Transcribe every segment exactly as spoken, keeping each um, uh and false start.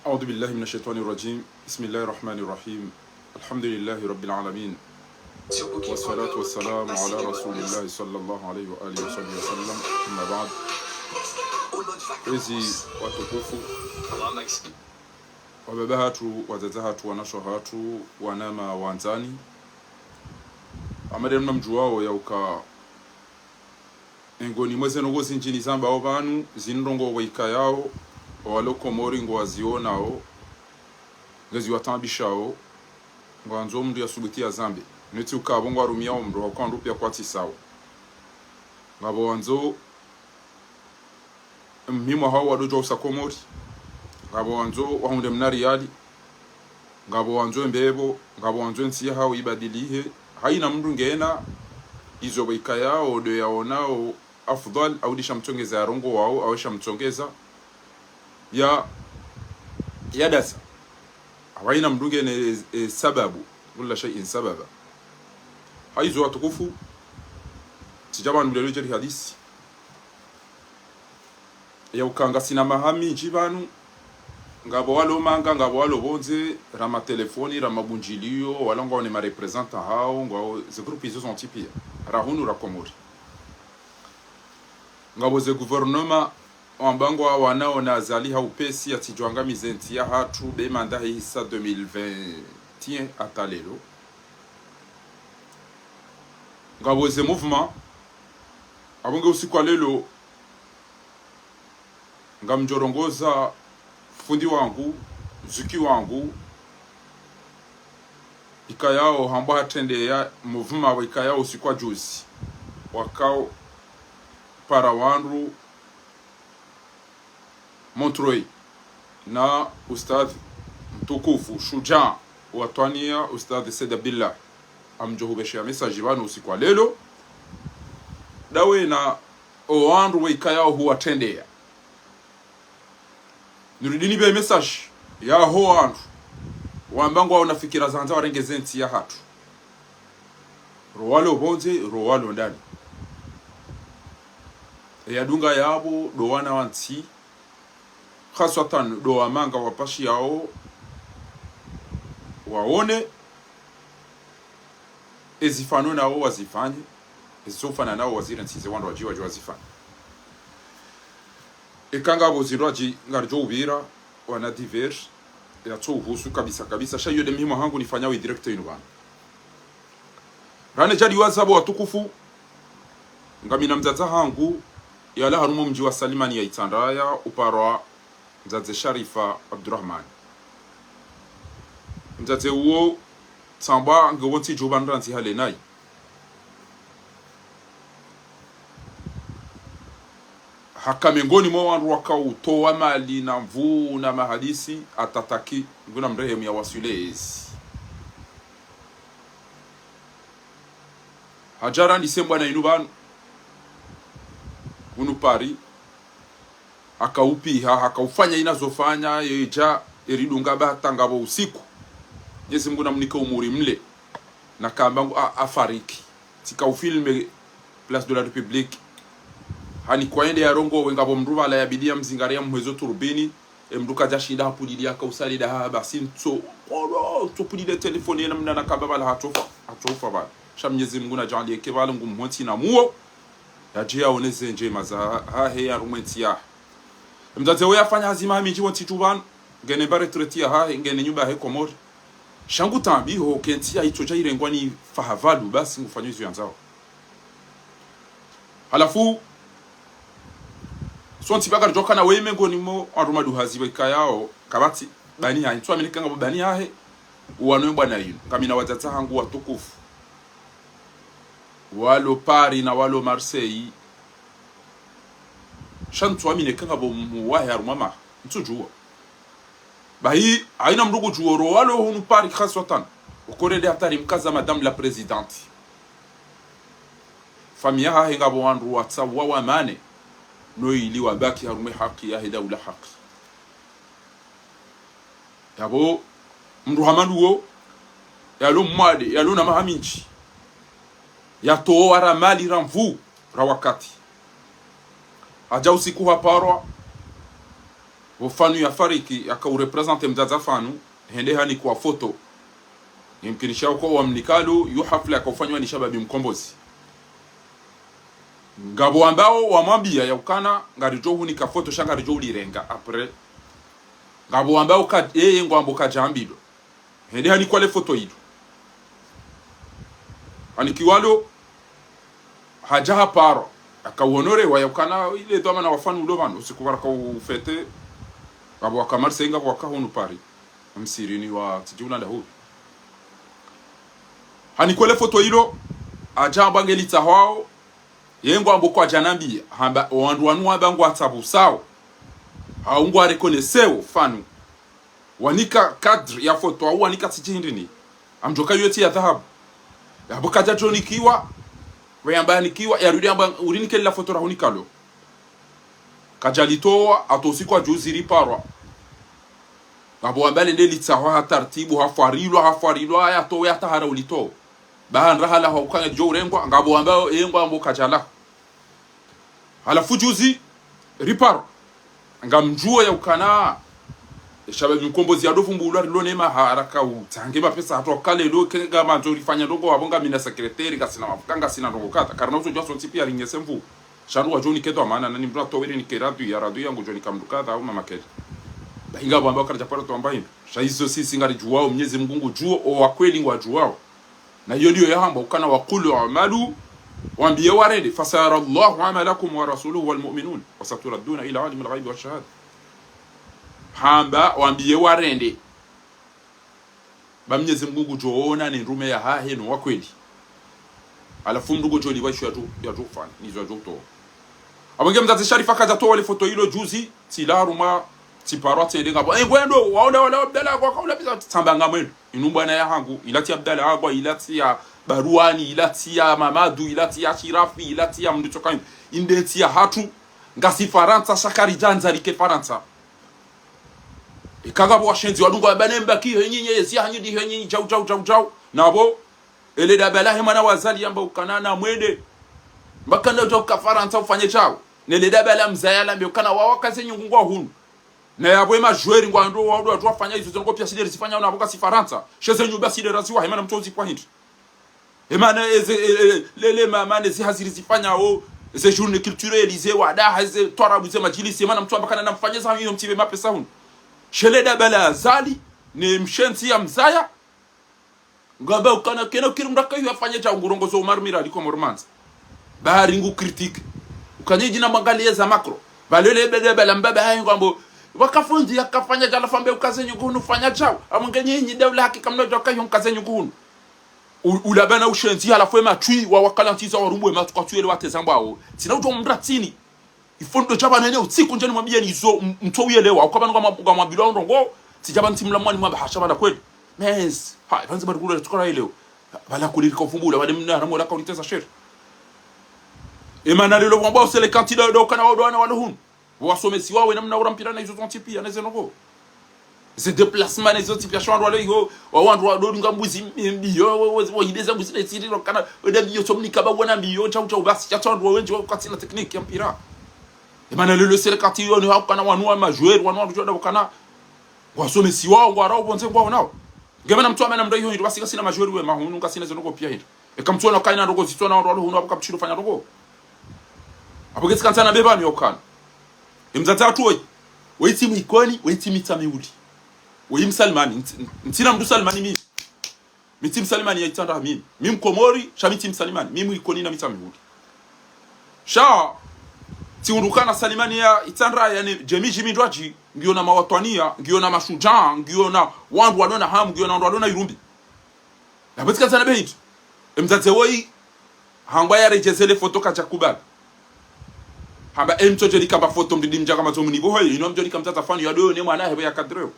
أعوذ بالله من الشيطان الرجيم. بسم الله الرحمن الرحيم. الحمد لله رب العالمين. والصلاة والسلام على رسول الله صلى الله عليه وآله وصحبه وسلم. أما بعد. Ezi watukufu, wababa hatru, wadzadze hatru, wanashe hatru, wananya wandzani. Amade mna mdjuwao ya uka engoni mweze ndrongoo zindji nizambao pvanu, zindrongoo waikayao, owalo Komori ngwazionao, ngeziwataabishao, ngwandzo mndru yasubuti yazambe. Nitsi uka apvo ngwarumiao mndru, hauka wandru pia kwatsisao. Ngapvo wandzo mhimwa hao wadodjo usa Komori, ngapvo wandzo wahundre mna riali, ngapvo wandzo embepvo, ngapvo wandzo entsi yahao ibadilihe. Haina mndru ngena izo waikayao ndo yaonao afdhal, au ndisha mtsongeza yarongowao, au sha mtsongeza ya, ya dasa. Haina mndru ngena e, e sababu, كل شيء سببا. Haizo watukufu, tsidja pvanu leo djeri hadisi ya uka ngasina maha mindji pvanu, ngapvo walo manga, ngapvo walo pvondze, ra matelefoni, ra mabundjilio, wala ngwaone ma représentants hao, ngwao ze groupes izo zontsi pia, ra hunu ra Komori. Ngapvo ze gouvernement, wamba ngwawanao na Azali ha upesi yatsidjo angamize ntsi yahatru, be mandat hihisa deux mille vingt et un hata leo. Ngapvo ze mouvement, apvo nge usiku wa leo, ngamdjorongoza fundi wangu, zuki wangu, ikayao hambwa hatrendeya mouvement wa ikayao usiku wa juzi, wakao para wandru Montreuil, na ustadh mtukufu, shujaa, watwaniya, ustadh Said Abdillah, amdjo hupvesheya message pvanu usiku wa leo. Ndawe na owandru waikayao huwatrendeya. Nirudi nipve message yaho wandru wamba ngwaona fikira zandza warenge ze ntsi yahatru. Ro walo pvondze, ro walo ndani. Eyadunga yapvo ndo wana wa ntsi, khaswatan ndo wamanga wapashiyao waone, ezifano nao wazifanye, ezitsofana nao wazire ntsi ze wandru wadji wadji wazifanye. Eka ngapvo zindru wadji ngaridjo upvira, wana divers, yatso uhusu kabisa kabisa, sha iyo nde mhimwa hangu nifanyao i direct inu pvanu. Rane djadi wazapvo watukufu, ngamina mdzadze hangu, yalawa harumwa mdji wa Salimani ya Itsandraya, uparwa mdzadze Sharifa Abdurahmani. Mdzadze uwo, tsamba nge wontsi djuba nrandzi hale nayi. Haka mengoni mwa wandru wakao utowa mali na nvuu na mahadisi, atataki, Mngu namrehemu, ya waswili ezi. Hadja randise mbwana inu pvanu, hunu Paris, haka upiha, haka ufanya ina zofanya, yedja, eridunga ba hata ngapvo usiku. Mnyezi Mngu namnike umuri mle. Nakamba ngu a, afariki. Tsika ufilme Place de la République. Hani kwayende yarongowe ngapvo mndru pvala yabidi yamzingare yamhwezo turubini. Emndru kadja shinda hapvulili yaka usali ndaha basi ntso. Kolo, ntso pvulile telefoni yena mna nakamba pvala hatsofa. Hatsofa pvala. Sha Mnyezi Mngu nadjaanliye ke pvala ngumhontsi na muo. Yadje yaone ze ndjema zahahe harumwa entsi yahe. Mdzadze we yafanya hazi maha mindji wontsi dju pvanu. Ngena mba retraite yahahe, ngena nyumba yahe Komori. Sha ngu tambiho ke ntsi yahe itsodja irengwa ni fahavalu basi ngufanyo izo yandzao. Halafu, sontsi pvaka ridjoka na we mengoni mwa wandru maduhazi waikayao, kapvatsi bani hahe, ntsu aminika ngapvo bani hahe, uwano mbwana inu. Ngamina wadzadze hangu watukufu. Walo Paris na walo Marseille. Sha ntsu aminika ngapvo muwahe harumwa maha. Ntsudjuwa. Bahi, haina mndru ngudjuwo ro walo hunu Paris khaswatan. Ukorede hatari mkaza Madame la Présidente. Famiyi yahahe ngapvo wandru watsa wawamane. No ili wabaki harumwa e haki yahe daula haki. Yapvo, mndru hama nduwo, yalo mwade, yalo na maha mindji. Yatowa ra mali ra nvuu ra wakati. Hadja usiku haparwa, Pvo Fanu yafariki, yakaureprésenter mdzadze Fanu, hende hanikwa foto. Imkinisha uka wamnikalo, yo hafla yakaufanywa ni Shababi Mkombozi. Ngapvo wambao wamwambia yaukana, ngaridjo hunika foto, sha ngaridjo ulirenga, après. Ngapvo wambao ka, yeye ngwambo kadjambilwa. Hende hanikwa le foto ilo. Hanikiwalo, hadja haparwa. Akauhonorewa yaukana ile dhwamana wa Fanu ulo pvanu, usiku warakaufete, ngapvo waka Marseille, ngapvo waka hunu Paris. Msirini wa tsidji ulanda huu. Hanikwa le foto ilo, hadja hamba nge litsahwao, ye ngwambo kwadjanambia, hamba, wandru wanu wamba ngwatsapvusao. Hau ngwareconnaisseo Fanu. Wanika cadre ya foto, hau wanika tsidji hindrini. Amdjoka yo tsi ya dhahabu. Yapvo kadjadjonikiwa, weyamba yanikiwa, yarudi yamba, urinike lila foto rahunikalo. Kadjalitowa, hata usiku wa juzi riparwa. Ngapvo wamba lende litsahwa ha tartibu, hafwarilwa, hafwarilwa, yatowe hata hara ulitowa. Baha ndrahala hwa ukanya djo urengwa, ngapvo wamba ye ngwambo kadjala. Halafu juzi, riparwa. Ngamdjuo yaukana, Shababi Mkombozi yadovumbulwa rilo ne mahara ka utsange mapesa hatru kale lo ke ngamandzo rifanya ndrongo wapvo ngamina secrétaire, ngasina mafuta, ngasina ndrongo kadha. Karina uso djwa sontsi pia rinyese mvu. Sha ndo wadjo nike dhwamana, nani mndru atowe rinike radhwi, ya radhwi yangu djo nika mndru kadha, hau mama keli. Bahi ngapvo wamba karadja para tu wamba hindru. Sha izo sisi ngaridjuwao, Mnyezi Mngu ngudjuo, o wa kweli ngwadjuwao. Na iyo ndiyo yahamba ukana, وقل اعملوا, wambiye warende, فسيرى الله عملكم ورسوله والمؤمنون وستردون إلى عالم الغيب والشهادة. Hamba, wambiye warende. Ba Mnyezi Mngu ngudjo ona ne ndrume yahahe no wa kweli. Halafu mndru ngudjo lipva isho yadjo, yadjo ufanya, nizo yadjo utowa. Apvo nge mdzadze Sharifa kadjatowa le foto ilo juzi, tsila harumwa, tsiparwa tsende ngapvo. Eh, ngwendo, waona wala Abdallah kwa kaula pisa, tsamba ngamwendo. Inu mbwana yahangu, ila tsi ya Abdallah Agwa, ila tsi ya Baruani, ila tsi ya Mamadu, ila tsi ya Shirafi, ila tsi ya mndru tsoka inde, inde tsi yahatru, ngasi Farantsa, sha karidjandza rike Farantsa. Ika ngapvo washenzi wadunga wamba ne mbaki, he nyinyi, yezi hanyu ndi he nyinyi, djau, djau, djau, djau. Napvo, ele dabala he mwana wa Azali yamba ukana namwende. Mbaka nda udja uka Farantsa ufanye djau. Nele dabala mzaya lambe ukana wawo wakaze nyungu ngwa hunu. Na yapvo emajweri ngwandro wandro wandro wafanya izo zendrongo pia si nde rizifanya hunu apvo kasi Farantsa. She ze nyumba si nde raziwaha, emana mtsozi kwa hindri. Emana eze, e, e, lele ma, mana ezi hazi rizifanya o, eze journée culturelle, eze wadaha, eze twarabu, eze majilisi, emana mtsu amba kana namfanye za hanyu mtipve mapesa hunu. She le dabala Azali, ne mshenzi ya mzaya, ngamba ukana kena kiri mndru akayo afanye djau ngurongozo Omar Mirali Komoro Mandza. Bahari ngu critique. Ukana idjina mwangalie za Macron. Balele bede bala mbaba hayi ngwambo. Wakafundi yakafanya djau halafu ambe ukaze nyungu hunu fanya djau. Amwenge nyinyi daula hakika mna djau kayo mkaze nyungu hunu. U-, ulabana ushenzi halafu ematswi wa wakalantiza warumbu ematsu kwa tswele wateza mbwao. Tsina udjo mndra tsini. Ifondo djaba nene utsiku ndjeni mwambie nizo m-, mtso uyelewa. Ukaba nga mwa-, nga mwambilwa ndrongo. Tsidjaba ntsi mla mwani mwamba hasha bala kweli. Mezi. Ha, ifanzi bali kula tukara ileo. Bala kuliri kofumbula, bali mna haramu la kauliteza sheri. Emana lelo mwamba usele kantida ndo kana wado wana walo hunu. Wasomesi wawe namna ura mpira na izo zontsi pia na izo ndrongo. Ze déplacement na izo zontsi pia sha wandru wale iho, wa wandru wadodunga mbuzi mbiyo, wa, wa, wa ideza mbuzi na isiri ro kana, wenda mbiyo somni kaba wana mbiyo, djau djau basi, sha wandru wendji wa katsina technique ya mpira. Emana lelo sele kantida yo ni hau kana wanu wa majweri, wanu wa mdjoda ukana. Wasomesi wao, ngwarao pvondze ngwao nao. Ngemana mtsu amana mndru iho hindru, basi ngasina majweri wema hunu, ngasina izo ndrongo pia hindru. Eka mtsuona kaina ndrongo zitsona wandru walo hunu apvo kapvtsi ndo fanya ndrongo. Apvo ketsi kantsana beba ni okana. Emdzadze hatru woyi. Woyi tsi Mwikoni, woyi tsi Mitsamihuli. Woyi Msalimani, ntsi-, ntsina mndru Salimani mimi. Mi tsi Msalimani ya Itsandraya mimi. Mi Mkomori, sha mi tsi Msalimani. Mi Mwikoni na Mitsamihuli. Sha, tsi undru kana Salimani ya Itsandraya, yani, djemi djimi ndrwadji, ngiyo na mawatwaniya, ngiyo na mashudjaa, ngiyo na wandru walo na hamu, ngiyo na wandru walo na irumbi. Yapvo tsi kantsana behindru. Emdzadze woyi, hangwa yaredjeze le foto kadja kubali. Hamba, emtsodjeli kamba foto mdidi mdja kamba tso mnibo hoye, inu mdjoli kamba mdzadze Fanu ya doyo ne mwana hepvo ya kadreo.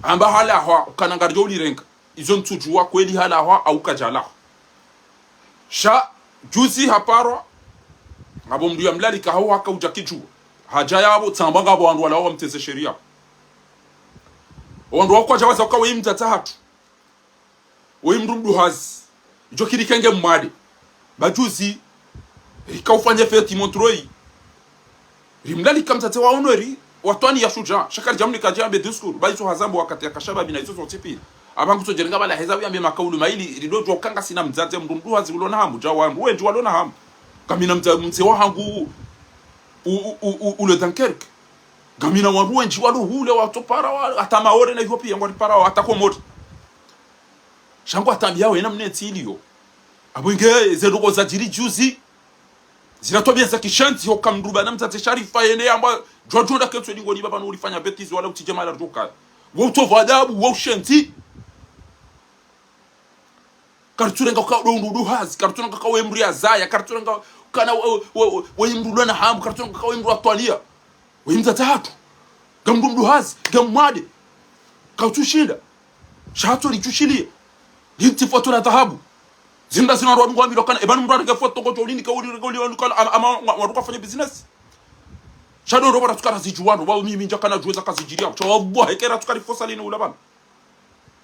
Hamba halahwa, ukana ngaridjo ulirenga. Izo ntsudjuwa kweli halahwa, au kadjalahwa. Sha, juzi haparwa, ngapvo mndru ya mlalika hau haka udja kidjuwa. Hadja yapvo, tsamba ngapvo wandru walawa wamteze sheria. Wandru wakwadja waza uka woyi mdzadze hatru. Woyi mndru mdru hazi. Idjo kiri kenge mwade. Ba juzi, rika ufanye fête Montreuil. Rimlalika mdzadze wa Honori, watwani ya shudja, sha karidja mnika djambe discours, ba izo hazambo wakati ya kashababi na izo zontsi pia. Apvangu tso djerenga pvala heza uyambe makaulu mayili, ridodjo kanga sina mdzadze mndru mndru hazi ulona hamu, dja wandru wendji walona hamu. Kamina mdza-, mdze wahangu u, u, u, u, u le Dunkerque. Ngamina wandru wendji walo hule, watso para wa, hata Maore na iho pia ngwari para wa, hata Komori. Sha ngwatambiyao yena mnetsi iliyo. Apvo inge ze ndrongoo zadjiri juzi. Zila twabiya za kishenzi, hoka mndru pvana mdzadze Sharifa yende yamba, djwadjo nda ketso lingoni pvapvanu ulifanya bêtise wala utsidje mahala ridjokaya. Wo utovu adabu, wo ushenzi. Karitsurenga uka ndo ndo ndo hazi, karitsurenga uka we mndru ya zaya, karitsurenga ukana we, we, we, we mndru lona hamu, karitsurenga uka we mndru wa twaliya. We mdzadze hatru. Nge mndru mndru hazi, nge mwade. Kautsushinda. Sha hatru ritsushiliye. Lintsi foto la dhahabu. Zinda zina wandru wadungu wambilwa kana, eba ni mndru arenge foto ngodjo ulini ka uli, uli, uli, uli, kala, ama, ama, wa-, wandru kafanya business. Sha ndo ndo pvara tsukara zidjuwa ndo, wao mimi ndjakana djuwa za kazidjiriya. Sha wallahi kera tsukari fosa lini ula pvana.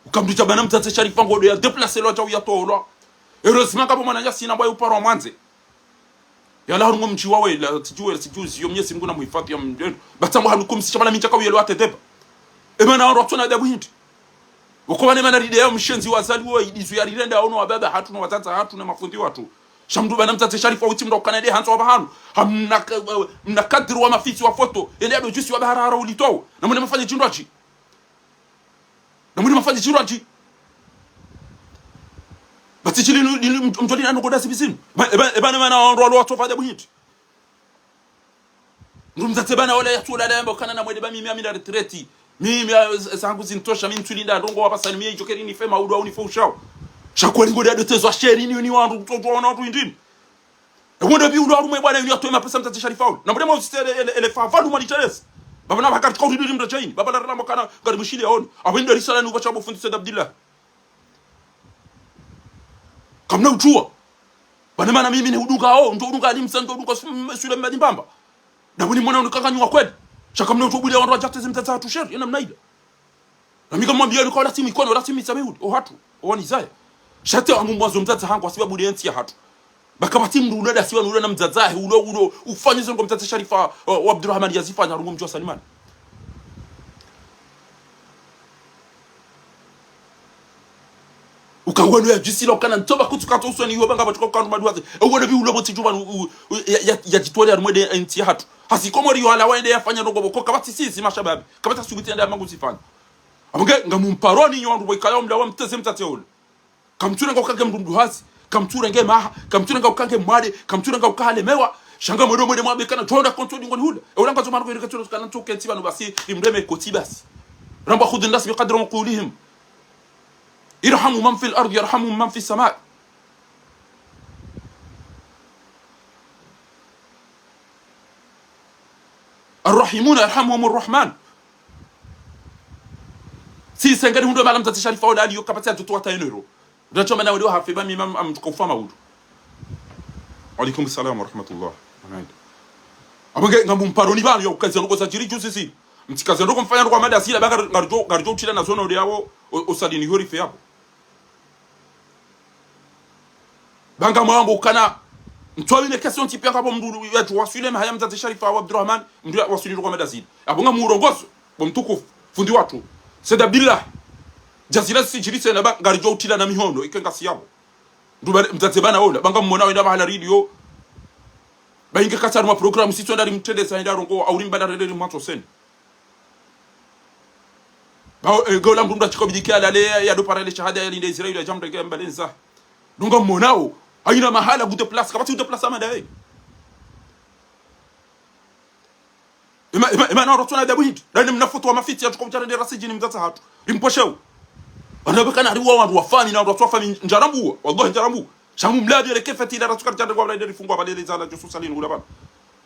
Uka mndru dja pvana mdzadze Sharifa ngodo ya déplacer lwa djau ya tolwa. Heureusement kapvo mwananyasi na bwa uparwa mwandze. Yala harumwa mdji wawe, la tsidjuwe, la tsidjuzi, yo Mnyezi Mungu na muhifadhi ya mndru. Batsambo hanu kumsisha pvala mindja kauyelo atedeba. Ema na wandru watsona adabu hindri. Wako pvane mana ride ya mshenzi wazali wo, idizu ya rirenda ono wababa hatru na wadzadze hatru na mafundi watru. Sha mndru pvana mdzadze Sharifa utsi mndru ukana de hantsa wapvahanu. Hamna ka-, mna kadri wa mafitsi wa foto. Ele ado jusi wapvahara hara ulitowo. Na mwende mafanye shindru adji. Na mwende mafanye shindru adji. Batsi shili nu, nu, nu, mtolini ano koda sibisinu. Eba, eba, eba, ne mana wandru walo watsofa adabu hindri. Mndru mdzadze pvana wala yatsu lala yamba ukana na mwende ba mimi amina retraite. Mimi ya, zangu zintosha, mimi ntsulinda ndrongoo wapvasani, mimi idjo keri nife maudu au nife ushao. Sha kweli ngode adotezwa sheri ni, ni wandru kutsodjuwa wana wandru hindrini. Ewonde pvi ulo harumwa bwana yuni yatowe mapesa mdzadze Sharifa ule. Na mwende mwa usite ele, ele, ele fa, fa, luma literesi. Pvapvana pvaka tuka uliduli mndru djaini. Pvapvana rala mkana, ngari mshili yaoni. Apvo ndo risala ni upvasha bo fundi Said Abdillah. Kamna udjuwa. Pvane mana mimi ni udunga o, ndo udunga Ali Msa, ndo udunga Sum-, Sule Mmadi Mbamba. Ndapvo ni mwana unikanganywa kweli. Sha kamna udjuwa buliya wandru wadjateze mdzadze hatru sheri, yena mna ida. Na mi ngamwambiya nuka wala tsi mwikono, wala tsi mitsa mihudi, o hatru, o wanizaya. Sha te wangu mwandzo mdzadze hangu, hasibabu de ntsi ya hatru. Baka pvatsi mndru ulo dasiwa nulo na mdzadze hahe, ulo, ulo, ufanye zo ngo mdzadze Sharifa, o, o Abdurahmani yazifanya, harumwa mdji wa Salimani. Ukangwenu ya djisila ukana ntoba kutsu katso usoni iho banga pvatsuka ukandru maduwaze. Ewe pvi ulo pvo tsi djuwa u, u, u, ya, ya, ya djitwale harumwa de ntsi ya hatru. Hasi Komori yo hala wende yafanya ndrongoo pvo ko kapvatsi sisi mashababi. Kapvatsi subuti yende ya mangu zifanya. Apvo nge, ngamumparoni nyo wandru pvo ikaya omla wa mteze mdzadze ule. Kamtsurenga ukange mndru mndru hazi. Kamtsurenga maha. Kamtsurenga ukange mwade. Kamtsurenga ukahalemewa. Sha ngamwendo mwende mwambe kana djonda kontso dingoni hula. Ewe langa zo mano ko ireke tsuro kana ntsoke ntsi pvanu basi. Imreme kotsi basi. Ramba خذ الناس بقدر عقولهم. ارحموا من في الأرض يرحمهم من في السماء. الراحمون يرحمهم الرحمن. Si sengeni hundre mahala mdzadze Sharifa ola aliyo kapvatsi ya tutu wata enero. Ndacho mana wende wahafe ba mimi am, am, tuka ufa maudu. Wa alaikum salam wa rahmatullah. Amen. Apvo nge ngamumparoni pvanu ya ukazi ndrongoo zadjiri juzi si. Mtsikazi ndrongoo mfanya ndrongoo madasila ba ngari, ngaridjo, ngaridjo utila na zono de yawo, o, o salini hori fe yapvo. Ba ngamwambo ukana, ntsu wawine question ntsi pia ngapvo mndru yadjuwa waswile mahaya mdzadze Sharifa wa Abdurahman, mndru ya waswili ndrongoo madasila. Apvo ngamurongozo, bo mtukufu, fundi watru. Said Abdillah, djazila sidjiri tsena ba ngaridjo utila na mihono, ike ngasi yapvo. Ndru pvane, mdzadze pvana ola, ba ngamumona wenda mahala radio. Ba inge katsi harumwa programme, sitso ndari mtrendesa, henda rongowa, au rimba na rende rimwantso seni. Ba, e, nge ola mndru mndru atsiko bidike alale, ya, ya dopara ile shahada, ya linde Israeli, ya djamrenge mbalenza. Ndrongoo monao, hayina mahala ku déplacer, kapvatsi ku déplacer amanda ye. Ema, ema, ema na wandru watsona adabu hindri. Ndani mna foto wa mafitsi ya tuka mtsara nde rasi djini mdzadze hatru. Rimposheo. Wandru wabekana hariwa wandru wa fami na wandru watsu wa fami ndjarambuwa. Wallahi ndjarambuwa. Sha mu mlabi yele kefeti ila ratsuka ridjande kwa mlabi rifungwa pvale le zala djosu salini hula pvanu.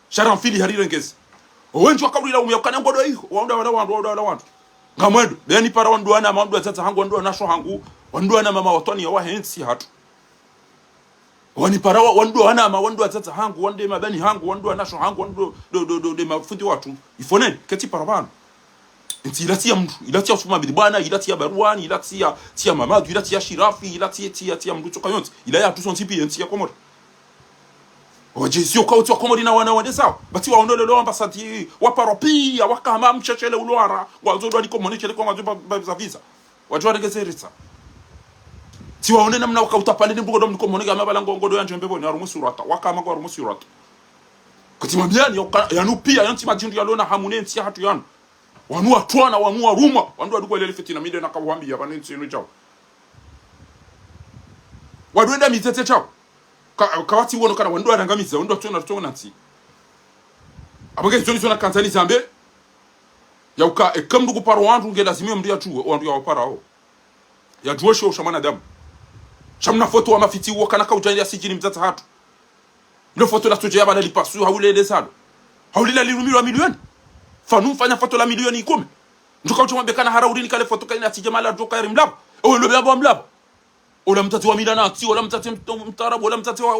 Sha ramfili harirengeze. Owendji wakaulila umya ukana ngodo iho. Wandru wala wandru, wandru wala wandru. Ngamwendo. Beni para wandru wana, wandru wadzadze hangu, wandru wanasho hangu. Wandru wana mama watwani ya wahe ntsi hatru. Wanipara wa, wandru wanama, wandru wadzadze hangu, wandru mabani hangu, wandru wanasho hangu, wandru do, do, do, do, de mafundi watru. Ifoneni, ketsi para pvanu. Ntsi ila tsi ya mndru, ila tsi ya Usman bin Bwana, ila tsi ya Barwani, ila tsi ya, tsi ya Mamadu, ila tsi ya Shirafi, ila tsi, tsi ya, tsi ya mndru tsoka yontsi. Ila ya tuso ntsi pia, ntsi ya Komori. Wadjisiyo uka utsi wa Komori na wana wende sawa. Basi waono leo ambasadi, waparwa piya, wakama msheshele ulo ara, ngwandzo ndo wanikomone shele kwa ngwandzo ba, ba, za visa. Wadjo warenge ze ritsa. Tsi waone namna waka utapale ni mbugo ndo mnikomone gama bala ngo, ngo ndo yandje mbepvoni, harumwa surata. Wakama ngwa harumwa surata. Kutsi mwambiani, yanu piya, yantsi madjindu yalona hamu ne ntsi yahatru yanu. Wanu watwana, wanu warumwa, wandru wadukwa lele fitina, mi nde nakawambiya, pvanu ntsi inu djawo. Wandru wenda mizeze djawo. Ka, kawatsi wono kana wandru warangamiza, wandru watsona, tsona ntsi. Apvo nge izo nizo nakandza nizambe, yauka, eka mndru kuparwa wandru nge lazimu ye mndru yadjuwe, wandru yawaparao. Yadjuwe sho sha mwanadamu. Sha mna foto wa mafitsi uwo kana kaudja ya sijini mdzadze hatru. Ilo foto la sodja ya bala lipasu, haule le salo. Haule la lirumilwa milioni. Fanu mfanya foto la milioni ikumi. Ndjuka udja mwambe kana hara urini kale foto kali na sijama la djoka yari mlaba. Ewe lo mlaba wa mlaba. Ola mdzadze wa mila na ntsi, ola mdzadze mt-, mtarabu, ola mdzadze wa,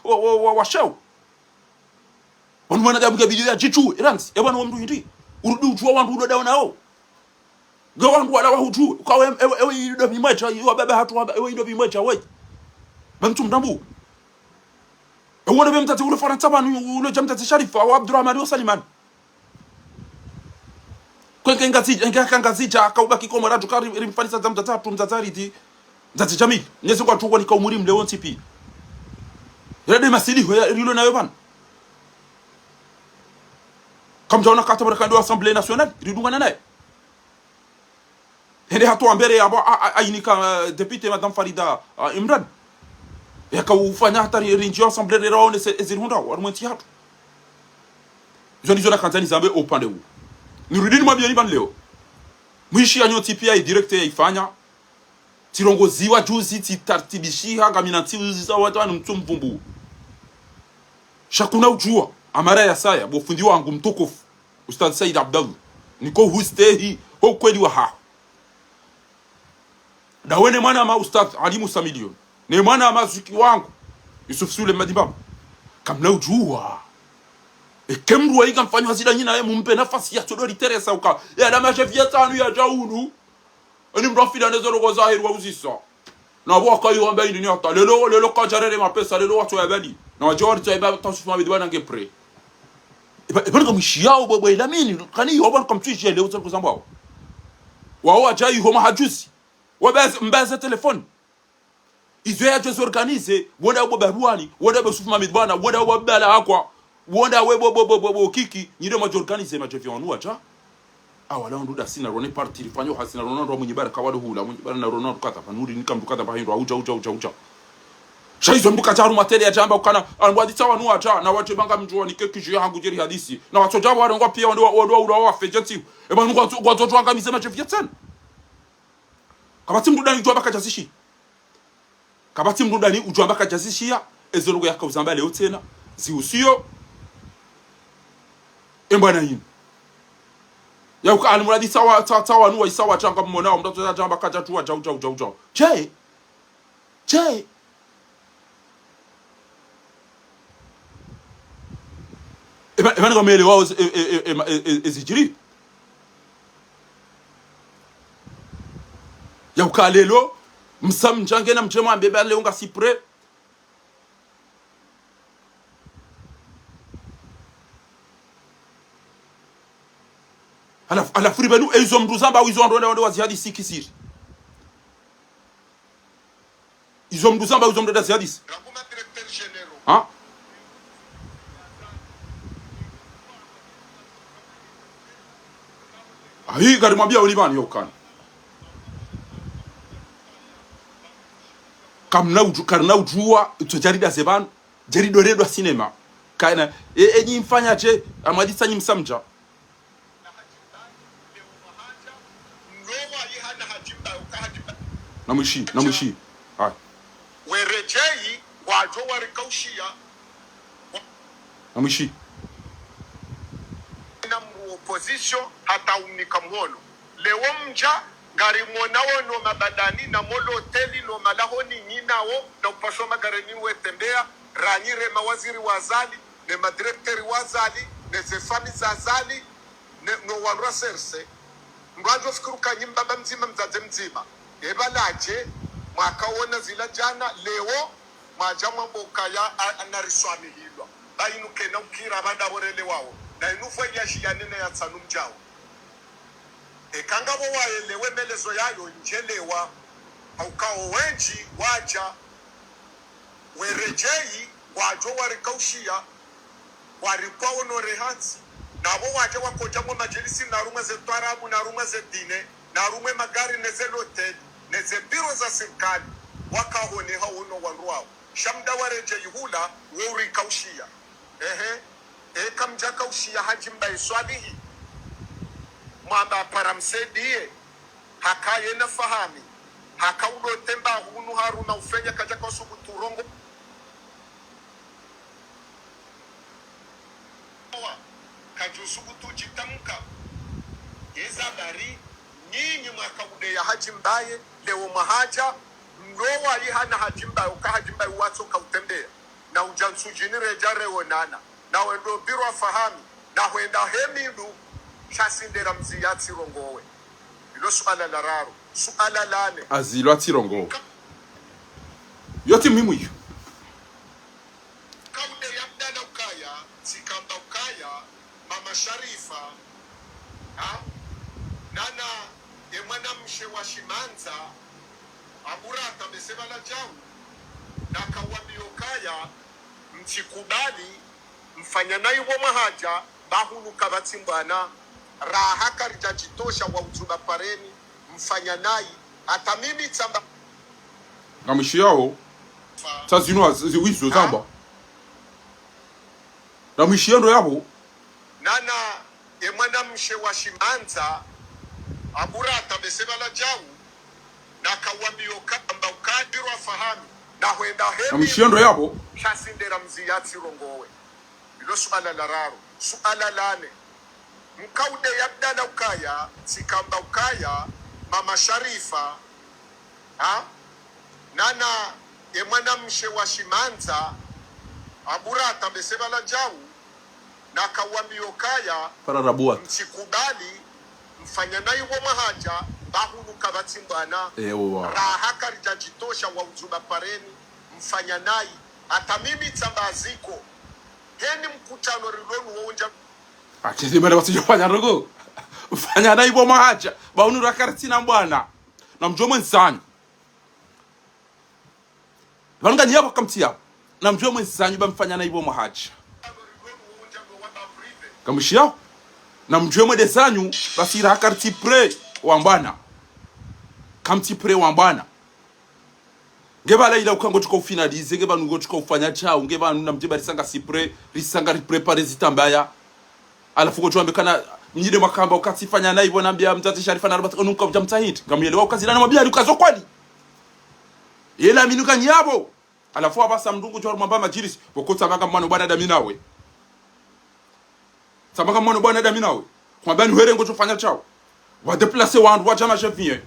wa, wa sheo. Wanu mwanadamu kabili yadjidjuwe, iranzi, e bwana wa mndru hindri. Urudi udjuwa wandru ulo dawo nawo. Nga wandru wala wahudjuwe, ukawe, ewe, ewe ido mimwedja, iwa baba hatru wamba, ewe ido mimwedja, we. Ba mtsu mdambu. Ewe wona be mdzadze ulo Farantsa pvanu, ulo dja mdzadze Sharifa, wa Abdurahmani, wa Salimani. Kwenke Ngazidja, nge haka Ngazidja, kaubaki Komori, djuka ri, rimfanisa dza mdzadze hatru, mdzadze Aridi, mdzadze Jamil. Nyezi ngwa djuwa nika umuri mle wontsi piya. Rede masiliho ya, rilo nayo pvanu. Kamdjaona kata bara kando Assemblée Nationale, ridungana naye. Hende hatowa mbere yapvo, a, a, ainika, eh, député Madame Farida, ah, Imran. Yaka ufanya hata ri, rindji Assemblée rera waone se, eziri hundra, harumwa entsi yahatru. Izo ndizo nakandza nizambe upande wu. Nirudi nimwambiyeni pvanu leo. Mwishiya nyontsi piya i direct ya ifanya. Tsirongoziwa juzi, tsitartibishiha, ngamina ntsi uziza wandru wanu mtsu mvumbu. Sha kuna udjuwa, amara ya saya, bo fundi wangu mtukufu, Ustadh Said Abdallah. Niko hustehi, ho ukweli wa haho. Dawe ne mwana ma Ustadh Ali Musa Milioni. Ne mwana ma zuki wangu, Yusuf Sule Madimbamu. Kamna udjuwa. Eke mndru wa iga mfanyo hazila nyina ye mumpe nafasi ya tsodo literesa uka. Ya la mashefi ya tsanu yadja unu. Eni mndru afila nezo rogo zahiri wa uzisa. Na waka yo wamba hindri ni hata. Lelo, lelo kadjarere mapesa, lelo watso ya bali. Na wadja waritsa ya bali, tasufu mabidi wana nge prêt. Eba, eba nga mwishiyawo bwe, bwe ilamini. Kani yo bwana kamtsuishiya leo tsa kuzambwawo. Wawo wadja iho mahajuzi. Wabaz-, mbaze téléphone. Izo yadjo zi organiser, wonda bo Baruani, wonda bo Yusuf Mamid bwana, wonda bo Abdallah Akwa, wonda we bo, bo, bo, bo, bo Kiki, nyi nde mwadjo organiser madjevi wanu wadja. Awa la wandru ndasi na rone parti rifanyo hazi na rona ndo mwenye baraka wado hula, mwenye baraka na rona ndo kadha, pvanu uri nika mndru kadha pvahindru, udja, udja, udja, udja. Sha izo mndru kadja harumwa télé yadjamba ukana, anwadzitsa wanu wadja, na wadje banga mdjuwa nike kidju ya hangu djeri hadisi. Na watsodja warengwa piya wandru wa, wandru wa ula wa fedjeti. Eba nungu watso, watso djuwa ngamize madjevi ya tsena. Kapvatsi mndru ndani udjuwa baka djazishiya. Kapvatsi mndru ndani udjuwa baka djazishiya, ezo ndrongo yaka uzamba leo tsena, zihusiyo, embwana yinu. Yauka alimuradi tsawa, tsa, tsawa nuwa isawa djanga mmonao, mndru atsoza djamba kadja tuwa djau, djau, djau, djau. Dje? Dje? Eba, eba nga mele wawo zi, e, e, e, e, e, e, e, zidjiri. Yauka lelo, msamdja ngena mdje mwambe ba leo ngasi prêt. Halafu, halafu ribenu, e izo mndru zamba, izo wandru wende, wende wazihadisi kisiri. Izo mndru zamba, izo mndru wende wazihadisi. Ha? Ahi, karimwambiya woni pvanu yo ukana. Kamna udju-, karina udjuwa, itso djari daze pvanu, djeri doredwa sinema. Kana, e, e, nyi mfanya dje, amwadisa nyi msamdja. Namwishi, namwishi. Haya. Weredjeyi, ngwadjo warikaushiya. Namwishi. Na mndru opposition hata umnika mhono. Leo mdja, ngarimwonao no mabandani, na mo loteli, no malahoni nyinawo, na upasho magareni wetembeya, ranyi re mawaziri wa Azali, ne madirekteri wa Azali, ne ze fami za Azali, ne, no wandru wa serse. Ngwadjo fikiri uka nyi mbaba mdzima, mdzadze mdzima. Eba ladje, mwakaona zila djana, leo, mwadja mwamba ukaya, a, a, nariswamihilwa. Ba inu kena ukira ba ndapvo relewawo. Na inu fwe ya shiya nene ya tsanu mdjawo. Eka ngapvo waelewe melezo yayo ndjelewa. Hauka wo wendji wadja. Weredjeyi, wadjo warikaushiya. Warikwa ono rehantsi. Napvo wadja wakodja mwa madjilisi narumwa ze twarabu, narumwa ze dîner, narumwa magari ne ze loteli, ne ze biro za sirikali. Wakahoneha ono wandru wawo. Sha mda waredjeyi hula, wo urikaushiya. Ehe. Eka mdjakaushiya Hadji Mbaye Swalihi. Mwamba para msaidiye. Haka yena Fahami. Haka ulo temba hunu harumwa ufenya kadjaka usubutu rongowa. Kadjo usubutu djitamka. Eza bari, nyinyi mwaka udeya Hadji Mbaye, leo mwahadja, mlowa ihana Hadji Mbaye, uka Hadji Mbaye watsoka utembeya. Na udja ntsudjini redja rewonana. Na wendo biro wa Fahami. Na hwenda he mindu. Sha si ndera mzi ya tsirongowe. Ilo suala la raru. Suala la ne. Azilwa tsirongowe. Yo tsi muhimu iyo. Kaude ya Abdallah ukaya, tsikamba ukaya, Mama Sharifa, ha? Nana, e mwanamshe wa Shimandza, aburata bese bala djau, na kawambiyo kaya, mtsikubali, mfanya nayi wo mwahadja, ba hunu kapvatsi mbwana, raha karidja djitosha wa udzuba pareni, mfanya nayi, hata mimi tsamba. Ngamwishiyawo, tsa zinu wa zi-, wizo zamba. Ngamwishiya ndo yapvo. Nana, e mwanamshe wa Shimandza, aburata bese bala djau, na kawambiyo kamba ukaya biro wa Fahami, na hwenda he mindu. Ngamwishiya ndo yapvo. Sha si ndera mzi ya tsirongowe. Ilo suala la raru. Suala la ne. Mkaude ya Abdallah ukaya, tsikamba ukaya, Mama Sharifa, ha? Nana, e mwanamshe wa Shimandza, aburata bese bala djau, na kawambiyo kaya, para rabuat. Mtsikubali, mfanya nayi wo mwahadja, ba hunu kapvatsi mbwana. Ewa. Raha karidja djitosha wa udzuba pareni, mfanya nayi, hata mimi tsamba ziko. Heni mkutano rilo nuwo undja. Akili mene wasidjo fanya rogo. Mfanya nayi wo mwahadja. Ba hunu raha karitsina mbwana. Na mdjuwe mwendza nyi. Pvanu nganyi yapvo kamtsi yapvo. Na mdjuwe mwendza nyi ba mfanya nayi wo mwahadja. Kamwishiyawo. Na mdjuwe mwendza nyi ba si raha karitsi prêt wa mbwana. Kamtsi prêt wa mbwana. Nge pvala ila uka ngodjo uka ufinalize, nge pvanu ngodjo uka ufanya djau, nge pvanu na mdje ba risanga si prêt, risanga riprépare zitambaya. Halafu ngodjo wambe kana, mnyide mwakamba uka tsifanya nayi wo nambiya mdzadze Sharifa na Robert, onu mka udja mtsahidi. Ngamwelewa uka zila na mwambiya uka zo kweli. Yela minu nganyi yapvo. Halafu wapvasa mdru ngudjo harumwa mba madjilisi, pvoko tsamba ngamwono bwana dami nawe. Tsamba ngamwono bwana dami nawe. Kwamba ni hwere ngodjo fanya djau. Wa déplacer wandru wadja Majeviens.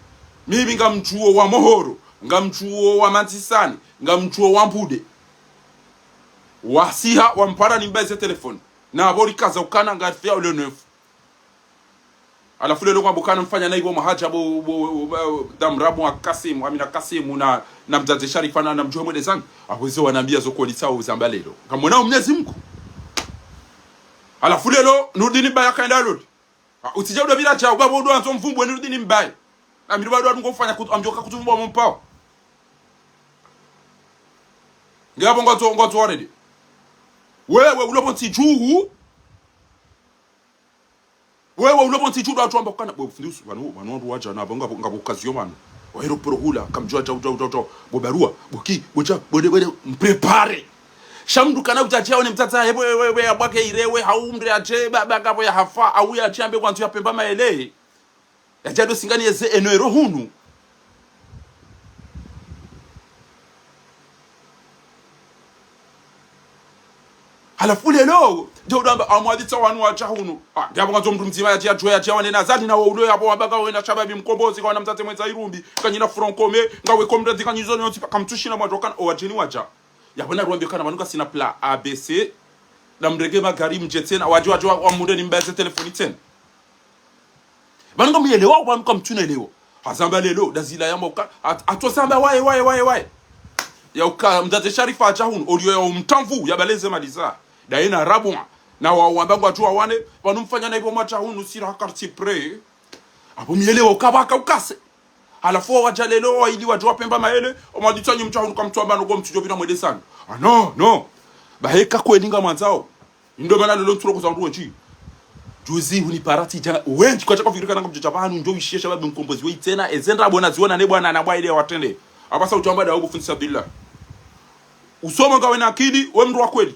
Mimi ngamdjuwo wa Mohoro, ngamdjuwo wa Mandzisani, ngamdjuwo wa Mbude. Wasiha, wampara nimbaye ze téléphone. Na pvo rikaza ukana ngarifia ule neuf. Halafu lelo kwamba ukana mfanya nayi wo mwahadja bo, bo, bo, bo, Damrabu wa Kasimu, Amina Kasimu na, na mdzadze Sharifa na, na mdjuwe mwendza nyi. Apvo ze wanambiya zo kweli tsawo zamba lelo. Ngamwona Mnyezi Mngu. Halafu lelo, Nurdini Mbaye hakaenda loli. Ha, utsidja udwa pvira djau, ba pvo udwa andzo mvumbwe Nurdini Mbaye. Na mi ndo ba udwa nungo ufanya kutu, amdjoka kutuvumbwa mwa mpawo. Nge apvo ngwandzo, ngwandzo warede. Wewe, ulo pvo ntsi djuu. Wewe ulo pvo ntsi djuu ndo watsu wamba ukana, bo fundi usu, pvanu, pvanu wandru wadja na, pvo ngapvo, ngapvo occasion pvanu. Wa aéroport hula, kamdjuwa djau, djau, djau, djau. Bo barua, bo ki, bo dja, bo de, bo de, mprépare. Sha mndru kana udja djau ne mdzadze, he, we, we, we, abwake irewe, hau mndru yadje, ba, ba, ngapvo ya hafa, au yadje ambe kwanzu ya pemba maele. Yadja do singani yeze eno ero hunu. Halafu lelo, djo udamba amwaditsa wanu wadja hunu. Ah, nge apvo ngandzo mndru mdzima yadje, yadjuwe yadje, wane na zani na wo ulo yapvo wamba ngawe na Shababi Mkombozi, kawana mdzadze mwendza irumbi, kanyina Front Commun, ngawe Comrade, kanyizo nyontsi, paka mtsushina mwadjo kana, o wadjeni wadja. Yapvo na ruwambi kana pvanu ngasina plan A B C, na mrenge magari mdje tsena, wadje, wadje, wa, wa mundre nimbaye ze téléphone tsena. Pvanu ngamuyelewa, pvanu kamtsuna elewa. Hazamba lelo, dazila yamba uka, at-, atozamba waye, waye, waye, waye. Ya uka, mdzadze Sharifa hadja hunu, oliyo ya umtamvu, ya baleze maliza. Daye na rabu, na wawamba ngwadjo wawane, pvanu mfanya na ipvo mwatsha hunu sira quartier près. Apvo miele wokapvaka ukase. Halafu wawadja leo, waili wadjo wapvemba maele, omwaditsa nyi mtsha hunu kamtsu amba no go mtsudjo pvira mwende sanu. Ah, non, non. Bahe ka kweli ngamwandzao. Ndo mana leo ntsulo kuza wandru wendji. Juzi huni parati djana, wendji kwatsa kafikiri kana ngamdjo tsa pvanu ndjo wishie shababi mkombozi we itsena, ezendra bona ziona ne bwana na bwa ile watrende. Apvasa udjamba dawo kufundisa billah. Usoma ngawe na akili, we mndru wa kweli.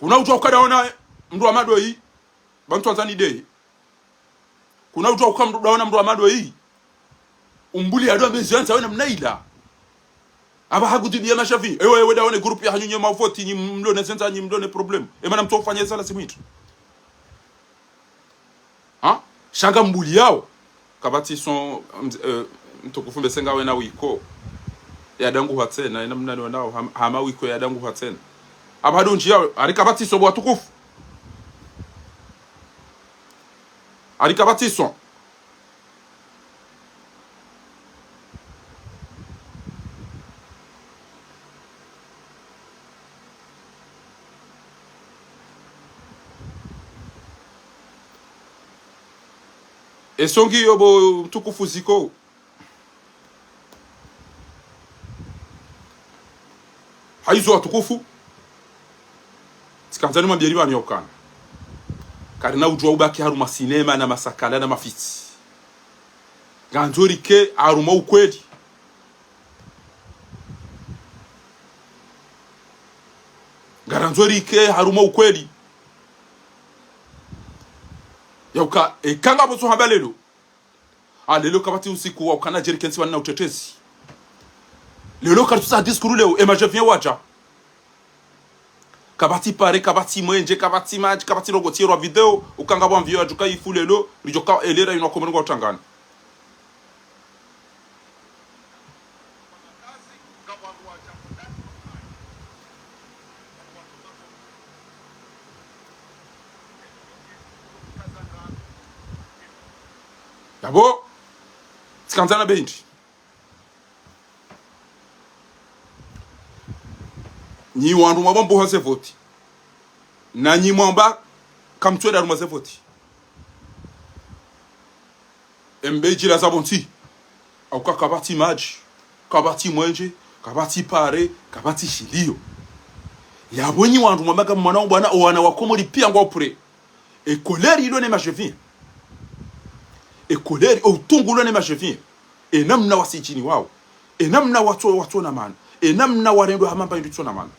Kuna udjuwa ukaya daona mndru wa madoi, ba mndru andzani dei. Kuna udjuwa uka mndru daona mndru wa madoi, umbuli ya dua mezi yanza wena mnaila. Aba hakudibiya mashafi. Ewe, ewe daone groupe ya hanyu nye maufoti, nyi mlo ne zenza, nyi mlo ne problème. Emana mtsu ufanya esa la simwitu. Ha? Sha ngambuliyawo. Kapvatsi son, mt-, eh, mtukufu mbese ngawe na wiko. Ya dangu hwa tsena, ina mnani wanao, ham-, hama wiko ya dangu hwa tsena. Aba hadu ndjiyawo, hari kapvatsi son bo watukufu. Hari kapvatsi son. Esongi yo bo mtukufu ziko. Hayizo watukufu. Tsikandza nimwambiyeni pvanu ya ukana. Karina udjuwa ubaki harumwa sinema na masakala na mafitsi. Ngandzo rike harumwa ukweli. Ngarandzo rike harumwa ukweli. Ya uka, e, kanga potso hamba leo. Ah, leo kapvatsi usiku wa ukana djeri kentsi wanu na utetezi. Leo karitsutsaha discours leo, e ma je viens wadja. Kapvatsi pare, kapvatsi mwenje, kapvatsi madji, kapvatsi rogo tsirwa video, ukanga bwa mvio adjuka ifu leo, ridjoka elera inu wa Komori ngwa utsangani. Yabo, tsikandza na bendi. Nyi wandru mwamba mbuha ze voti. Na nyi mwamba kamtswenda harumwa ze voti. Embe djila za bonti. Auka kapvatsi madji, kapvatsi mwenje, kapvatsi pare, kapvatsi shilio. Yabo nyi wandru mwamba ka mwana wa bwana, owana wa Komori piya ngwa upure. E colère ilo ne ma je viens. E colère, o utungu ulo ne ma je viens. E namna wasidjini wawo. E namna watso, watso na mana. E namna warendwa hama mba indru tso na mana.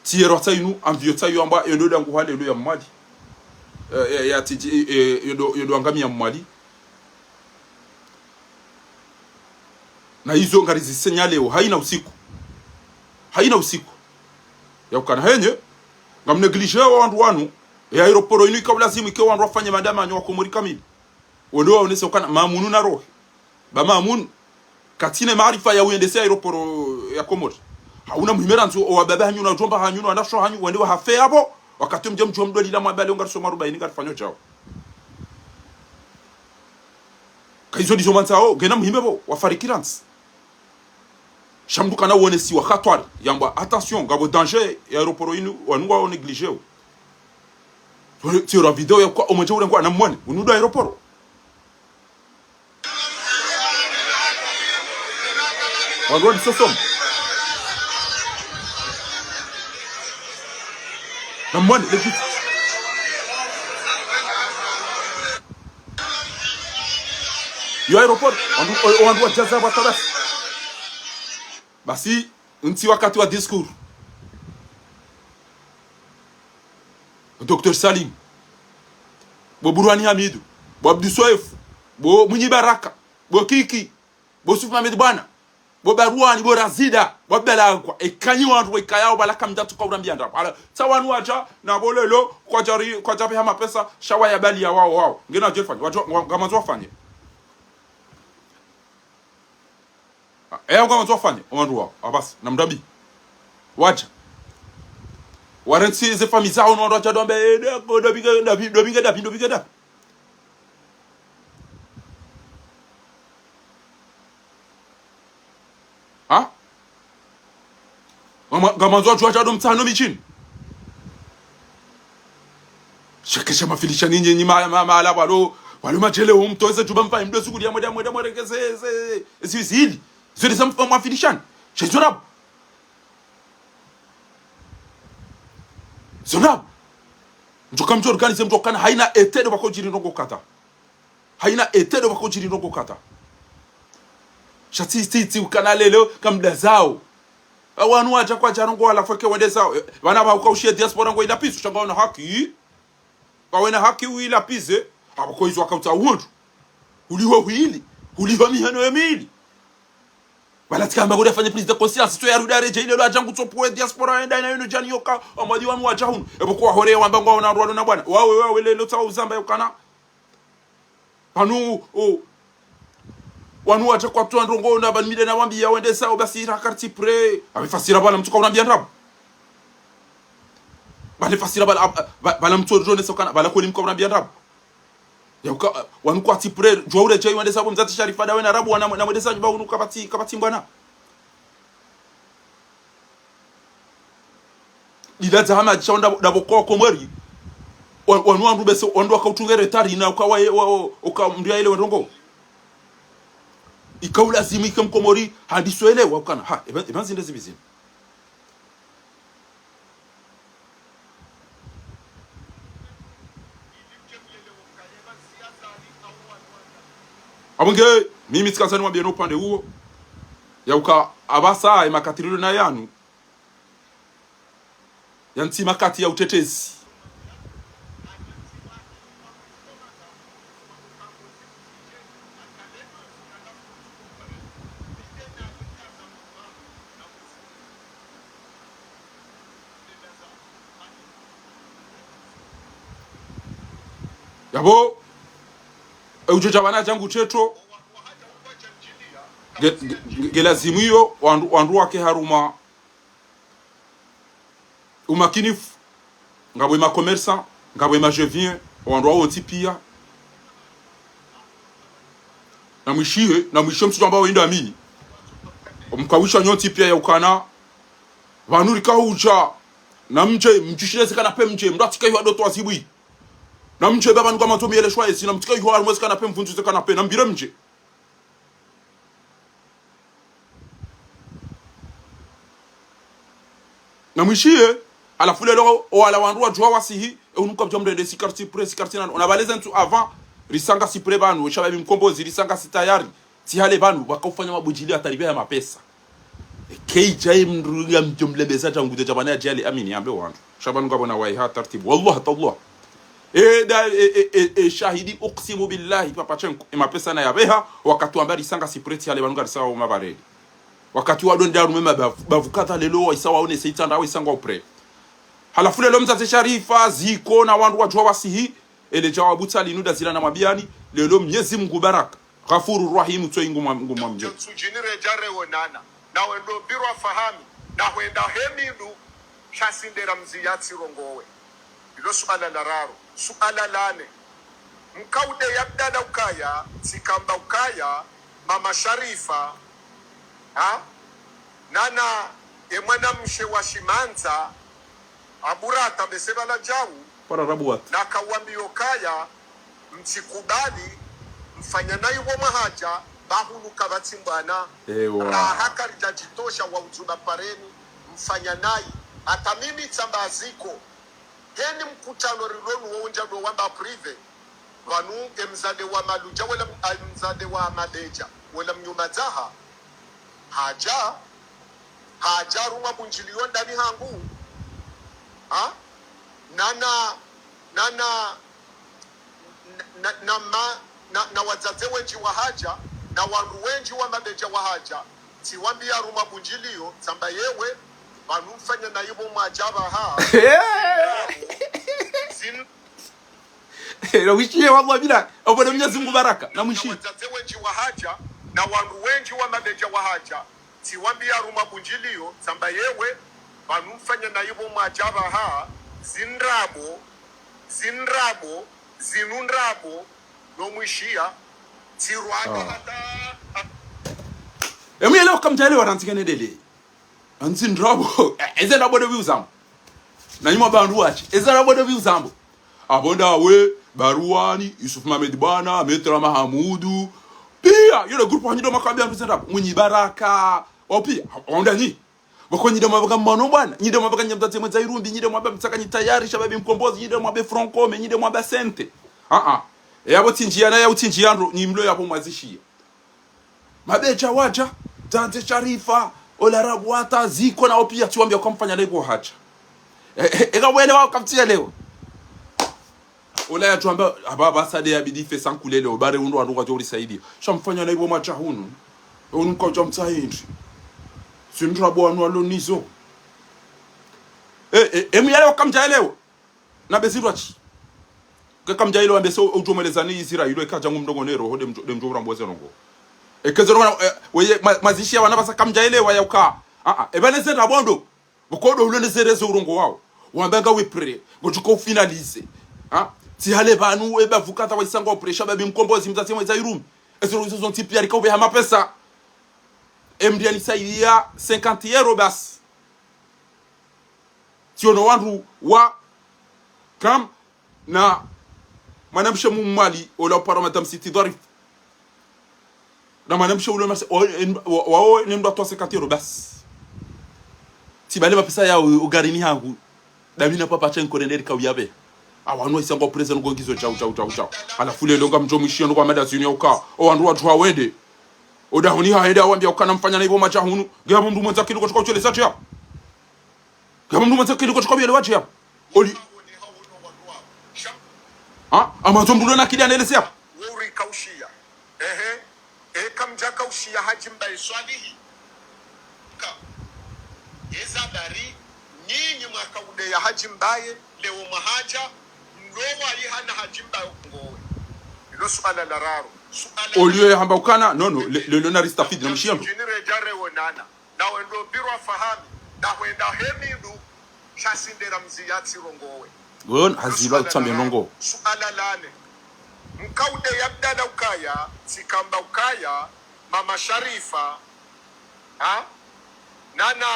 Tsi yero tsa inu, amvio tsa iyo amba, yondo dangu hale ilo ya Mwali. Eh, ya, ya tiji, eh, yondo, yondo angami ya Mwali. Na izo ngarizisenyaleo, hayina usiku. Hayina usiku. Ya ukana henye, ngamnégligé wandru wanu, e aéroport inu ika ulazimu ike wandru wafanye madama nyo wa Komori kamili. Wende waonese ukana, Mamunu na rohe. Ba Mamunu, katsina maarifa ya uyendese aéroport ya Komori. Hauna muhime randzi, o wababa hanyu na djomba hanyu na wanasho hanyu, wende wahafe abo, wakati mdje mdjo mdolila mwabale ungarisoma arubaini ngarifanyo djao. Ka izo ndizo mwandzao, ngena muhime bo, wafariki randzi. Sha mndru kana uonesiwa hatwari, yambwa, attention, ngapvo danger, ya aéroport inu, wanu ngwao négligéo. Tsi ora video ya kwa, omwenje urengwa, na mwone, unu ndo aéroport. Wandru wadi sosom. Na mwone, le vite. Yo aéroport, wandru, o, wandru wadjaza wa tabasi. Basi, ntsi wakati wa discours. Docteur Salim. Bo Burhani Hamidu. Bo Abdou Soef. Bo Mwinyi Baraka. Bo Kiki. Bo Yusuf Mohamed Bwana. Bo Barwani, bo Razida, bo Abdallah Ankwa. Eka nyi wandru wekayao bala kamdjatsu ka urambia ndrabo. Ala, tsa wanu wadja, na bo leo, kwadjari, kwadjapveha mapesa, sha waya bali ya wao, wao. Ngena djeri fanye, wadjo, wa-, ngamwandzo wafanye. Ah, eya ngamwandzo wafanye, o wandru wao, abasi, na mdrabi. Wadja. Warentsi ze famiyi zaho, no wandru wadja, ndo wambe, eh, ndo, ndo, ndo, binge, ndo, bi-, ndo, binge, ndo, bi-, ndo, binge, ndo. Ha? Ngama-, ngamandzo wadjuwa djado mtsano midjini. Sheke sha mafilishani nyenyi ma-, ma-, mahala walo, walo madjele umtoze djuba mfayi mdo suku dia mweda, mweda, mweda, ke ze, ze, ze, zili. Zo de za mf-, mafilishani. She zo nabo. Zo nabo. Ndjoka mdjo organiser mdru kana hayina été de pvako djiri ndrongo kata. Hayina été de pvako djiri ndrongo kata. Sha tsi, tsi, tsi ukana leo kamdazao. Wanu wadja kwadja ndrongo wala fweke wende zao. Eh, pvana pvauka ushiye diaspora ngo ilapize, sha ngwaona haki. Pvawena haki uilapize. Apvo ko izo wakautsa uhundru. Uliho hwili. Uliho miheno ya mili. Pvala tsikamba kuli afanye prise de conscience, tso yarudi aredjeyi lelo adja ngutso puwe diaspora yenda ina yinu djani yoka, wamwali wanu wadja hunu. Epvo kwahore wamba ngwaona ndrwalo na bwana. Wawe, wawe, lelo tsawa uzamba yokana. Pvanu, o, wanu wadja kwatsuwa ndrongo na pvanu mile na wambiya wende zao basi ira kartsi prêt. Apve fasira pvala mtsuka unambiya ndrabo. Pvale fasira pvala, a, a, pva-, pvala mtsuka udjone sokana, pvala kweli mka unambiya ndrabo. Yauka, wanu kwatsi prêt, djuwa uredjeyi wende zao mdzadze Sharifa dawe na rabu wana, na mwende zao djuba unu kapvatsi, kapvatsi mbwana. Dila za hama djisha wanda, dapvo kwa Komori. Wa-, wanu wandru bese, wandru waka utunge retard, na uka wa-, wa-, wa-, uka mndru ya ile wendrongo. Ika ulazimu ike Mkomori, handiso ele, wa ukana. Ha, eba, eba zinde zibi zinu. Apvo nge, mimi tsikandza nimwambiye no upande uwo. Yauka, apvasa, emakati rilo na yanu. Yantsi makati ya utetezi. Yapvo, e udjo dja pvanu djangu tseto, nge, nge, nge, nge lazimu iyo, wandru, wandru wake harumwa umakinifu, ngapvo ema commerçants, ngapvo ema je viens, wandru wawo wontsi piya. Na mwishiye, na mwishiye msutsu amba wenda mi. Omkawisha nyontsi piya ya ukana. Pvanu rika udja. Na mdje, mdjishile ze kanape mdje, mdru atsike iho ado towa zibwi. Na mdje pvapvanu ka mandzo miyeleshwa esi, na mtsike iho harumwa ze kanape mvundzu ze kanape, na mbire mdje. Na mwishiye, halafu lelo, owala wandru wadjuwa wasihi, e unu ka mdja mrende si kartsi prêt, si kartsi nani. Ona pvaleze ntsu avant, risanga si prêt pvanu, we shababi Mkombozi, risanga si tayari. Tsi hale pvanu, waka ufanya mabundjiliyo hata ripveha mapesa. E keyi djaye mndru ya mdjo mlembeza djangu dja pvanu ya djale, amini, yambe wandru. Sha pvanu ngapvo na wayiha tartibu. Wallah, tallah. E, da, e, e, e, e, shahidi, uksimu billahi, papa Tsenko. E mapesa na yapveha, wakati wamba risanga si prêt, tsi hale pvanu ngarisawa uma pvareli. Wakati wadonda harumwa ema bavu, bavu kadha lelo, wahisa waonese itsanda, wahisa ngwa u prêt. Halafu lelo mdzadze Sharifa, Ziko, na wandru wadjuwa wasihi, ele djawabu tsa linu da zila na mwambiyani, lelo Mnyezi Mungu baraka. Ghafuru Rahimu tsoyi ngumwa-, ngumwamdjo. Ntsudjini redja rewonana. Na wendo mbirwa fahami. Na hwenda he mindu. Sha sindera mzi ya tsirongowe. Ilo suala la raru. Suala la ne. Mkaude ya mdala ukaya, tsikamba ukaya, mama Sharifa, ha? Nana, e mwanamshe wa Shimandza, Aburata bese pvala djau, Para rabu watu. Nakawambiyo kaya, mtsikubali, mfanya nayi wo mwahadja, pvahunu kapvatsi mbwana, Ewa. Raha karidja djitosha wa udzuba pareni, mfanya nayi, hata mimi tsamba Ziko, heni mkutano rilo nuwo undja do wamba privé, pvanu e mdzadze wa Maludja, wala m-, a, mdzadze wa Mabedja, wala mnyuma dzaha, hadja, hadja harumwa bundjiliyo ndani hangu. Ha? Nana, nana, na, na, na ma, na, na wadzadze wendji wahadja, na wandru wendji wa Mabedja wahadja, tsiwambiya harumwa bundjiliyo, tsamba yewe, pvanu mfanya nayi wo mwadja pvaha. Zin- Na mwishiye, wallah bila, apvo na Mnyezi Mungu baraka, na mwishiye. Na wadzadze wendji wahadja, na wandru wendji wa Mabedja wahadja, tsiwambiya harumwa bundjiliyo, tsamba yewe, pvanu mfanya nayi wo mwadja pvaha, zindrabo, zindrabo, zinu ndrabo, no mwishiya, tsirwanda hata, a- Emu yelewa kamdjalewa rantsi kene dele. Andzi ndrabo. Eze ndrabo ndo pvi uzambo. Na nyuma bandu wache. Eze ndrabo ndo pvi uzambo. Apvo ndawe, Baruani, Yusuf Mohamed Bwana, Maître Mahamudu. Pia, yo le groupe wa nyi ndo makabila ndu ze ndrabo. Mwinyi Baraka. Wao pia, wao nda nyi. Pvoko nyi ndo mwabaka mano bwana. Nyi ndo mwabaka nyamtatse mwedza irumbi. Nyi ndo mwaba mtsaka nyi tayari, Shababi Mkombozi. Nyi ndo mwabe Franco, mais nyi ndo mwaba Sente. Ah, ah. E yapvo tindjia na ya utindjia ndo, nyi mlo yapvo mwazishia. Mabedja wadja, Dzadze Sharifa, ola Rabwata, Ziko na opia tsi wambia kamfanya na ibo hadja. E, e, eka wene wao kamtsielewa. Ola ya tsi wamba, aba, aba sade ya bidi fe sankulele, obare undru wandru kwa tsi urisaidia. Sha mfanya na ibo madja hunu. E unu mkao tsi mtsaindri. Sindra bo wanu walo nizo. E, e, e muyale wakamdjaelewa. Na be zindru atsi. Ke kamdjaelewa mbe so udjo mwelezani izira ilo eka djangu mdrongo nero, hode mdjo, de mdjo urambo ze ndrongo. Eke ze ndrongo, eh, weye, ma, mazishi ya wana pvasa kamdjaelewa ya uka. Ah, ah, eba ne ze ndrabo ndo. Pvoko ndo ulo ne ze rezo urongo wao. Wamba nga we prêt, ngodjo ko finaliser. Ah, tsi hale pvanu, eba vuka ta waisa ngo prêt, Shababi Mkombozi, Mdzadze mwedza irumbi. Eze ndrongo izo zontsi pia rika ubeha mapesa. E mdru ya nisaidia cinquante euros basi. Tsiono wandru wa kam na mwanamshe mumwali ola upara Madame Siti Dharif. Na mwanamshe ule mase, o, en, wa, wao ne mdru atoa cinquante euros basi. Tsi bale mapesa ya u, ugarini hangu. Damina papa tse nkorenderi kauyabe. Awanu waisa ngo prêt ze ndrongo ngizo djau, djau, djau, djau. Halafu lelo ngamdjo mwishia ndrongo wa madazini ya uka. O wandru wadjuha wende. Odahoni ha hende awambia uka na mfanya na ibo madja hunu. Nge apvo mdru mwendza kili kotsuka ucheleza tsi ya. Kama mdru mwendza kili kotsuka biyelewa tsi ya. Oli. Ha? Ama zo mdru lona kili aneleze ya. Wori kaushiya. Ehe. E kamdja kaushiya Hadji Mbaye Swalihi. Ka. Eza bari, nyinyi mwaka ude ya Hadji Mbaye, leo mwahadja, mlo wali hana Hadji Mbaye ngowe. Ilo suala la raru. Suala oliyo la ya hamba ukana, no, no, le, le, le na ristafidi, na mshiya ndo. Jini redja rewonana. Na wendo birwa fahami, na hwenda hemidu, sha sindera mzi ya tsirongowe. Won, hazilwa utsambe ndrongo. Suala lane. Mkaude ya mdala ukaya, tsikamba ukaya, Mama Sharifa, ha? Nana,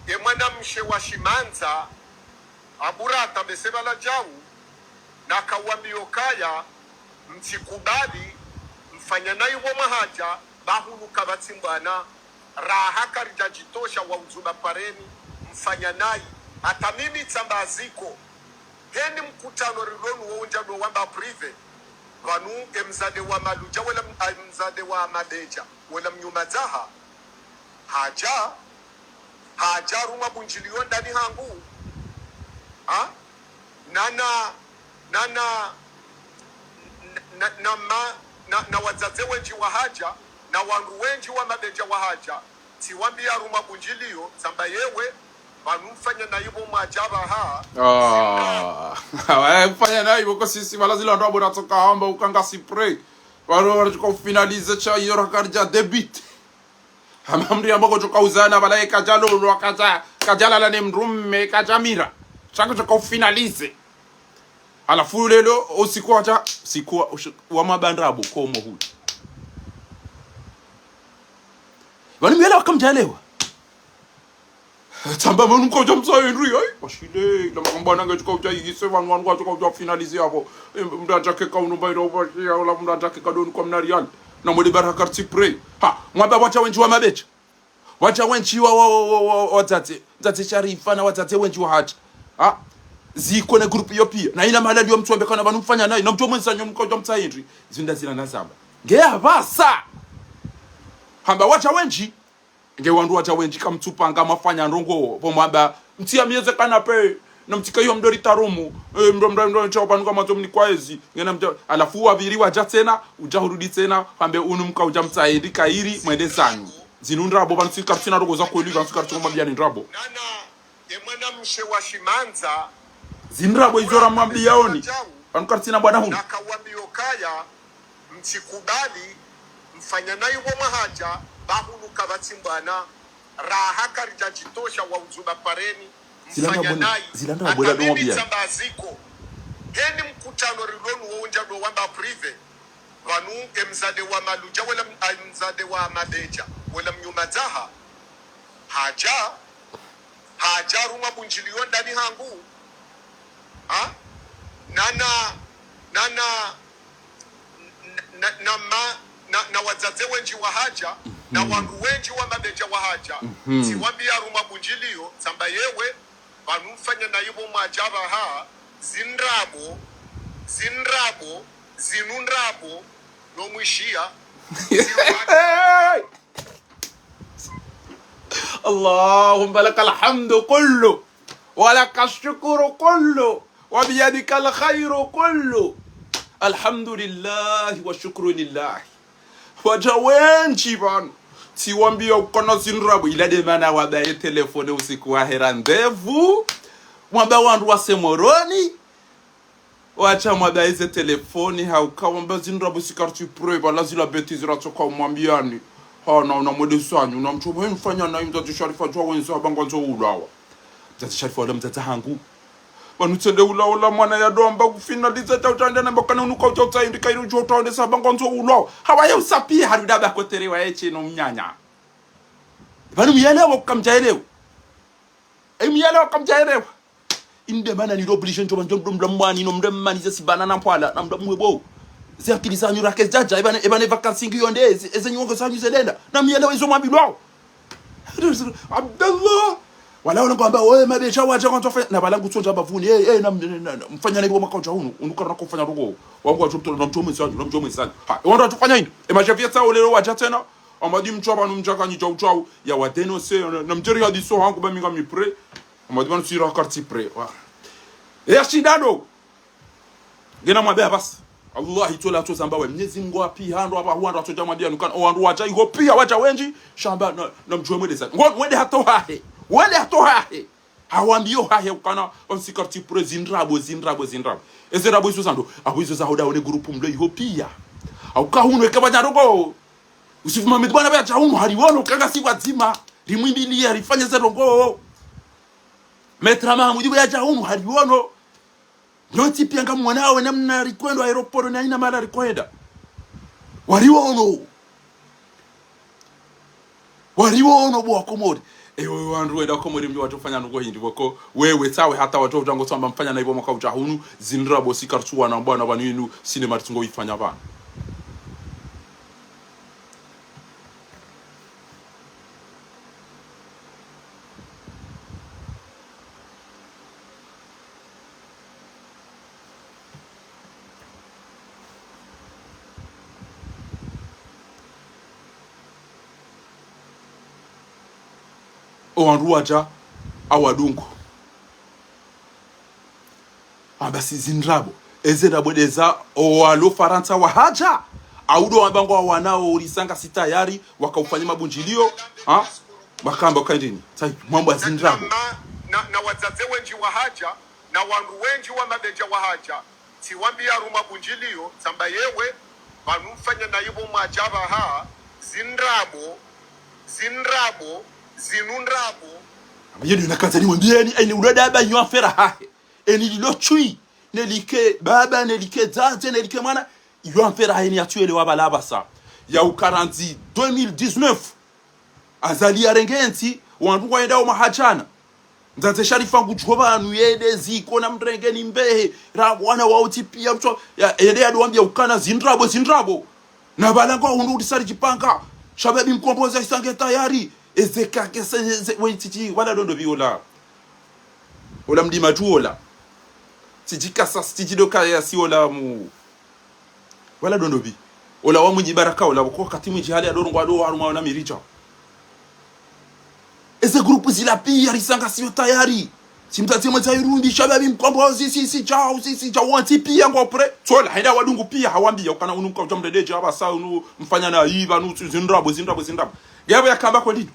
ye mwanamshe wa Shimandza, aburata besebala djau, na kawambiyo kaya, mtsikubali, mfanya nayi wo mwahadja, bahulu kapvatsi mbwana, raha karidja djitosha wa udzuba pareni, mfanya nayi, hata mimi tsamba Ziko. Heni mkutano rilonu wo undja no wamba privé, pvanu emzade wa Maludja wala m-, a, emzade wa Mabedja, wala mnyuma dzaha. Hadja, hadja harumwa bundjiliyo ndani hangu. Ha? Nana, nana, na, na, ma, na, na wadzadze wendji wahadja, na wandru wendji wa Mabedja wahadja, tsiwambiya harumwa bundjiliyo, tsamba yewe, pvanu mfanya nayi wo mwadja pvaha. Ah, mfanya nayi wo ko sisi, pvala zila ndo abona tsoka hamba ukanga sipre. Pvanu, pvanu tsuka ufinalize sha iyo rakaridja débute. Hama mdru yamba kotsuka uzana, pvala ye kadjalolwa, kadja, kadjalala ne mdrume, kadjamira. Sha kotsuka ufinalize. Halafu lelo, usiku wadja, usiku wa, usiku wa mabandra bo, komo huli. Pvanu miyala wakamdjaelewa. Tsamba pvanu mkaudja mtsaindri, ayi, washile, ila mkamba nange tsuka udja yise, pvanu, pvanu kwatsuka udja finalize yapvo. E, mdru adja keka unu mbairo upashiya, ola mdru adja keka donu kwa mna riyali. Na mwede baraka ritsi prêt. Ha, mwamba wadja wendji wa Mabedja. Wadja wendji wa, wa, wa, wa, wa, wadzadze, mdzadze Sharifa na wadzadze wendji wahadja. Ha? Ziko ne groupe iyo piya. Na ina mahala liyo mtsuwambe kana pvanu mfanya nayi. Na mdru mwendza nyo mkaudja mtsaindri. Zinda zila nazamba. Nge apvasa. Hamba wadja wendji. Nge wandru wadja wendji kamtsupanga mwafanya ndrongo, pvo mwamba, mtsiya miyeze kanape, na mtsika iyo mdori tarumu, e, mdro, mdro, mdro, ntsa pvanu kamwadzo mnikwa ezi, ngena mdja, halafu wapviri wadja tsena, udja hurudi tsena, hambe unu mkaudja mtsaindri kairi, mwende zanyu. Zinu ndrabo, pvanu tsi karitsina ndrongo za kweli, pvanu tsi karitsi mwambiya ni ndrabo. Nana, ye mwanamshe wa Shimandza. Zindrabo izo ramwambiya oni. Pvanu karitsina bwana hunu. Na kawambiyo kaya, mtsikubali, mfanya nayi wo mwahadja, bahulu kapvatsi mbwana, raha karidja djitosha wa udzuba pareni, zila mfanya ndrabo, nayi, zila ndrabo hata mimi tsamba Ziko. Heni mkutano rilonu wo undja no wamba privé, pvanu emzade wa Maludja, wala m-, a, emzade wa Mabedja, wala mnyuma dzaha. Hadja, Hadja harumwa bundjiliyo ndani hangu. Ha? Nana, nana, na, na, na ma, na, na wadzadze wendji wahadja, na wandru wendji wa mabedja wahadja. Tsiwambiya harumwa bundjiliyo, tsamba yewe, pvanu mfanya na ibo mwadja pvaha, zindrabo, zindrabo, zinu ndrabo, no mwishiya, اللهم لك الحمد كله ولك الشكر كله وبيدك الخير كله. الحمد لله والشكر لله. Wadja wendji pvanu. Tsiwambiya ukana zindrabo ila nde mana wabaye telefone usiku wahe rendez-vous. Mwamba wandru wase Moroni. Wadja mwamba eze telefoni, hauka wamba zindrabo si quartier près, pvala zila bêtise ratsoka umwambiyani. Hana, una mwende sanyu, una mtsobo, he mfanya na imdzadze Sharifa djuwa wendza, hamba ngwandzo ulawa. Mdzadze Sharifa wala mdzadze hangu. Pvanu tsende ulawa, ola mwana ya ndo amba kufinaliza tsa utsende na mbakana unuka utsa utsa indika ili udjuwa utsa wende sa hamba ngwandzo ulawa. Hawaye usapiye harudi amba kotere wa eche no mnyanya. Pvanu muyelewa uka mdjaelewa. E muyelewa uka mdjaelewa. Inde mana nilo obligé ndjo mba ndjo mdru mla mwani no mdru mmani ze sibana na mpwala na mdru mwe bo. Ze akili zanyu rake zadja, ebane, ebane vacances ngiyo nde, eze, eze nyongo zanyu zelenda. Na muyelewa izo mwambilwao. Abdallah. Wala wala ngwamba, oye, mabedja wadja kwanza fanya, na pvala ngutsondja bapvuni, eh, eh, na, na, na, na, mfanya na ibo mwaka udja unu, unu karana kufanya ndrongo. Wangu wadjo mtolo, na mdjo mwezanyu, na mdjo mwezanyu. Ha, e wandru watsofanya ini. E mashafi ya tsao leo wadja tsena, Amadi mtswa pvanu mdja kanyi djau djau, ya wa dénoncer, na, na mdjeri hadiso hangu ba mi ngami prêt. Amadi pvanu tsira quartier près. Wa. E ya shindano. Ngena mwambe basi. Allah, itsola tso zamba we. Mnyezi Mngu api hando amba huwa ndo atsodja mwambiya nukana. O wandru wadja iho piya wadja wendji. Shamba na, na mdjuwe mwende za. Ngo, wende hata hahe. Wende hata hahe. Hawambiyo hahe ukana, on si quartier près zindrabo, zindrabo, zindrabo. Eze ndrabo izo zando. Abo izo za hoda one groupe mlo iho piya. Hauka hunu eka pvadja ndrongo. Usifu Mohamed bwana pvadja hunu hali wono kanga si pvwadzima. Rimwimbiliya rifanye ze ndrongo. Maître Mahamoud pvadja hunu hali wono. Nyontsi piya ngamwonao namna rikwendo aéroport na ina mala rikwenda. Wari wono. Wari wono bo wa Komori. Ewe wandru wenda Komori mdjo watsofanya ndrongo hindri pvoko. Wewe tsawe hata wadjo udja ngo tsamba mfanya na ibo mwaka udja hunu. Zindrabo si kartsuwa na mbwana pvanu inu cinéma ritsungo ifanya pvanu. O wandru wadja, awadungu. Amba si zindrabo. Eze ndrabo ndeza, o walo Farantsa wahadja. Au ndo wamba ngwa wanao ulisanga si tayari, waka ufanya mabundjiliyo. Ha? Wakamba uka ndini. Tsayi, mwambo ya zindrabo. Na, na, na wadzadze wendji wahadja, na wandru wendji wa mabedja wahadja. Tsiwambiya harumwa bundjiliyo, tsamba yewe, pvanu mfanya na ibo mwadja pvaha, zindrabo, zindrabo, zinu ndrabo. Amba yenu nakandza nimwambiyeni, eni ulo daba nyo affaire hahe. Eni lilo tswi, nelike baba, nelike dzadze, nelike mwana, iyo affaire hahe ni yatsuwele wa pvala pvasa. Ya ukarandzi deux mille dix-neuf. Azali yarenge ntsi, wandru ngwayendao mahadjana. Mdzadze Sharifa ngudjo pvanu yende ziko na mrenge ni mbehe, ra wana wao tsi piya mtswa, ya, yende yadowambiya ukana zindrabo, zindrabo. Na pvala ngwa hunu ulisari djipanga, shababi mkombozi isange tayari, eze kake se, eze, we tsitsi, wala ndo ndopvi ola. Ola mdima tu ola. Tsitsi kasa, tsitsi doka ya si ola mu. Wala ndo ndopvi. Ola wa mwinyi baraka, ola pvoko wakati mwinyi hali ya ndoro ngwado harumwa na miridja. Eze groupe zila piya risanga siyo tayari. Tsi mdzadze mwedza irumbi, shababi mkombozi, si, si, djau, si, si, djau, wontsi piya ngwa prêt. Tsola, henda wadungu piya, hawambiya, ukana unu mka udja mrededja, pvasa unu mfanya na iba, nu, zindrabo, zindrabo, zindrabo. Ngeyapvo yakamba kwendini.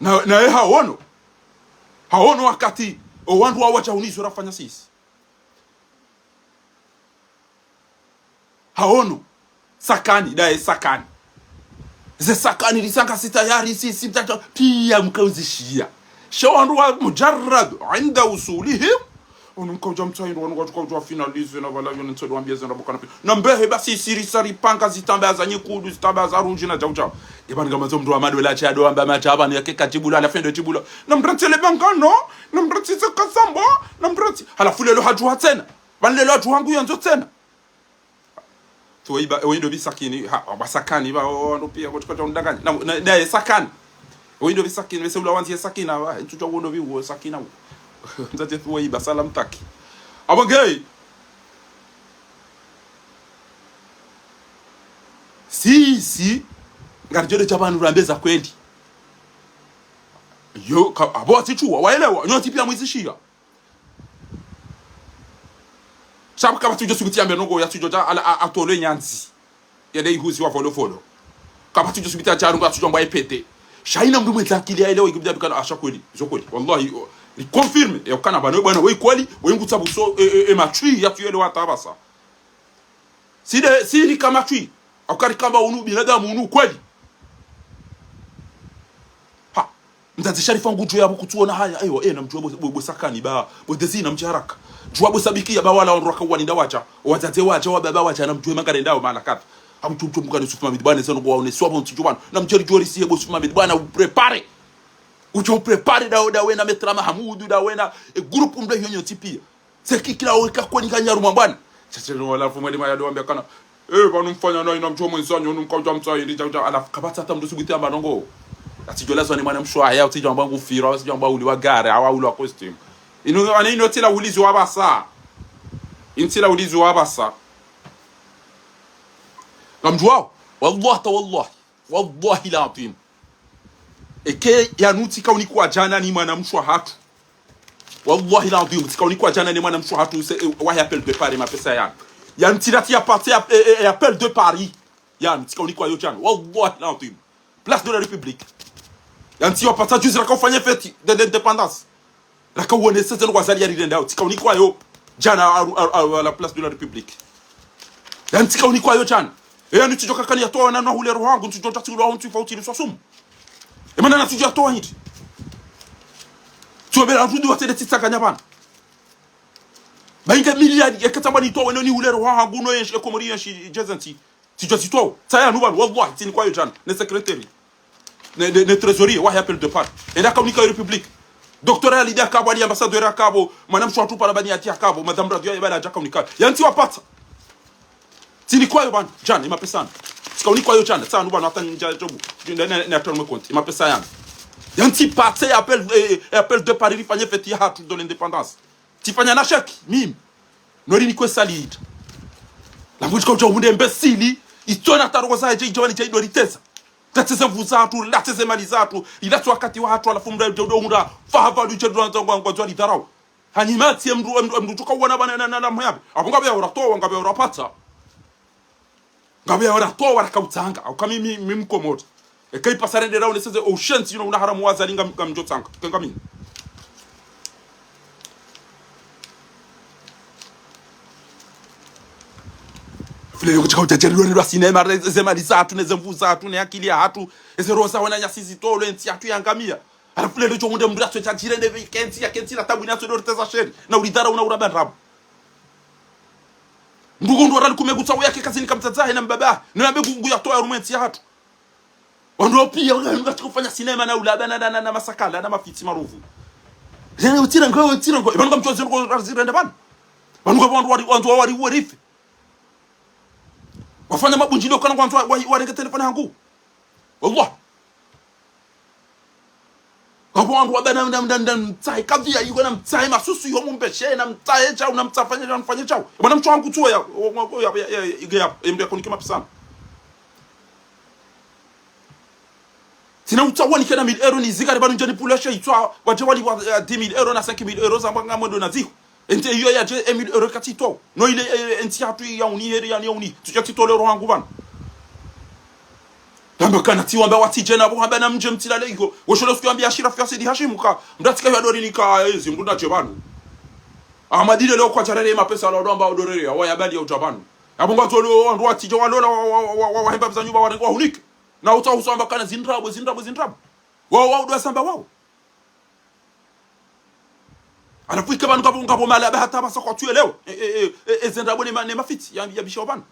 Na, na ye hawono. Hawono wakati, o wandru wawadja hunu izo rafanya sisi. Hawono. Sakani, daye sakani. Ze sakani risanga si tayari si, si, tata, piya mkauzishiya. Sha wandru wa mujarrad, inda usulihim, Unu mkaudja mtsayi ndo wanu kwatsu kaudja finalize na pvala yo ntsodjo wambia zenda bukana pi. Na mbehe basi siri sari panga zitamba za nyikudu, zitamba za rudji na djau djau. Eba nga mazo mndru wa madwela sha ndo wamba madjaba ni yake kadjibula, halafu ndo djibula. Na mdru ntsi le bangano, na mdru ntsi ze kazamba, na mdru ntsi. Halafu leo hadjuha tsena. Pvanu leo hadjuha ngu yandzo tsena. Thuwaiba, ewe ndo pvi sakini, ha, wa sakani, ba, o, ndo pia, kotika cha undanganya. Na, na, na, e sakani. Ewe ndo pvi sakini, wese ula wandzi e sakina, ba, ntsu cha uondo pvi uo sakina uo. Mzaze Thuwaiba, salamu taki. Abo nge. Si, si. Ngaridjo de cha pvanu rambe za kweli. Yo, ka, abo watsi chuwa, waelewa, nyontsi pia mwizishiya. Sha kapvatsi udjo subuti yambe ndrongo ya tsudjo dja ala a, atolwe nyandzi. Yende ihuzi wa volo volo. Kapvatsi udjo subuti ya dja ndrongo ya tsudjo amba ipete. Sha ina mndru mwendza akili ya elewa ikubida bikana asha kweli. Zo kweli. Wallahi, o, ni confirme. Ya ukana bwana, bwana, we kweli, we ngutsa buso, e, e, e, matswi ya tsuyelewa tabasa. Si de, si rika matswi. Au karikamba unu binadamu unu kweli. Ha. Mdzadze Sharifa ngudjuwa yapvo kutsuona haya. Ewa, e, namdjuwe bo, bo, bo sakani ba, bo dezi namdje haraka. Djuwa bo sabikiya ba wala wandru waka waninda wadja. Wadzadze wadja, wababa wadja, namdjuwe mangarendao mahala kadha. Hamdjuwe mdjuwe mkani Yusuf Mamedi, bwana, zeno kwa waone, swabo ntsi djuwa. Namdje ridjuwe risiye bo Yusuf Mamedi, bwana, uprépare. Udjo uprépare da, da wena Maître Mahamudu, da wena, e, groupe mdo hiyo nyontsi pia. Seki kila weka kweni kanyaruma bwana. Sha sha no halafu mwalimu yado wambia kana. Eh, pvanu mfanya na ina mdjuwa mwenzanyu, unu mkaudja mtsayi, ndi djau djau. Halafu kapvatsi hata mndru subuti yamba ndrongo. Atsidjo lazwa ni mwana mshe wahe, au tsidjo amba ngufirwa, au tsidjo amba uliwa gari, au uliwa costume. Inu, ane inu tsi la ulizi wa pvasa. Inu tsi la ulizi wa pvasa. Ngamdjuwao. Wallahi ta wallahi. Wallahi l'adhwim. Eke yanu tsika unikwa djana ni mwana mshe wahatru. Wallahi l'adhwim, tsika unikwa djana ni mwana mshe wahatru se, e, wahe appel de Paris mapesa yanu. Yanu tsila tsi ya pate ya, e, e, e, appel de Paris. Yanu tsika unikwa yo djana. Wallahi l'adhwim. Place de la République. Yanu tsi wapatsa juzi raka ufanya fête de l'indépendance. Raka uonesa zeno kwa Azali yarirendao. Tsika unikwa yo djana à, à, à, à la place de la République. Yanu tsika unikwa yo djana. E yanu tsidjo kakani yatowa na, na hule roho hangu, ntsudjo tatsi ulo hangu, ntsu ifa utsi liswa sumu. E mana natsudjo yatowa hindri. Tsobela ntsu ndi watsende tsitsanganya pvanu. Ba inge miliari, eke tsamba nitowe no ni hule roho hangu no yenshi, e Komori yenshi, djezentsi. Tsidjo tsitowa. Tsaya nu pvanu, wallahi, tsinikwa yo djana. Ne secrétaire. Ne, ne, ne trésorier, wahe appel de Paris. Enda kaunika yo République. Docteur Halidi akapvo, Ali ambassadeur akapvo, mwana mshe wahatru pvala bani ati akapvo, madame Radio ya bala adja kaunika. Yanu tsi wapatsa. Tsinikwa yo pvanu, djana, imapesa yanu. Tsika unikwa yo djana, tsanu pvanu hata ndja djobu. Ne, ne, ne, ne, attends, me compte, imapesa yanu. Yanu tsi patse ya appel, eh, eh, appel de Paris, rifanye fête yahatru de l'indépendance. Tsifanya na chèque, mimi. Nori nikwe salida. Lambu tsika udja umunde imbécile, itsona taroza edje idjawani dja idoriteza. Tatseze nvu zahatru, latseze mali zahatru, ilatswa wakati wahatru, halafu mndru udja udo unda, faha pvanu dje ndo wandzo ngwa, ngwa dzwali dharau. Hanyi matsi e mndru, e mndru, e mndru tsuka uwana pvanu na, na, na mhuyapvi. Apvo ngapvo ya ura towa, ngapvo ya ura patsa. Ngapvo ya ura towa, raka utsanga. Au kami mi, mi Mkomori. Eka ipasa rende raoneseze o ushenzi inu una haramu wa Azali nga, ngamdjo tsanga. Kenga mini. Fule yo kutsika udja djeri lori lwa sinema, re, ze mali zahatru, ne ze nvu zahatru, ne akili yahatru, eze roho za wananyasi zitolwe, entsi yahatru yangamia. Halafu leo djo munde mndru yatso djadjire ne pvi kentsi ya kentsi la tabu ni yatso doriteza sheri. Na ulidharau na uramba ndrabo. Mndru ngu ndo warali kume kutsawo yake kazini ka mdzadzahe na mbabahe. No yambe ngu, ngu yatowa harumwa entsi yahatru. Wandru wao pia, wanga, wanga tsikufanya sinema na ulaba na, na, na, na masakala, na mafitsi maruvu. Zene utsira ngo, utsira ngo. Ipvanu ngamdjuwa zinu ko razirende pvanu. Pvanu ngapvo wandru wari, wandru wari warife. Wafanya mabundjilio kana wandru wa, wa, warenge telefoni hangu. Wallah. Ngapvo wandru wamba na, na, na, na mtsahe kadhiya, iwe na mtsahe masusu yo mumbeshe, na mtsahe djau, na mtsahe fanye djau, mfanye djau. Mwana mshe wahangu tsuwo ya, ya, ya, ya, ya, ya, embe yakunike mapesa yanu. Tsina utsaha wanike na mille euros nizikare pvanu ndjeni pvuleshe itswa, wadje wali wa, eh, dix mille euros na cinq mille euros zamba ngamwendo naziho. Entsi iyo yadje e mille euros katsitowa. No ile, eh, entsi yahatru yauni heri yani yauni. Tsudja tsitowa leo roho hangu pvanu. Hamba kana tsiwamba watsidje napvo, hamba namdje mtsilale iho. Wesho leo siku yambi Ashirafi ya Saidi Hashimu ka. Mndru atsika yo adori nika, eh, zi mndru nadje pvanu. Ahmadi leo kwadjarere mapesa la ndo amba odorere, awa ya bali ya udja pvanu. Apvo ngwatsolo wandru watsidje walola wa, wa, wa, wa, wahemba pvizanyu ba warenge wahunike. Na utsaha usamba kana zindrabo, zindrabo, zindrabo. Wao, wao, ndo wasamba wao. Halafu ika pvanu ngapvo, ngapvo malaba hata pvasa kwatsu elewa. E, e, e, e, eze ndrabo ne ma-, ne mafitsi ya, ya bishao pvanu.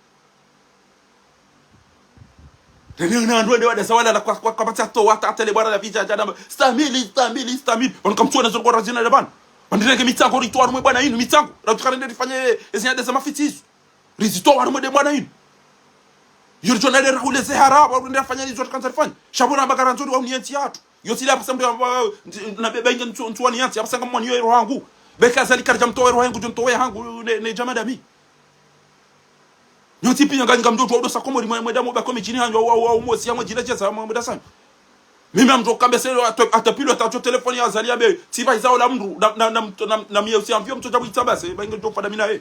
Nene na ndo nde wada zawala la kwa, kwa, kwa batsa to wata atele bwana la vija jana. Stamili, stamili, stamili. Pvanu kamtsuona zo ngora zina nda pvanu. Pvanu ndirenge mitsango ritowa harumwa bwana inu, mitsango. Ratukarende rifanye ezi nyade za mafitsi izo. Rizitowa harumwa nde bwana inu. Yo ridjo nade rahule ze hara, wa rende rafanya izo rikandza rifanye. Sha pvo ramba ngarandzo riwa uni yentsi yatru. Yo tsile apvasa mndru amba, ndi-, na beba inge ntsu-, ntsuwani yentsi, apvasa ngamwani yo eroho hangu. Beka Azali karidja mtowa eroho hangu, djo ntowa hangu, ne, ne djama dami. Nyontsi piya ngani ngamdjo djuwa udo sa Komori mwe-, mwenda mubaki midjini hanyu, au, au, au, mosi ya mwe djila djeza, mwe-, mwenda sanyu. Mimi amdjo kambe se, ata, ata pilo, ata djo telefoni ya Azali yambe, tsi pvahiza ola mndru, na, na, na, na, na miye usi amvio mtsodja mwitsa basi, ba inge djo fada mi naye.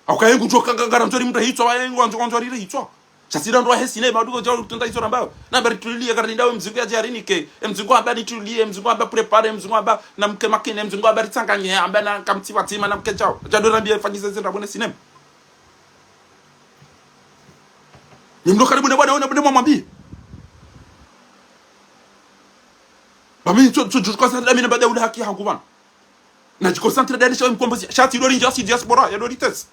Au ka yengu djo kanga ngarandzo ri mndru hitswa, wa yengu andzo, andzo rire hitswa. Sha sira ndo hesine, maduko djao tunda hitswa rambao. Na bari tulilie kari ndawe mzungu ya djari nike. E mzungu amba nitulie, e mzungu amba prépare, e mzungu amba namke makine, e mzungu amba ritsanganye, amba na kamtsi watima namke djao. Djado rambia fanyise zinda bone sinema. Ni mndru karibu ne bwana, ona bwana mwamwambi. Ba mi tso, tso, tso, kwa sa, mi na bada ula haki hangu bwana. Na djiconcentre ndani sha mkombozi. Sha tsi ndo rinja si diaspora, ya ndo ritesi.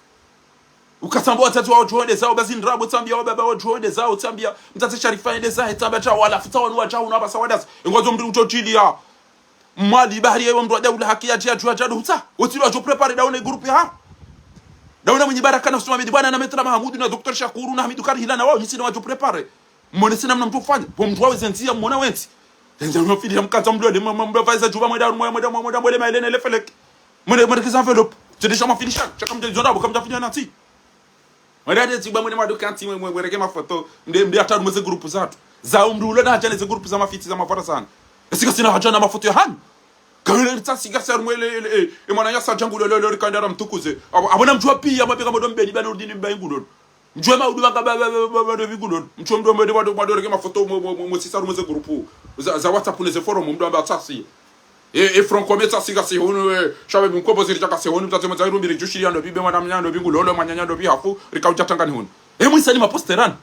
Ukasamba wazazi wao djuhende zao, bazi ndrabo tsambia wababa wao djuhende zao, tsambia mzazi Sharifa yende zahe, tsamba djao, wala futsa wanu wadjao, na pvasa wadazi. Engwazo mndru utotili ya. Mwali bahari ya mndru wa daula haki ya djia djua djado hutsa. Wotsi ndo wadjo préparer daona groupe ya. Daona Mwinyi Baraka na Usman Midi bwana na Maître Mahamudu na Docteur Shakuru na Hamidu Karihila na wao, nyi tsi ndo wadjo préparer. Mwone sina mna mndru ufanya. Pvo mndru wawe ze ndziya mwona wentsi. Ze ndziya mfili ya mkandza mndru wale, mwa, mwa, mndru wafaiza djuba mwenda, mwa, mwenda, mwa, mwenda, mwele maele ne lefeleke. Mwende, mwende kiza enveloppe. Tsi ndesha mafili sha, sha kamdja zona, bo kamdja fili na tsi. Mwende ade djiba mwende mwa duka ntsi, mwe, mwe, mwereke mafoto. Mde, mde hata mweze groupe zatru. Za mndru ulo na hadja ne ze groupe za mafitsi za mafara sana. Esika sina hadja na mafoto ya hanyu. Kamwe le ritsa sika sa mwele, e, e, e, mwana ya sa djangu lo, lo, lo, rikandara mtukuze. Abo, abo na mdjuwa piya, mabeka modo mbeni, bani urdini mbayi ngulo. Mdjuwe maudu wanga ba, ba, ba, ba, ba, ndo vingu lolo. Mdjuwe mdru wa mdru wa mdru wa reke mafoto mwe, mwe, mwe, mwe sisa rumwe ze groupe. Za, za WhatsApp ne ze forum, mdru amba tsasi. E, e, Franco me tsasi kasi hunu, e, shawe mkombozi ridja kasi hunu, mtate mwe za irumbiri djushiri ya ndo bibe mwana mnya ndo vingu lolo, mwananya ndo vihafu, rika udja tangani hunu. E, mwisa ni maposterani.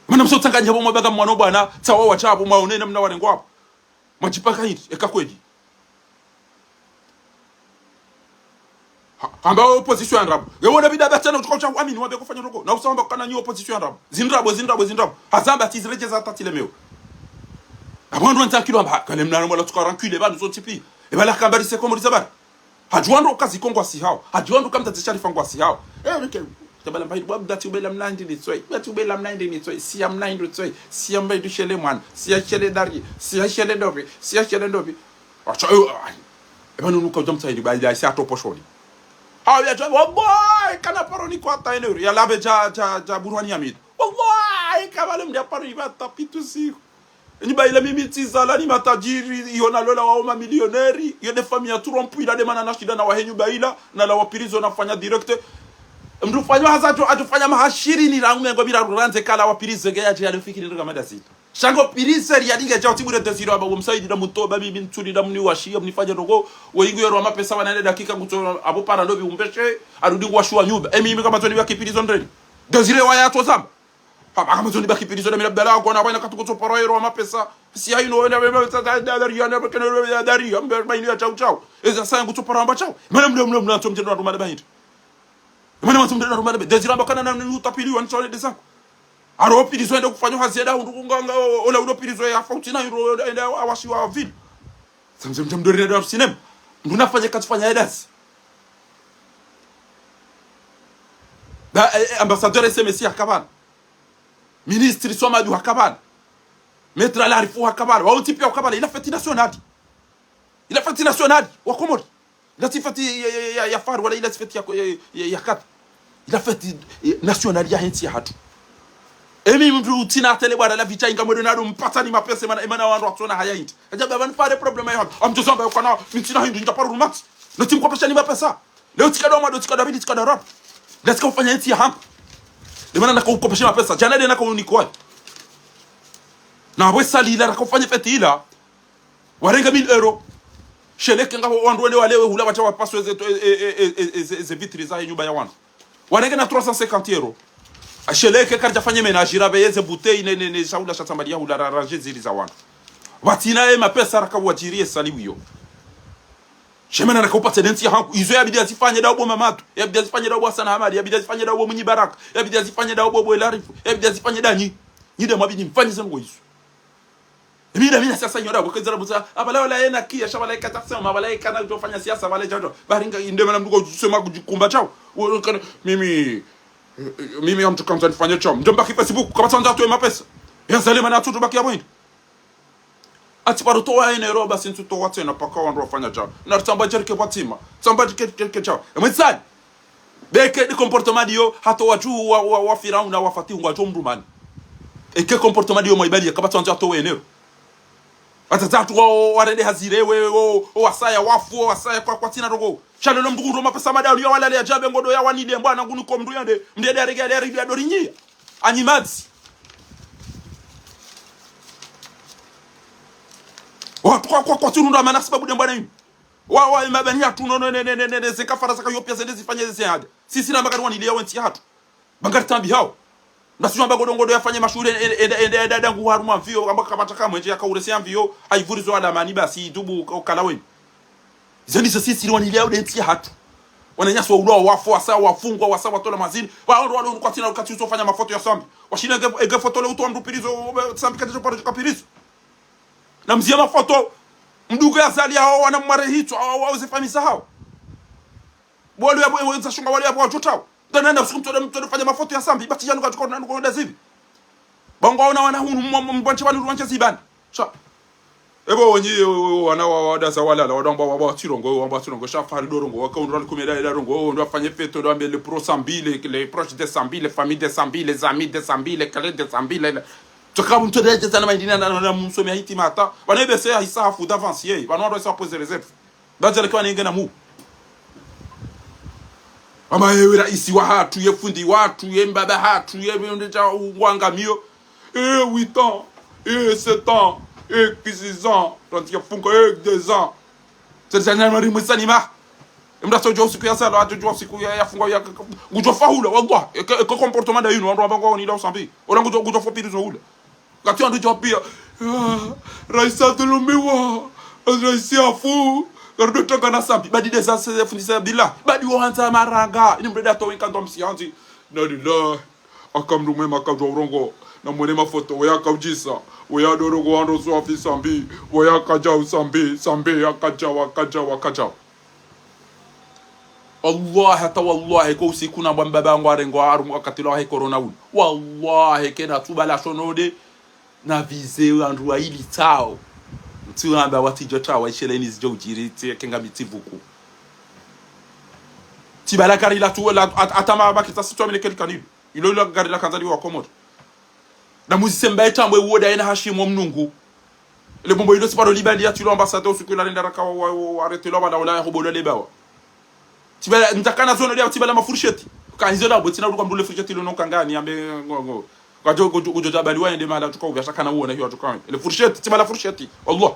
Mana mso tangani hapvo mwabaka mwana bwana, tsawa wa chapvo, mwaone namna warengwa hapvo. Mwadjipaka hindri, eka kweli. Ha, hamba opposition ya ndrabo. Ye wona bida batsana utuka ucha uamini wambe kufanya ndroko. Na usamba kana nyi opposition ya ndrabo. Zindrabo, zindrabo, zindrabo. Hazamba tsi ziredjeza hata tsi lemewo. Abo ndo nza kilo amba, kale mnano mwala tuka rancune, pvanu zo tipi. E bala kamba rise Komori za bala. Hadjuwa ndo kazi ko ngwasi hao. Hadjuwa ndo kamta tsi Sharifa ngwasi hao. Eh, nike, tabala mbayi, wabda ti ubela mnandi ni tswe. Wabda ti ubela mnandi ni tswe. Siya mnandi ni tswe. Siya mbayi du shele mwana. Siya shele dari. Siya shele ndovi. Siya shele ndovi. Acha, eh, ai. Eba nunu ka udja mtsaidi, ba, ya, si ato poshoni. Hau ya dja, wallahi, kana paro ni kwa ta ene, ya labe dja, dja, dja Burhani Hamid. Wallahi, kabale mdja paro ni ba tapitu si. Enyi ba ila mimi tsi zala ni matajiri, iyo na lola wao mamilioneri, iyo de famille ya Trump, ila de mana na shida na wahenyu ba ila, na la wa prison na fanya direct. Mdru fanya haza ajo, ajo fanya mahashiri ni rangu mengo miraru randze kala wa prison nge ya dje ya le fikiri nrika madazini. Sha ngo pirize ri ya dinge djao tsi bure Désiré amba wo msaidi na mutoba mimi ntsuli na mni washiya mnifanye ndroko. We ingu yero mapesa wana ne dakika ngutso abo para ndovi umbeshe. Arudi ngu washiwa nyumba. E mimi kama tsoni baki pirizo ndreni. Désiré wa ya to zamba. Haba kama tsoni baki pirizo na mila bala kwa na bana katu kutso para yero mapesa. Si ya ino wena bebe sa da da da riya na beke na bebe da da riya mbe ba ino ya chau chau. Eza sa ngutso para amba chau. Mwana mle mle mle tso mtendo na rumada bahindi. Mwana mtso mtendo na rumada be. Désiré amba kana na nutapili wa ntsone de sangu. Aro pirizo ende kufanya hazi eda hundu kunga nga o-, ola udo pirizo ya fauti na iro ende awashiwa ville. Samze mdja mdori na do cinéma. Mdru nafanye katsi fanya edasi. Ba, eh, eh, ambassadeur S M S hakabala. Ministre Swamadu hakabala. Maître Alarifu hakabala. Wao tsi piya hakabala. Ila fête nationale. Ila fête nationale. Wa Komori. Ila tsi fête ya, ya, ya, ya, ya faru, wala ila tsi fête ya, ya, ya, ya kata. Ila fête, eh, nationale ya hentsi ya hatru. Emi mdru utsina atele bwara la vita inga mwendo nado mpatsa ni mapesa mana, mana wandru watsona haya hindri. Aja baba nifare problème ya hatru. Amdjo zamba yokana, mi ntsina hindri, ndja paru rumatsi. No tsi mkopesha ni mapesa. Leo tsikado mado, tsikado abili, tsikado rapu. Nda tsika ufanya hentsi ya hangu. De mana naka ukopesha mapesa. Djana de naka unikoe. Na we sali ila, naka ufanya fête ila. Warenga mille euros. Sheleke nga wandru wende walewe hula wacha wapaswe ze, e, e, ze vitre za nyumba ya wandru. Warenge na trois cent cinquante euros. Asheleke karidja fanye ménage, rabe yeze bouteille ne, ne, ne, shahula sha tsambali ya hula ra, raje zili za wandru. Watsina ye mapesa raka wadjiri ye sali wiyo. Shemana nakaupatse ntsi yahangu. Izo yabidi azifanye daho bo Mamadu. Yabidi azifanye daho bo Hassan Hamadi. Yabidi azifanye daho bo Mwinyi Baraka. Yabidi azifanye daho bo, bo Elarifu. Yabidi azifanye daho nyi. Nyi nde mwabidi mfanye zinu kwa izo. Emi nda mi na siasa nyoda, bo kenzela buza, apvala wala yena kia, sha pvala yeka taksema, apvala yeka na kudjofanya siasa, apvala djadjo. Bari nga inde mana mndru kudjisema kudjikumba shao. Wo, kana, mimi, mimi ya mndru kandza nifanye shao. Mdjomba ki Facebook, kapvatsi wandza watowe mapesa. Ya zale mana atsu baki ya bwende. Ati paro towa enero basi ntsu towa tsena paka wandru wafanya shao. Na tsamba djerike pvwatsima. Tsamba djerike, djerike shao. Emwe tsani. Beke ndi comportement ndiyo, hata wadjuu wa, wa, wa Firauna wa Fatihu ngwadjo mdrumani. Eke comportement ndiyo mwaibali, kapvatsi wandza watowe enero. Hata zatru wa, wa, warende hazire, we, o, o wasaya wafu, o wasaya kwa, kwatsina ndrongo. Sha lelo mndru kundro mapesa madalu ya walale ya djabe ngodo ya wanile mbwana ngunu ko mndru yande, mndru yande arege, yande arege, yadori nyiya. Anyi madzi. Wa, kwa, kwa, kwatsi undru amana sababu nde mbwana inu. Wa, wa, mabani yatru no, no, ne, ne, ne, ne, ne, ze kafara zaka yo pia zende zifanye ze hada. Sisi na magari wanile ya wentsi yahatru. Bangari tambi hao. Na sijua amba ngodo ngodo yafanye mashuhuli, ende, ende, ende, ende, ende, ngu harumwa mvio, amba kapvatsa kamwe ndje yakaurese ya mvio, aivurizo alamani basi, idubu, ka-, kala weni. Zeni zo sisi wanile ya ode ntsi yahatru. Wananyasi wa ulwa wafu, wasa wafungwa, wasa watolwa mazini. Wa ondro walo kwatsina wakati usofanya mafoto ya Sambi. Washina ege, ege foto le utowa mndru pirizo, Sambi katidjo paro djika pirizo. Na mzia mafoto, mndru ke yazali hao wana mware hitswa, hao, hao ze famisa hao. Wale ya, wale za shunga wale ya wadjotao. Ndana na usiku mtsoda, mtsoda fanya mafoto ya Sambi, bati yanu katsuko na nuko nda zivi. Bongo ona wana hunu, mwa, mwa, mbwanche wanu, mbwanche zibani. Sha. Ebo wenyi, wana wa, wa, wadaza walala, wadamba wa, wa, tsirongo, wa, wa, tsirongo, sha fari dorongo, waka undra kumeda ila rongo, ndo afanye feto, ndo ambe le pro Sambi, le, le proche de Sambi, le famille de Sambi, les amis de Sambi, les collègues de Sambi, le, le. Tsoka mtsoda yedjeza na maindina na, na, na msomi ya hiti mata. Wana ebe se ya hisa hafu d'avance, ye. Wana wadwa sa poser réserve. Badjale kwa nenge na mu. Ama yewe raisi wahatru, ye fundi watru, ye mbaba hatru, ye mende cha uwanga mio. Eh, huit ans, eh, sept ans, eh, six ans, trente ya funga, eh, deux ans. C'est ça, na mari mwisanima. Emda so jo siku ya sala, jo siku ya, ya funga ya, ngudjo fahula, wallah. Eke, eke comportement da inu, wandru wamba ngwa onila usambi. Ola ngudjo, ngudjo fopiri zo hula. Kati wandru djopia, ah, raisi adhulumiwa, raisi afu, karudo tanga na Sambi, badi deza se fundisa bila, badi wo handza maranga, ini mreda to wenka ndo msianzi. Na lillahi, aka mndru mwema kadjua urongo, na mwene mafoto, we akaudjisa, we adorongo wandro swafi Sambi, we akadjau Sambi, Sambi akadjau, akadjau, akadjau. Wallahi, hata wallahi, ko usiku na mbwa mbaba wangu arengwa harumwa wakati la wahe corona unu. Wallahi, kena tsuba la shonode, na vize wandru wa ili tsao. Mtsi wamba watsidjo tsao, waishele ini zidjo udjiri, tsi kenga mitsivuku. Tsi bala gari la tu, la, at-, atama bakita sitwa mine keli kanilu. Ilo ilo gari la kandzali wa Komori. Na muzise mbaye tambwe uwo daye na Hashim wa Mnungu. Le bombo ilo siparo libali ya tilo ambassadeur usiku ila lenda raka wa, wa, wa, arrêté lo bala wala ya hobolo le bawa. Tibala, ntakana zono lia tibala mafourchette. Ka hizo la bo tsina uruka mdru le fourchette ilo no kangani ambe ngo, ngo. Kwadjo, kwadjo, kwadjo tabali wa yende mahala tuka uvya shaka na uona hiyo tuka. Le fourchette, tibala fourchette. Wallah.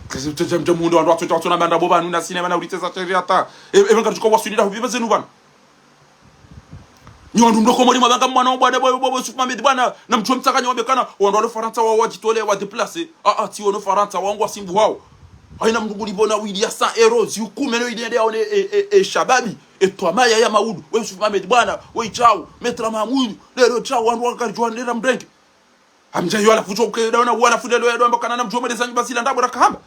Kasi tete mte mundo wandru watso, watso na banda bo pvanu na sinema na uriteza sheria ta. E, e, venga tuka waswili la hubiba zenu pvanu. Nyi wandru mdoko mori mwabanga mwana wa bwana, bo, bo, bo, Yusuf Mohamed bwana, na mdjuwe mtsanganya wabekana, wandru walo Farantsa wa, wadjitole, wa déplacé. Ah, ah, tsi wono Farantsa, wangu wasimbu hao. Haina mndru nguli bona wili ya cent euros, ziukume no ili yende yaone, e, e, e, shababi, e, twamaya ya maudu. We Yusuf Mohamed bwana, we ichau, Maître Mahamudu, lelo chau, wandru wakaridjuwa nera mrenge. Hamdja yo halafu tso ke daona wana fude lo ya doamba kana na mdjuwe mweleza nyumba zila ndabo rakahamba.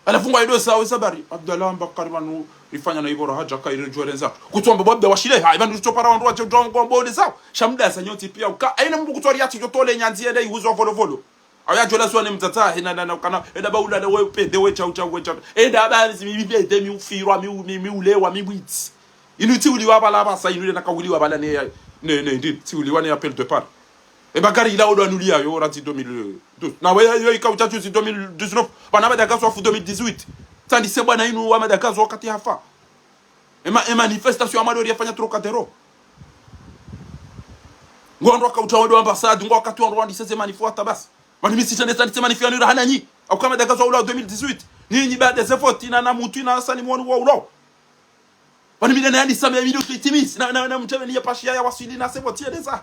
Halafu ngwa ido sawe sabari. Abdallah Mbakari pvanu rifanya na ibora hadja ka ire djuwe renza. Kutsomba bo Abda washile, ha, ipvanu kutsopara wandru wadje udjo ngwa mbole zao. Sha mdasa nyontsi pia uka. Haina mndru kutsori yatsi djo tole nyanzi yende ihuzo volovolo. Awe adjo la swane mdzadza, hena na, na, kana, enda ba ulala we pende, we chau, chau, we chau. Enda ba zi mi, mi pende, mi ufirwa, mi u-, mi, mi ulewa, mi bwitsi. Inu tsi uliwa bala basa, inu lena ka uliwa bala ne, ne, ne, ndi, tsi uliwa ne appel de part. E magari ila odo anulia yo, rati deux mille douze. Na we, yo ika uchachu zi deux mille dix-neuf. Bana ba dagazo afu deux mille dix-huit. Tandi se bwana inu wa madagazo wakati hafa. E ma, e manifestation ya madori yafanya Trocadéro. Ngo wandru waka ucha wendo ambassade, ngo wakati wandru wandise ze manifo hata basi. Mani misi tende tandi se manifo ya nura hana nyi. Au kama dagazo ula deux mille dix-huit. Ni nyi ba de ze vote na, na mutu na sani mwonu wa ulo. Pvanu mi nde nayandisa me video kitimis, na, na, na mtebe niye pashi ya, ya waswili na sebo tiye deza.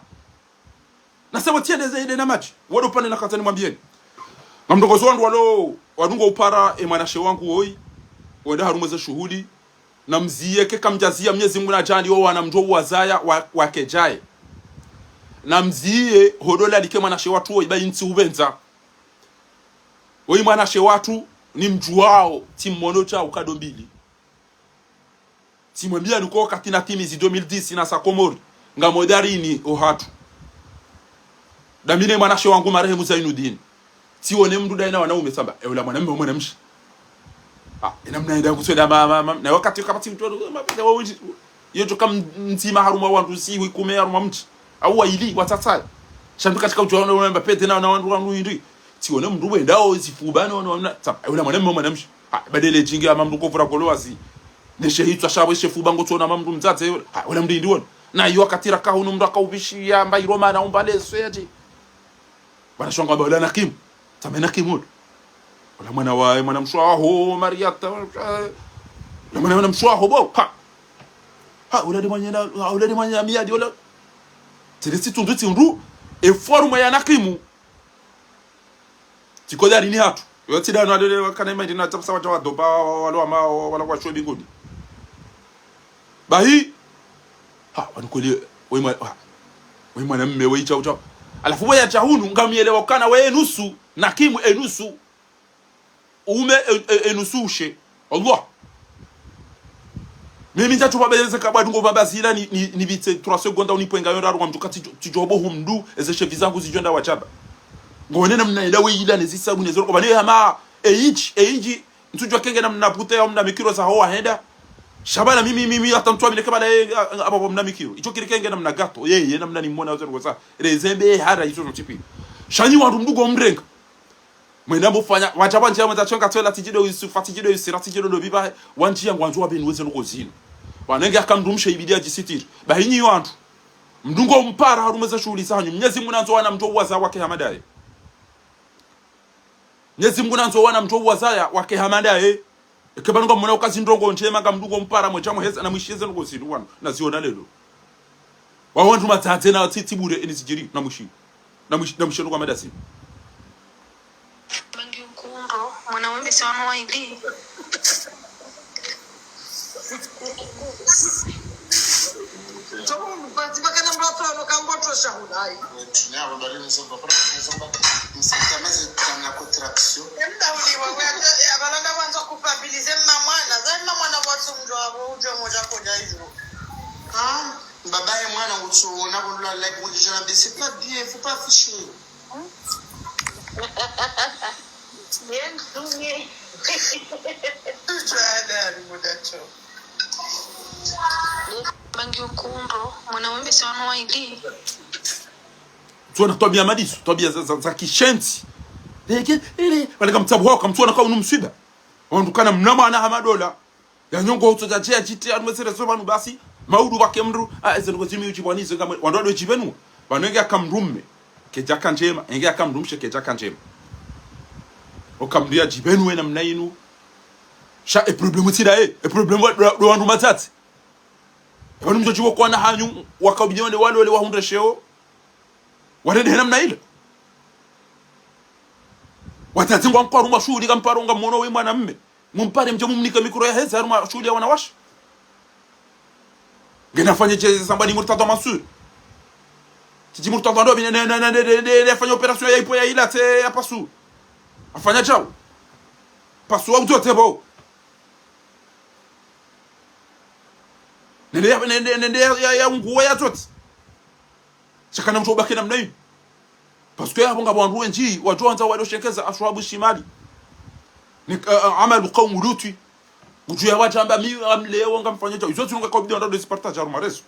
Na sebo tiye deza ide na madji. Wado pvane na katsani mwambieni. Ngamdoko zo wandru walo, wadungo upara, e mwanashe wangu woyi. Wende harumwa ze shuhuli. Na mziye ke kamdjaziya Mnyezi Mungu na djali wo wana mdjo uwazaya wa, wake djaye. Na mziye hodola like mwanashe watru wo iba intsi upvendza. Woyi mwanashe watru ni mdjuwao tsi mmono dja ukado mbili. Tsi mwambia nuko wakati na timizi deux mille dix na sa Komori. Ngamdarini ohatru. Dami ne mwanashe wangu marehemu Zainudini. Tsiwone mndru ndaye na wanaume tsamba. E ula mwanamme, mwanamshe. Ah, ina mna enda kutsweda ma, ma, ma, na wakati kapvatsi mndru, ma, ma, ma, iyo djo ka mdzima harumwa wandru si wikume harumwa mdji. Au waili, watsatsa. Sha mndru katsika udjuwa wana, wana, mapete na, na wandru, wandru hindri. Tsiwone mndru wendao zifuba, no, no, na, tsamba. E ula mwanamme, mwanamshe. Ha, badele djingi ama mndru kovura kolo wazi. Neshe hitswa shabwe she fuba ngotsona ama mndru mdzadze. Ha, ula mndru hindri wono. Na iyo wakati raka hunu mndru akaupvishi yamba iroma na umbale swedi. Wanashe wangu amba ula Nakimu. Tsamba Nakimu ula. Ula mwana wa, mwana mshe waho, Mariata, ula mwana, mwana mshe waho, bo, ha. Ha, ula de mwana, ha, ula de mwana miyadi, ula. Tsile tsitsundu tsindru, efu harumwa ya Nakimu. Tsiko darini hatru. Yo tsi dano adele wakana ima indina tsapsa wadja wadopa, wa, wa, walo ama, wa, wala kwa shwe binguni. Bahi. Ha, wanu kweli, we mwa-, ha. We mwanamme, we ichau chau. Halafu we yadja hunu, ngamyelewa ukana we enusu, Nakimu enusu. Ume e, e, enusu ushe. Allah. Mimi ndjatsu pvabeleze kabwa dungo pvabazila ni, ni, nipvitse trois secondes unipwenga yo ndraru kwa mndru kati tsidjo, tsidjo bo hu mndru, eze shevi zangu zidjo nda wadjaba. Ngone namna enda we ila nezi sabu nezo, kwa ne hama, e inji, e inji, ntsudjua kenge namna pute ya mna mikiro za hoa henda. Sha bala mimi, mimi, hata ntsu amine ke bala, e, a, a, aba mna mikiro. Icho kiri kenge namna gato, ye, ye namna nimona wazo kwa sa. Rezembe, hara, izo no tipi. Sha nyi wandru mndru ngo mrenga. Mwenda mufanya, wadja wandjia mwenda tsonga tswela tsidjido Yusufa, tsidjido Yusira, tsidjido Dobiba, wandjia ngwandzo wapvenuwe ze ndrongoo zinu. Wanenge aka mndru mshe ibidi adjisitiri. Bahi nyi wandru. Mndru ngo mpara harumwa ze shuhuli zanyu. Mnyezi Mungu nandzo wana mdjo uwazaya wake hama ndaye. Mnyezi Mungu nandzo wana mdjo uwazaya wake hama ndaye. Eke pvanu ngamwona uka zi ndrongoo ndjema nga mndru ngo mpara mwedja mweheza na mwishiye ze ndrongoo zinu wanu. Na ziona lelo. Wa wandru madzadze na tsi, tsi bure eni zidjiri na mwishi. Na mwishi, na mwishi nuka madasi. Mangi ukundo, mwana wembe si wanu waili. Ntomo mpati bakana mbato ano kambo to shahulai. Wetu, ne aba bali nzomba, para nzomba. Msitamaze tamna contraction. Emda uliwa, we, abalanda wanza kupabilize mna mwana. Za mna mwana watsu mdjo abo, udjo moja koja hivyo. Ah. Baba ye mwana ngutsoona kulula live ngudjidjana mbe, c'est pas bien, faut pas afficher. Bien tourné. Mangi ukundo, mwana wembe si wanu waili. Tsona twabia madisu, twabia za, za, za kishenzi. Leke, ele, wale kamtsabu hao, kamtsona ka unu mswiba. Wandru kana mna mwana hama dola. Ya nyongo hutso dja dje ya djite, anu mesere zo pvanu basi, maudu wake mndru, ah, eze ndrongoo zimi udjibwani ze ngamwe, wandru wado djipvenu, pvanu enge aka mndru mme, kedjaka ndjema, enge aka mndru mshe kedjaka ndjema. Oka mndru ya djipvenu we namna inu. Sha, e problème tsi ndaye, e problème wa, wa, wa wandru madzadze. E pvanu mdjo djiwo kwana hanyu, waka ubidi wende walole wahundre sheo, warende he namna ile. Wadzadze ngwa mkwa harumwa shuhuli ka mparo ngamwono we mwana mme. Mumpare mdje mumnike mikro ya heze harumwa shuhuli ya wanawashe. Ngena fanye dje samba ni Murtadha Mansur. Titi Murtadha ndo bi ne, ne, ne fanya opération ya ipo ya ila tse ya pasu. Afanya djau. Pasu wa udzo tse bo. Nende ya, nende, nende ya, ya, ya unguwe ya tsotsi. Sha kana mdru ubaki namna inu. Parce que yapvo ngapvo wandru wendji, wadjo wandza wado shengeza aswahabu shimali. Ni, eh, eh, amalu kaumu Lutwi. Udjuwa wadja amba mi, am leo ngamfanya djau. Izo tsi nunga kaubidi wandru wado zipartaja harumwa rezo.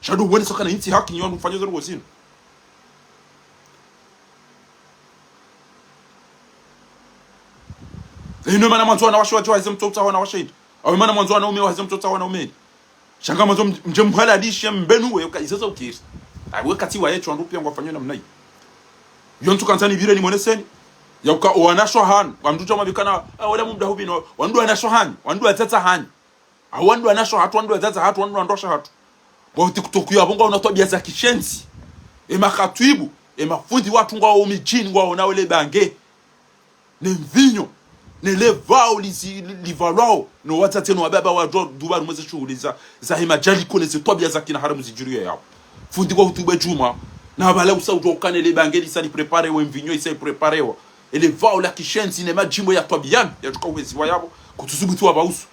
Sha ndo wone sokana intsi haki nyi wandru mfanya zo ndrongoo zinu. Inu mana mwandzo wanawashe wadje waheze mtsotsa wanawashe hindri. Awe mana mwandzo wanaume waheze mtsotsa wanaume hindri. Sha ngamwandzo mdj-, mdje mhalalishe mbenu we uka izo za ukiri. Awe kati wa yetsu wandru pia ngwafanyao namna iyo. Yo ntsu kandza nipvire nimwoneseni. Ya uka owanashe hanyu. Wandru djamwabikana, ah, wala mumda hupvino. Wandru wanashe hanyu. Wandru wadzadze hanyu. Awo wandru wanashe hatru, wandru wadzadze hatru, wandru wandrwashe hatru. Ngwao TikTok yapvo ngwaona twabia za kishenzi. E makhatwibu, e mafundi watru ngwao midjini ngwaona wele bange. Ne mvinyo. Ne le vao lizi-, li-, livalwao. No wadzadze no wababa wadjo duba harumwa ze shuhuli za, za hima djali kone ze twabia za kina haramu zidjiriyo yao. Fundi kwa hutuba djumwa. Na bala usa udjo ukane le bange lisa li préparé we mvinyo isa i préparé wa. Ele vao la kishenzi ne madjimbo ya twabia yanu, ya tuka uhezi wa yapvo. Kutsusubutu wa bausu.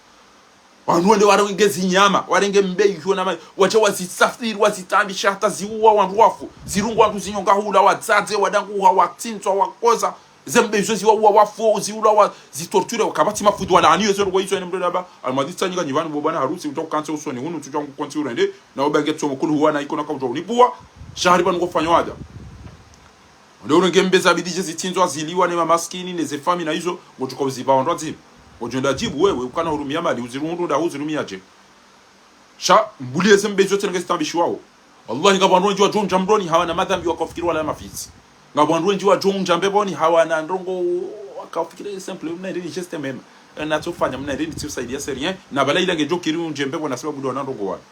Wanu wende warenge zinyama, warenge mbeyu na ma-, wadja wazisafiri, wazitaabisha hata ziuwa wandru wafu. Zirungu wandru zinyonga hula, wadzadze, wadanguha, watsindzwa, wakoza. Ze mbeyu zo ziwauwa wafu, ziula wa, zitorture, wakapvatsi mafundi walaaniwe, zo ndrongoo izo ene mndru daba. Almadi tsanyika nyi pvanu bo bwana harusi, udja ukantsi usoni hunu, udja ngukontsi urende, na ubange tsomo kulu huwa na iko na kaudja unibuwa, shahari pvanu ngofanya wadja. Ndo urenge mbe zabidi dje zitsindzwa ziliwa ne mamaskini, ne ze fami na izo, ngodjo ka uzipva wandru wadzima. Ngodjo enda djibu wewe, ukana hurumia mali, uzirundu nda huzirumia dje. Sha, mbuli eze mbe izo tsenenge zitambishiwao. Wallahi, ngapvo wandru wendji wadjo undja mdroni hawana madhambi wakafikiri wala mafitsi. Ngapvo wandru wendji wadjo undja mbepvoni hawana ndrongoo wakafikiri simple, mna irini geste même. Eh, natsofanya, mna irini tsi usaidia c'est rien. Na bala ila ngedjo kiri undje mbepvo na sababu ndo wana ndrongoo wana.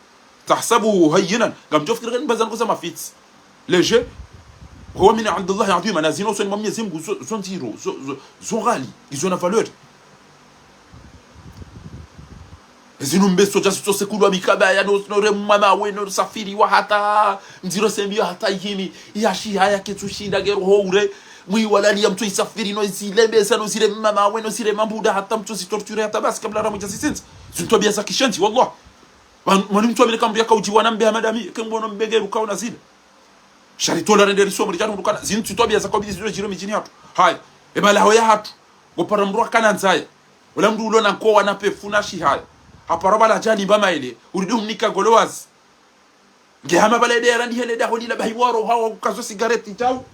Tahsabuhu hayyinan, ngamdjo fikiri kani mbaza ndrongoo za mafitsi. Léger. Huwa min indillahi adhima, na zinu usoni mwa Mwenyezi Mungu zo, zo ndziro, zo, zo, zo ghali, izo na valeur. Zinu mbe sodja sitso sekulwa mikabaya no, no re mama we no safiri wa hata, ndziro sembiyo hata yini, ya shiha ya ketsu shinda ngero ho ure, mwi walali ya mtso isafiri no zile mbe sa no zire mama we no zire mambuda hata mtso zitorture hata basi kabla ramudja zisindzi. Zinu twabia za kishenzi, wallah. Manu, manu mtso amene kambu ya kaudji wana mbe hamadami, ke mbono mbe ngeru kaona zile. Shari tola rende risomo ridjani hundukana. Zinu tsi twabia za kabili zilo djiro midjini hatru. Haya. Eba laho ya hatru. Ngopara mndru akana ndzaya. Ola mndru ulo na nkowa na pefu na shihaya. Hapara bala djani mba maele. Uridi umnika ngolo wazi. Nge hama bala ede ya randi hele daho lila bahi waro hawa ukazo sigareti djau.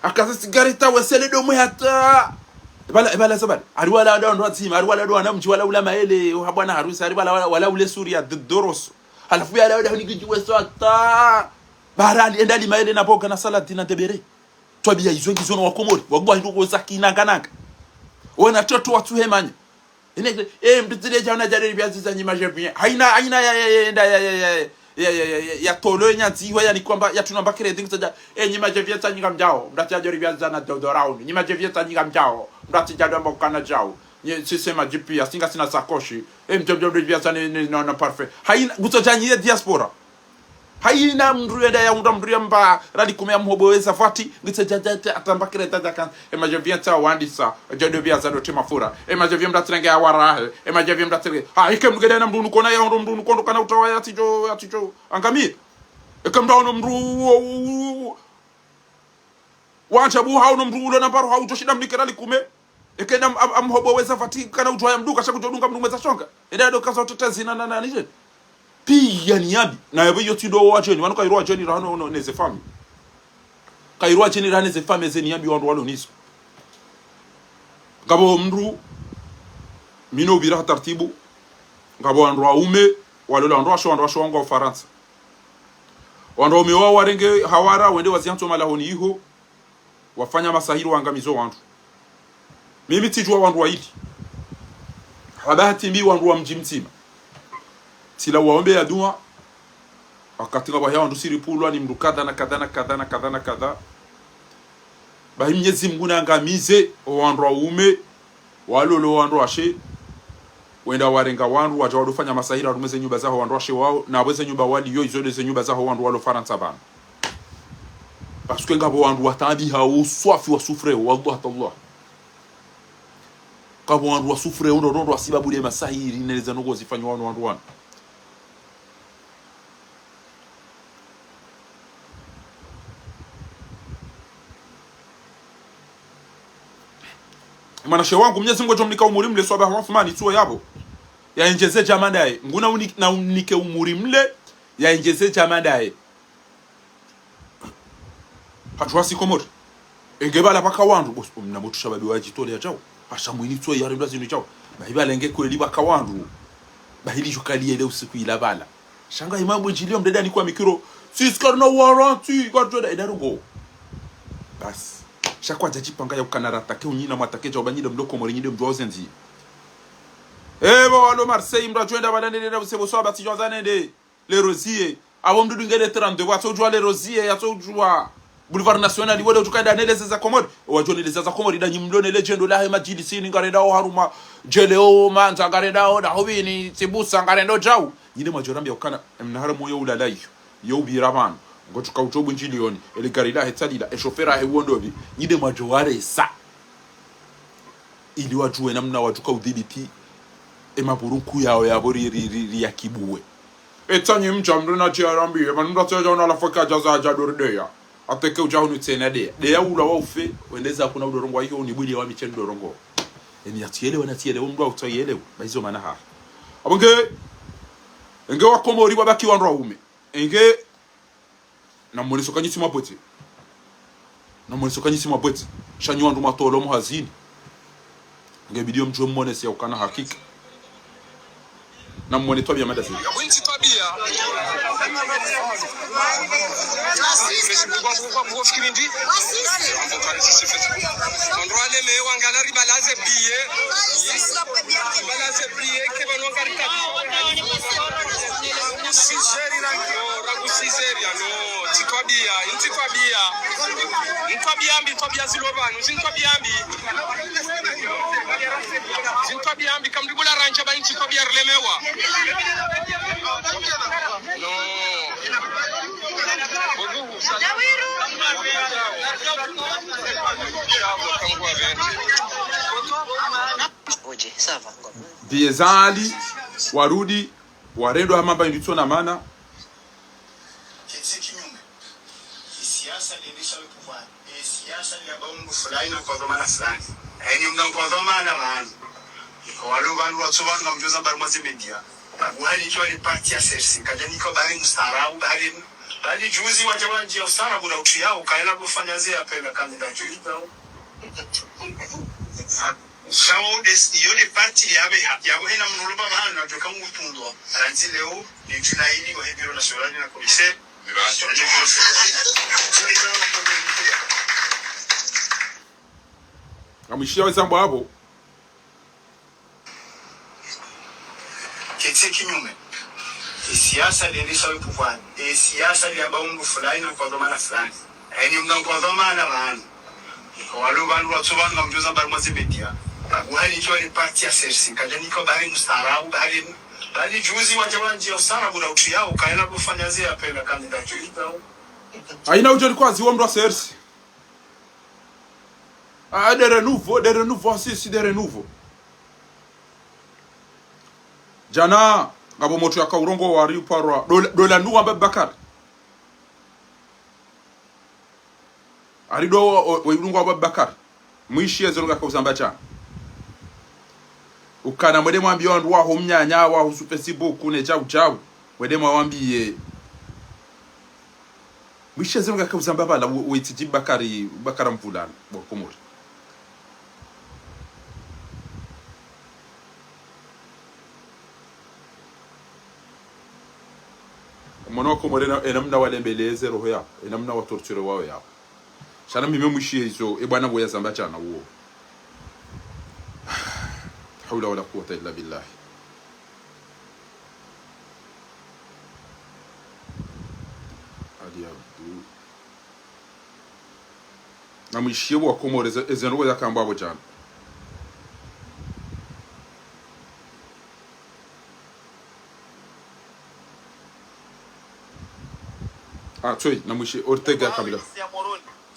Akaza sigareta wesele do mwe hata. Ebala, ebala zabala. Ari wala ndo ndo atima, ari wala ndo ana mdji wala ula maele, oha bwana harusi, ari wala, wala, wala ule suri ya d-, doroso. Halafu ya wala ndo ni kidji weso hata. Bara ali, enda li maele na boga na saladi na debere. Twabia izo ngizo no wakomori. Wallahi ndo koza kinanga nanga. Wena toto watsu hemanya. Ine, eh, mndru tsile dja una djale ribiazi za nyima je bien. Haina, haina ya, ya, ya, nda ya, ya, ya, ya, ya, ya, ya, ya, tolo, ya nyanzi, iwa, ya ni kwamba, ya tunamba crédit, tsadja, eh, nyima je bien tsa nyika mdjao, mndru tsi adjo ribiazi za na dodo round. Nyima je bien tsa nyika mdjao, mndru tsi djado amba ukana djao. Nye, si sema G P S, singa sina sakoshi. Eh, mdjo, mdjo, ribiazi za ni, ni, no, no, parfait. Haina, ngutso dja nyi ye diaspora. Haina mndru yenda ya unda mndru ya mba rali kume ya mhobo weza fati, ngitse dja dja dja atamba kile dja dja kan, ema je vient sa wandisa, dja de vient sa do tema fura, ema je vient mdatrenge ya warahe, ema je vient mdatrenge. Ha, ike mndru gede na mndru nukona ya undo mndru nukondo kana utawa ya tijo, ya tijo, angami. Ike mndru ono mndru, wanja bu ha uno mndru ulo na baro ha ujo shinda mnike rali kume. Eke na am-, am-, amhobo weza fati kana udjwaya mndru kasha kudjodunga mndru mweza shonga. Eda ndo kaza utetezi na, na, na, nije. Piya ni yambi. Na yabo iyo tsi ndo wadjeni. Wanu kairwa wadjeni rahano no, neze fami. Kairwa wadjeni rahano neze fami ze ni yambi wandru walo nizo. Ngapvo mndru, mi no ubira ha tartibu. Ngapvo wandru waume, walola wandru washe, wandru washe wangu wa Ufarantsa. Wandru waume wao warenge hawara, wende waziantso malahoni iho. Wafanya masahiri waangamizo wandru. Mimi tsidjuwa wandru waili. Ha bahati mbi wandru wa mdji mdzima. Tsila waombe ya dua. Wakati ngapvo haya wandru siri pulwa ni mndru kadha na kadha na kadha na kadha na kadha. Bahi Mnyezi Mngu naangamize, o wandru waume, walolo wandru washe, wenda warenga wandru, wadja wadofanya masahiri harumwa ze nyumba zaho wandru washe wao, na apvo ze nyumba waliyo, izo nde ze nyumba zaho wandru walo Farantsa pvanu. Parce que ngapvo wandru wataabiha uswafi wa souffre, wallah tallah. Ngapvo wandru wa souffre, undo, undo, undo, wasibabu le masahiri, nele za ndrongoo zifanywa wanu wandru wanu. Mwanashe wangu, Mnyezi Mngu yadjomnika umuri mle, Swaba Uthmani, tsuwo yapvo. Yaendjeze djama ndaye. Nguna uni-, na unike umuri mle, yaendjeze djama ndaye. Hatru wasi Komori. Enge pvala pvaka wandru, bos, mna mutru shababi wadjitolea djao. Hasha mwinyi tsuwo yarendwa zinu djao. Bahi pvala enge kweli pvaka wandru. Bahi lidjo kaliye le usiku ila pvala. Sha nga imamu ndjiliyo mdreda ni kwa mikiro. Sisi karina warranty, kwa djoda, eda ndrongoo. Basi. Sha kwadja djipanga ya ukana ratake, unyina mwatake, djao ba nyi nde mlo Komori, nyi nde mdjuwa uzenzi. Ebo, walo Marseille, mdru adjoenda pvala nende na usebo swa, basi djao za nende. Les Rosiers. Apvo mndru dunge le trente-deux, watsodjuwa Les Rosiers, yatsodjuwa. Boulevard National, wende utuka enda neleze za Komori. Wadjo neleze za Komori, nda nyi mlo nele djendo lahe madjilisini, ngarendao harumwa djele o mandza, ngarendao daho bini, tsibusa, ngarendao djau. Nyi nde mwadjo rambia ukana, mna harumwa yo ulala iyo, yo ubira pvanu. Ngotsuka utso bundjilioni, ele gari lahe tsalila, e shofera he uondovi. Nyi nde mwadjo waresa. Ili wadjuwe namna wadjuka udhibiti, e maburunku yao yapvo ri, ri, ri, ri ya kibuwe. Etsanyi mdja mndru na tsi ya rambiye, pvanu mndru atsi ya djaona la foka dja za dja dori deya. Ateke udja hunu tsena deya. Deya ula wa ufe, wendeza kuna udorongo wa iyo, unibwili wa miche ndorongo. Eni ya tsielewe na tsielewe, mndru wa utsa yelewe, ba izo mana ha. Apvo nge, enge wa Komori wabaki wandru waume. Enge, na mwone soka nyi tsi mabwete. Na mwone soka nyi tsi mabwete. Sha nyi wandru matolo muhazini. Nge bidi yo mdjuwe mwone siya ukana hakika. Na mwone twabia mada zini. Winti twabia. Wandru wale me wangala ribalaze biye. Ribalaze biye ke pvanu ngari tabi. Sizeri na. Rangu sizeri, ano. Tsi twabia, ntsi twabia. Ntwabia mbi, twabia zilo pvanu, ntsi twabia mbi. Zintwabia mbi, kamdibula randja ba ntsi twabia rilemewa. No. Biye zali, warudi, warendo hama mba inditso na mana. Ketse kinyume. Isiasa liendesha le pouvoir. E siasa liamba mndru fulani na kwa dhwamana fulani. Aini mndru kwa dhwamana pvanu. Iko walo pvanu watso pvanu ngamdjoza bari mwa ze media. Babu hali ikiwa ni parti ya C R C. Kadja niko bari mustaarabu, bari, bari juzi wadja wadji ya ustaarabu na utru yao, kaela kufanya ze appel à candidature. Shawo des, iyo nde parti yabe ha, yabe hena mndru lomba mahali na djoka ngutundwa. Randzi leo, ni djuna ili wa he Bureau National na commissaire. Ngamwishiya wezambo apvo. Ketse kinyume. E siasa liendesha le pouvoir. E siasa liamba mndru fulani na kwa dhwamana fulani. Aini mndru kwa dhwamana pvanu. Iko walo pvanu watso pvanu ngamdjoza bari mwa ze media. Babu hali ikiwa ni parti ya C R C. Kadja niko bari mustaarabu, bari, bari juzi wadja wadji ya ustaarabu na utru yao, kaela kufanya ze appel à candidature. Aina udjo ni kwazi wa mndru wa C R C. Ah, de renouveau, de renouveau, si, si, de renouveau. Djana, ngapvo motru yaka urongowa wari uparwa, dola, dola ndu wamba Bakari. Ari do, o, o, urongowa wamba Bakari. Mwishiye zero ngaka uzamba djana. Ukana mwende mwambiye wandru waho mnyanya, waho su Facebook, ne djau djau. Mwende mwawambiye. Mwishiye zero ngaka uzamba pvala, we, we tsidji Bakari, Bakari Mvulana, bo Komori. Mwana wa Komori ena, ena mna walembeleze roho yao, ena mna watorture wao yao. Sha na mimi mwishiye izo, e bwana bo yazamba djana uwo. Hawla wala quwwata illa billah. Ali Abdu. Na mwishiye bo wa Komori, eze, eze ndrongo zakambwa apvo djana. Ah, tsoyi, na mwishiye Ortega kabila.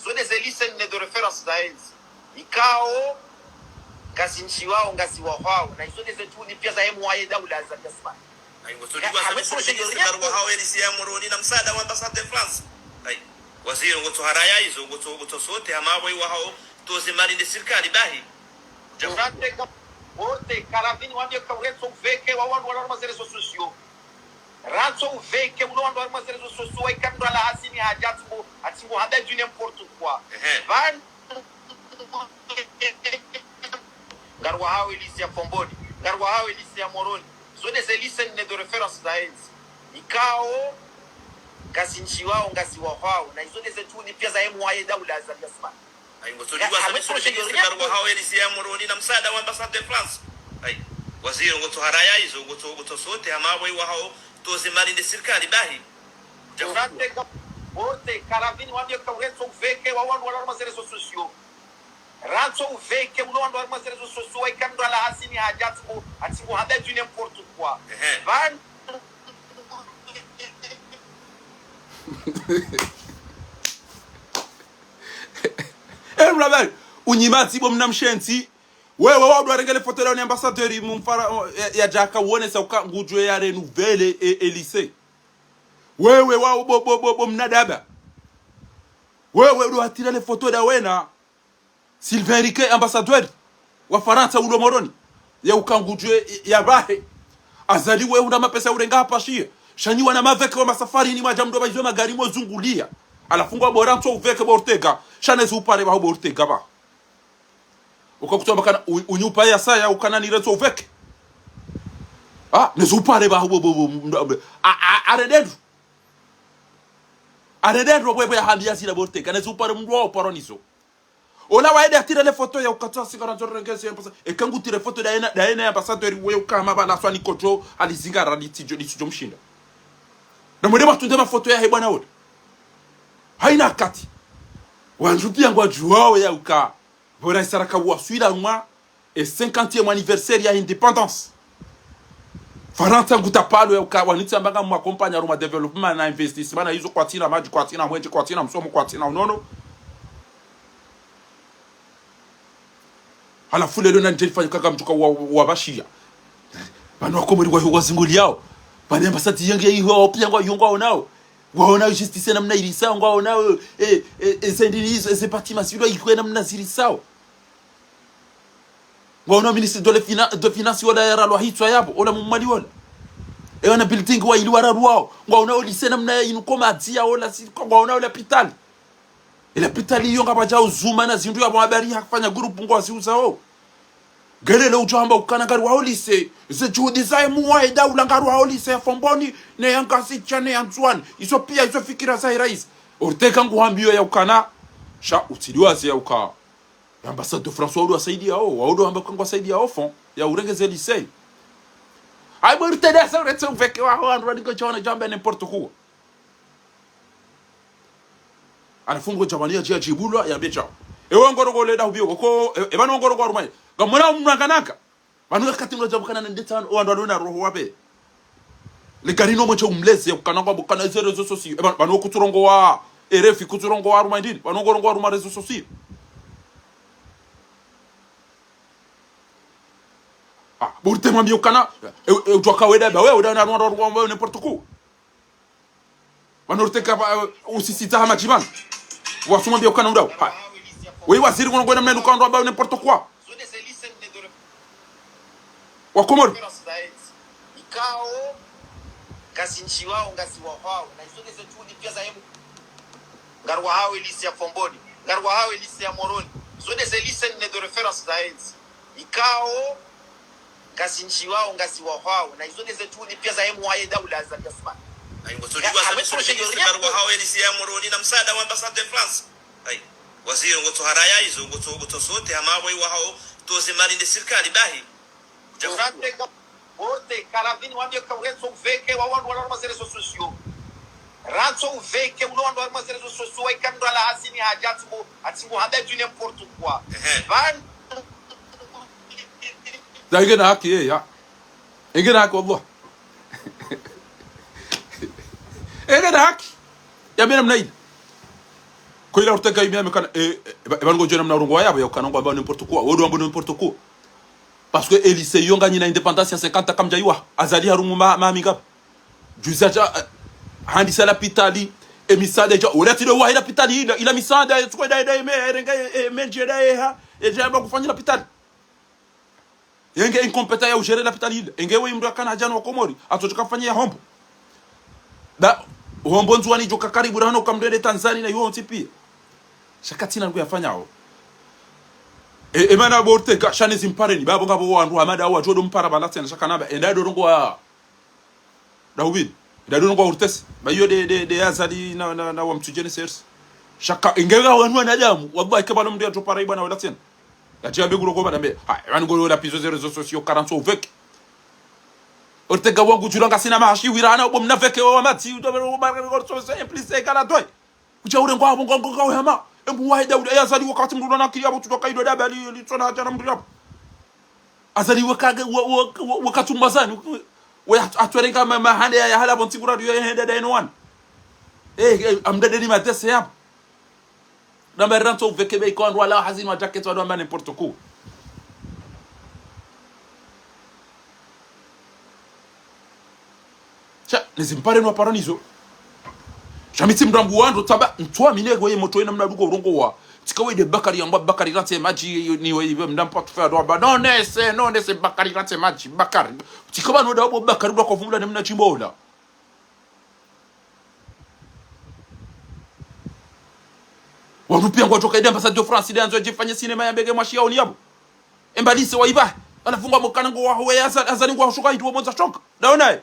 Zo nde ze lycée nne de référence za entsi. Ikao, ngazintsiwao, ngaziwahwao. Na izo nde ze tuni pia za M Y A daula za diaspora. Ayi, ngotso djuwa zo nde ze lycée ngaruwahao e lycée ya Moroni na msaada wa ambassade de France. Ayi, waziri, ngotso haraya izo, ngotso, ngotso sote hama apvo iwahao, toze mali nde sirikali bahi. Wote, karavini wambie ka uretso uveke, wa wandru wala harumwa ze réseaux sociaux. Ratso uveke, ulo wandru harumwa ze réseaux sociaux, wa ikandra la hazini hadja atsimbo, atsimbo hada du n'importe quoi. Ehe. Van- Ngaruwahao e lycée ya Fomboni, ngaruwahao e lycée ya Moroni. Zo nde ze lycée nne de référence za entsi. Ikao, ngazintsiwao, ngaziwahwao. Na izo nde ze tuni pia za M Y A daula za diaspora. Ayi, ngotso djuwa zo nde ze lycée ngaruwahao e lycée ya Moroni na msaada wa ambassade de France. Ayi, waziri, ngotso haraya izo, ngotso, ngotso sote hama apvo iwahao, toze mali nde sirikali bahi. Wote, Ortega, ravini wambie ka uretso uveke wa wandru wala harumwa ze réseaux sociaux. Ratso uveke uno wandru harumwa ze réseaux sociaux, waika mndru ala hasini hadja atsingo, atsingo hamba du n'importe quoi. Ehe. Van- Eh, mlabali, unyima tsibo mna mshenzi. Wewe waudu warenge le foto la une ambassadeur mu Mfara, ya, ya djaka uonesa uka ngudjo ya renouveler e, e lycée. Wewe wa bo, bo, bo, bo mnadaba. Wewe udo hatira le foto da wena Sylvain Riquet, ambassadeur wa Farantsa ulo Moroni. Ya uka ngudjo ya bahe. Azali we una mapesa urenga hapvashiye. Sha nyi wana maveke wa masafarini mwadja mdo ba izo magari mo zunguliya. Halafu ngwa bora ntso uveke bo Ortega. Sha nezi upare baho bo Ortega ba. Uka kutwamba kana u-, unyupa ya saya ukana ni retso uveke. Ah, nezi upare baho bo, bo, bo, mdo, mdo. A, a, aredendro. Aredendro bwe bwe hali ya zila bo Ortega. Nezi upare mndru wa uparo nizo. Ola waende atire le foto ya ukatsa singara nzoro rengeze ya ambassadeur. Eka ngutire foto da ena, da ena ya ambassadeur we uka mabala swani kodjo, hali zingara litsidjo, litsidjo mshinda. Na mwende mwatunde mafoto yahe bwana wola. Haina wakati. Wandru piya ngwadjuwao ya uka. Bo raisi araka waswila mwa e cinquantième anniversaire ya indépendance. Farantsa nguta palo ya uka wanitsi amba ngamwa accompagner harumwa développement na investissement na izo kwatsina madji, kwatsina mwenje, kwatsina msomo, kwatsina unono. Halafu lelo na ndjeli fanya kaka mtuka wa, wa bashiya. Pvanu wakomori wa, wazinguliyao. Pvanu ambassadeur yenge iho piya ngwa yongo waonao. Waonao justice namna irisao, ngwaonao, eh, eh, eh, ze ndini izo, ze bâtiment zilo iho namna zirisao. Ngwaonao ministre de la fina-, de finance wola yaralwa hitswa yapvo, ola mumwali wola. E wana building wa ili waralwao. Ngwaonao lycée namna ya inu koma adzia ola si, ngwaonao lapitali. E lapitali iyo ngapvadja uzuma na zindru yapvo habari hafanya groupe ngwaziuzao. Ngelele udjo hamba ukana ngari wao lycée, ze juhudi zahe muwaye daula ngari wao lycée ya Fomboni, ne ya Ngazidja, ne ya Ndzuwani. Izo piya, izo fikira zahe raisi. Ortega nguhambiyo ya ukana, sha utsiliwaze ya uka. L'ambassade de France waudo wasaidiya o, waudo hamba uka ngwasaidiya o fond, ya urengeze lycée. Ayi bo Ortega sa uretse uveke waho, wandru walingo djona djamba n'importe quoi. Halafu ngo djabani ya djia djibulwa, ya mbe djao. Ewe ngoro ngo leda hubiyo, koko, e, e pvanu ngoro ngo harumwa. Ngamwona umnangananga. Pvanu wakati ngo djabukana na ndetsa, o wandru walona roho wapve. Le gari no mweche umleze, ukana ngwa bukana ze réseaux sociaux. E pvanu, pvanu kutsurongowa, R F I kutsurongowa harumwa ndini. Pvanu ngoro ngo harumwa réseaux sociaux. Ah, bo Ortega mwambiye ukana, e, e, udjwa kaweda ba, we, uda na rwanda, rwanda, n'importe quoi. Pvanu Ortega ba, eh, usisita hama djibana. Wasumwambiye ukana udao. Ha. Wewe waziri kono kwenda mnenu kandro amba n'importe quoi. Wakomori. Ikao, ngazindjiwao, ngaziwahwao. Na izo nde ze juhudi piya za emu. Ngari wahao lycée ya Fomboni. Ngari wahao lycée ya Moroni. Zo nde ze lycée nne de référence za entsi. Ikao, ngazindjiwao, ngaziwahwao. Na izo nde ze juhudi piya za emu waye daula za diaspora. Ayi, ngotso djuwa zo nde ze lycée ngari wahao lycée ya Moroni na msaada wa ambassade de France. Ayi, waziri ngotso haraya izo, ngotso, ngotso sote, hama apvo iwahao, toze mali nde sirikali bahi. Uja Ortega, Ortega, ravini wambie ka uretso uveke wa wandru wala harumwa ze réseaux sociaux. Ratso uveke uno wandru harumwa ze réseaux sociaux, waika mndru ala hasini hadja atsingo, atsingo hamba du n'importe quoi. Ehe. Pvanu. Da, yenge na haki, eh, ya. Yenge na haki, wallah. Yenge na haki. Ya mena mna ila. Ko ila Ortega imi amekana, eh, eh, ba, ba ngo djona mna urongowa yapvo ya ukana ngwamba n'importe quoi. Wodo wamba n'importe quoi. Parce que e lycée yo nganyina indépendance ya cinquante kamdja iwa. Azali harumwa ma, ma mingapvi. Juzi hadja, eh, handisa lapitali, e misaada dja, ola tsi do wahe lapitali ila, ila misaada, e tsuko da, da, me, e renga, e, e, mendje da, e ha, e dja ba kufanya lapitali. Yenge incompétent ya ugérer lapitali ila. Yenge we mndru akana hadja no Komori, atsotsoka fanya ya hombo. Da, hombo Ndzuwani djoka karibu da hano kamdrende Tanzanie na yo ntsi piya. Sha katsina ngu yafanyao. E, e mana bo Ortega, sha nezi mpareni, ba bo ngapvo wandru hamada wadjo do mpara bala tsena, sha kana ba, enda do rongowa Daubini. Enda do rongowa Ortesi. Ba iyo de, de, de Azali na, na, na wa mtsudjeni sers. Sha ka, inge nga wanu wanadamu, wallahi ke bala mndru yadjo para ibana wala tsena. Yadja be guro ko bana mbe. Ha, wanu guro la pizo ze réseaux sociaux, quarante uveke. Ortega wangu djula ngasina mahashi, wira hana ubo mna veke wa mati, udo be, ubo mna veke, udo be, udo be, udo be, udo be, udo be, udo be, udo be, udo be, udo be, udo be, Kudja urengwa apvo ngo, ngo, ngo, hama. Embu wahe Daudi, ya Azali wakati mndru na akili apvo, tutoka ido daba li, li tsona hadja na mndru yapvo. Azali wakage, wa, wa, wa, wakati mbazani. We at-, atwerenga ma, mahande ya, ya hala pvo ntsi kura, yo hende da eno wana. Eh, eh, amdade ni madese yapvo. Namba rantso uveke be iko wandru wala hazini wa jacket wandru wamba n'importe quoi. Sha, nizimpare nwa paro nizo. Sha mi tsi mndru ambu wandru tsamba, ntsuamini ego ye motro ena mna duko urongowa. Tsika we de Bakari yamba Bakari rantse madji ni we ibe mndru mpatru fe ado amba. Non, nese, non, nese Bakari rantse madji, Bakari. Tsika ba no da bo Bakari ndo kwa vumula ne mna tsimbola. Wandru piya ngwadjoka ida ambassade de France ida yandzo yadjifanye cinéma ya mbege mwashi yao ni yapvo. Emba lise wa iba. Ala fungwa mokana ngo waho we Azali, Azali ngwahoshoka hitu wo mondza shoka. Daona ye.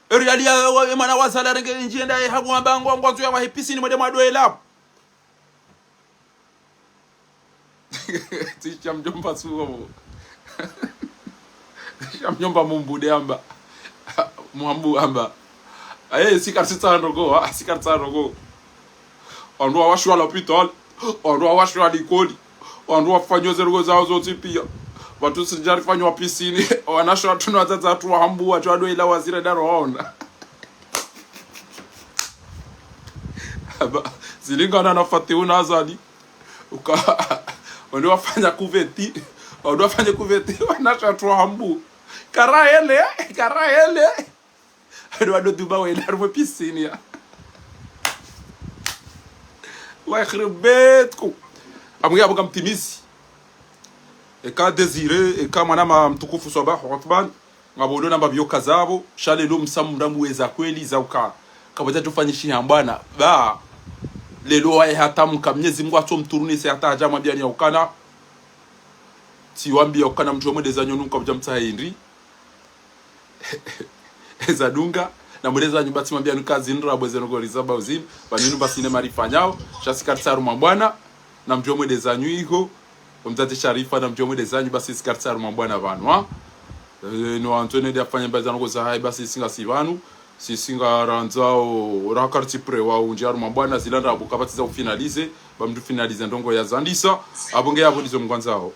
Eri ali ya, wa, emana wa Azali arenge ndji enda ye haku amba ngo, ngwandzo ya wahe piscine mwende mwadowe lapvo. Tsi sha mdjomba suwo. Sha mdjomba mumbude amba. Mwambu amba. Aye, si karitsi tsa ndrongo, ah, si karitsi tsa ndrongo. Wandru wawashiwa l'hôpital, wandru wawashiwa likoli, wandru wafanywa ze ndrongo zawo zontsi piya. Pvatsu sidjari fanywa piscine, wanashe watru no wadzadze watru wa hambu, watru wado ila wazire daro waona. Aba, zilingana na Fatihu na Azali. Uka, wandru wafanya kuveti, wandru wafanya kuveti, wanashe watru wa hambu. Karahele, karahele. Ndo wado duba wena harumwa piscine ya. Allah yakhribu betku. Amwe yapvo kamtimizi. Eka Désiré, eka mwanama mtukufu Swabah Othman. Ngapvo ndo namba pviyo kazapvo. Sha lelo msamu ndamweza kweli za uka. Kapvadja tufanyishiha hambwana. Ba. Lelo waye hata mka Mnyezi Mungu atso mturunise hata hadja mwambiyani ya ukana. Tsiwambiya ukana mdjuwe mwendeza nyi unu kapvadja mtsaha hindri. Eza dunga, na mwendeza nyi ba tsimwambiya nuka zindrabo eze ndrongo rizamba uzini, pvanu inu basi ine marifanyao, sha si karitsi harumwa mbwana, na mdjuwe mwendeza nyi iho, omdzadze Sharifa, na mdjuwe mwendeza nyi basi si karitsi harumwa mbwana pvanu, ha? Eh, no wandzo nende afanye mba eza ndrongo zahahe basi si ngasi pvanu, si si ngarandzao, ra karitsi prêt wa undji harumwa mbwana, zila ndrabo kapvatsi za ufinalize, ba mndru finalize ndrongo ya zandisa, apvo nge yapvo ndizo mngwandzao.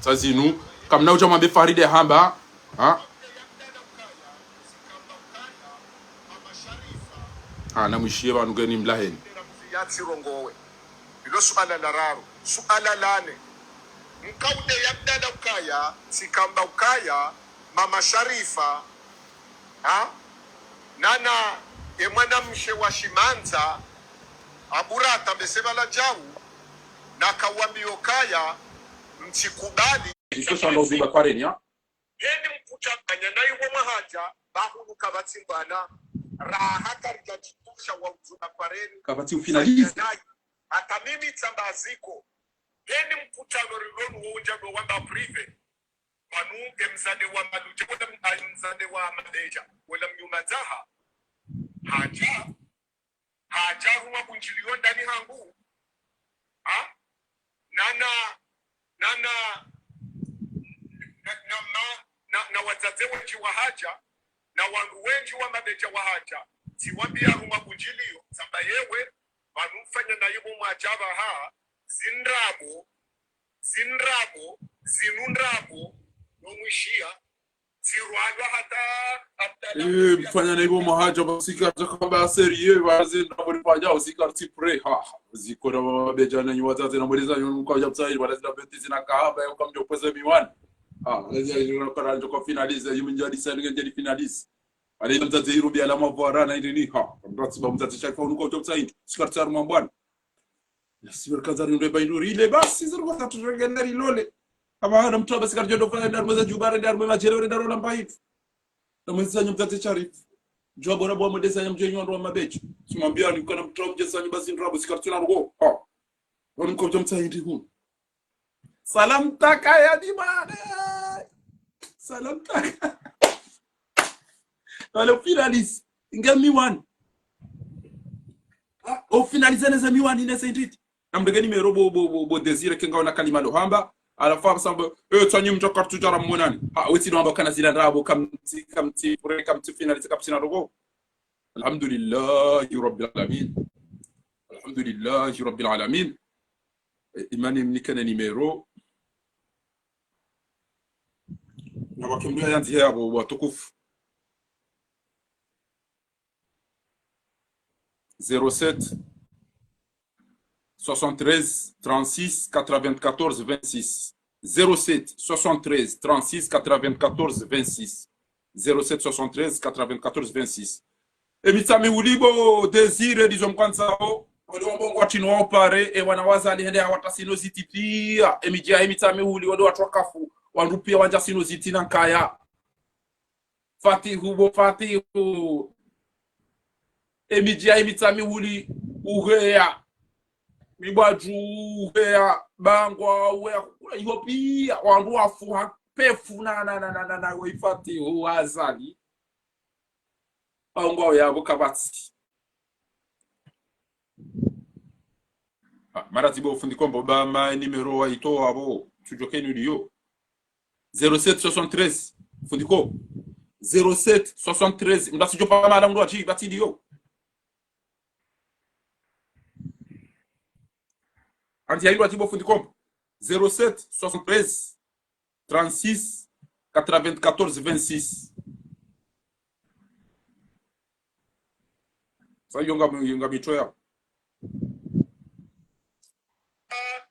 Sa zinu, kamna udja mwambe Faride hamba, ha? Ha, namwishiye pvanu ngeni mlaheni. Yatsirongowe. Ilo suala la raru. Suala la nne. Mkaude ya mdada ukaya, tsikamba ukaya, mama Sharifa, ha? Nana, ye mwanamshe wa shimandza, aburata mbese pvala djau, na kawambiyo kaya, mtsikubali. Iso shanda uzuba pareni, ha? Heni mkuta manya na iwo mwahadja, ba hunu kapvatsi mbwana, raha karidja djitosha wa uzuba pareni. Kapvatsi ufinalize. Manya nayi. Hata mimi tsamba ziko. Heni mkutano rilo nuwo undja ndo wamba privé. Pvanu emzade wa Maludje, wala m-, a, emzade wa Mabedja, wala mnyuma dzaha. Hadja, hadja harumwa bundjiliyo ndani hangu. Ha? Nana, nana, na, na ma, na, na wadzadze wendji wahadja, na wandru wendji wa Mabedja wahadja. Tsiwambiya harumwa bundjiliyo, tsamba yewe, pvanu mfanya na iwo mwadja pvaha, zindrabo, zindrabo, zinu ndrabo, no mwishiya, zirwalwa hata, hata la. Eh, mfanya na iwo mwahadja, ba si karitsi kamba sérieux, ba zindrabo rifanyao, si karitsi prêt, ha, ha, ziko na Mabedja na nyi wadzadze na mwendeza nyi unu mkauja mtsaha hindri, ba zina beti zina kahamba, yo kamdjo pvweze miwani. Ha, nezi ya jina kara njo kwa finalize, yimindjadisa, ngendje finalize. Ale mdzadze Irubi ala mavwara na hindri ni, ha, mratsi ba mdzadze Sharifa unu kauja mtsaha hindri, si karitsi harumwa mbwana. Nasi barika za rindo eba induri ile basi ziriko za turege na rilole. Aba hana mndru aba si karidjo fanya ndarumwe za djubare ndarumwe madjere ore ndarola mba hitu. Na mwezi zanyu mdzadze Sharifu. Djuwa bora bwa mwendeza nyi mdje nyi wandru wa Mabedja. Tsimwambiyani ukana mndru mdje zanyu basi ndrabo si karitsi na rogo. Ha. Wanu mkauja mtsaha hindri hunu. Salam taka ya dimane. Salam taka. Wale ufinalize. Inge miwani. Ah, ufinalize neze miwani neze hindri. Namdege nimero bo, bo, bo, bo Désiré kenga ona kalima lo hamba. Halafu hamba samba, eh, tsanyi mndru karitsu djara mwenani. Ah, wetsi no hamba kana zila ndrabo kamtsi, kamtsi, pure, kamtsi finalize, kamtsi na rogo. Alhamdulillahi Rabbil Alamin. Alhamdulillahi Rabbil Alamin. Eh, imani mnikane numéro. Na wakemdu ya yandzi ya bo watukufu. Zéro sept, soixante-treize, trente-six, quatre-vingt-quatorze, vingt-six. Zéro sept, soixante-treize, trente-six, quatre-vingt-quatorze, vingt-six. Zéro sept, soixante-treize, quatre-vingt-quatorze, vingt-six. Emitsamihuli bo Désiré ndizo mkwandzao. Wale wambongo watino wao pare, e wana wa Azali hende hawatsa sinozite pia. Emidji ya Emitsamihuli, wale watru wakafu, wandru pia wandza sinozite na nkaya. Fatihu bo Fatihu. Emidji ya Emitsamihuli uheya. Mibwaju uheya. Bangwa uheya. Kula iho pia. Wandru wafu ha pefu na, na, na, na, na, na, we Fatihu wa Azali. Bangwa uheya bo kapvatsi. Ah, mara tsi bo fundi Kombo ba ma numéro wa ito wa bo. Tsudjo kenu liyo. Zéro sept soixante-treize, fundi Kombo. Zéro sept soixante-treize, mda sidjo pa mala mdo ati, bati ndiyo. Anti ya ilo ati bo fundi Kombo. Zéro sept soixante-treize, trente-six, quatre-vingt-quatorze, vingt-six. Sa yonga, yonga mitro ya.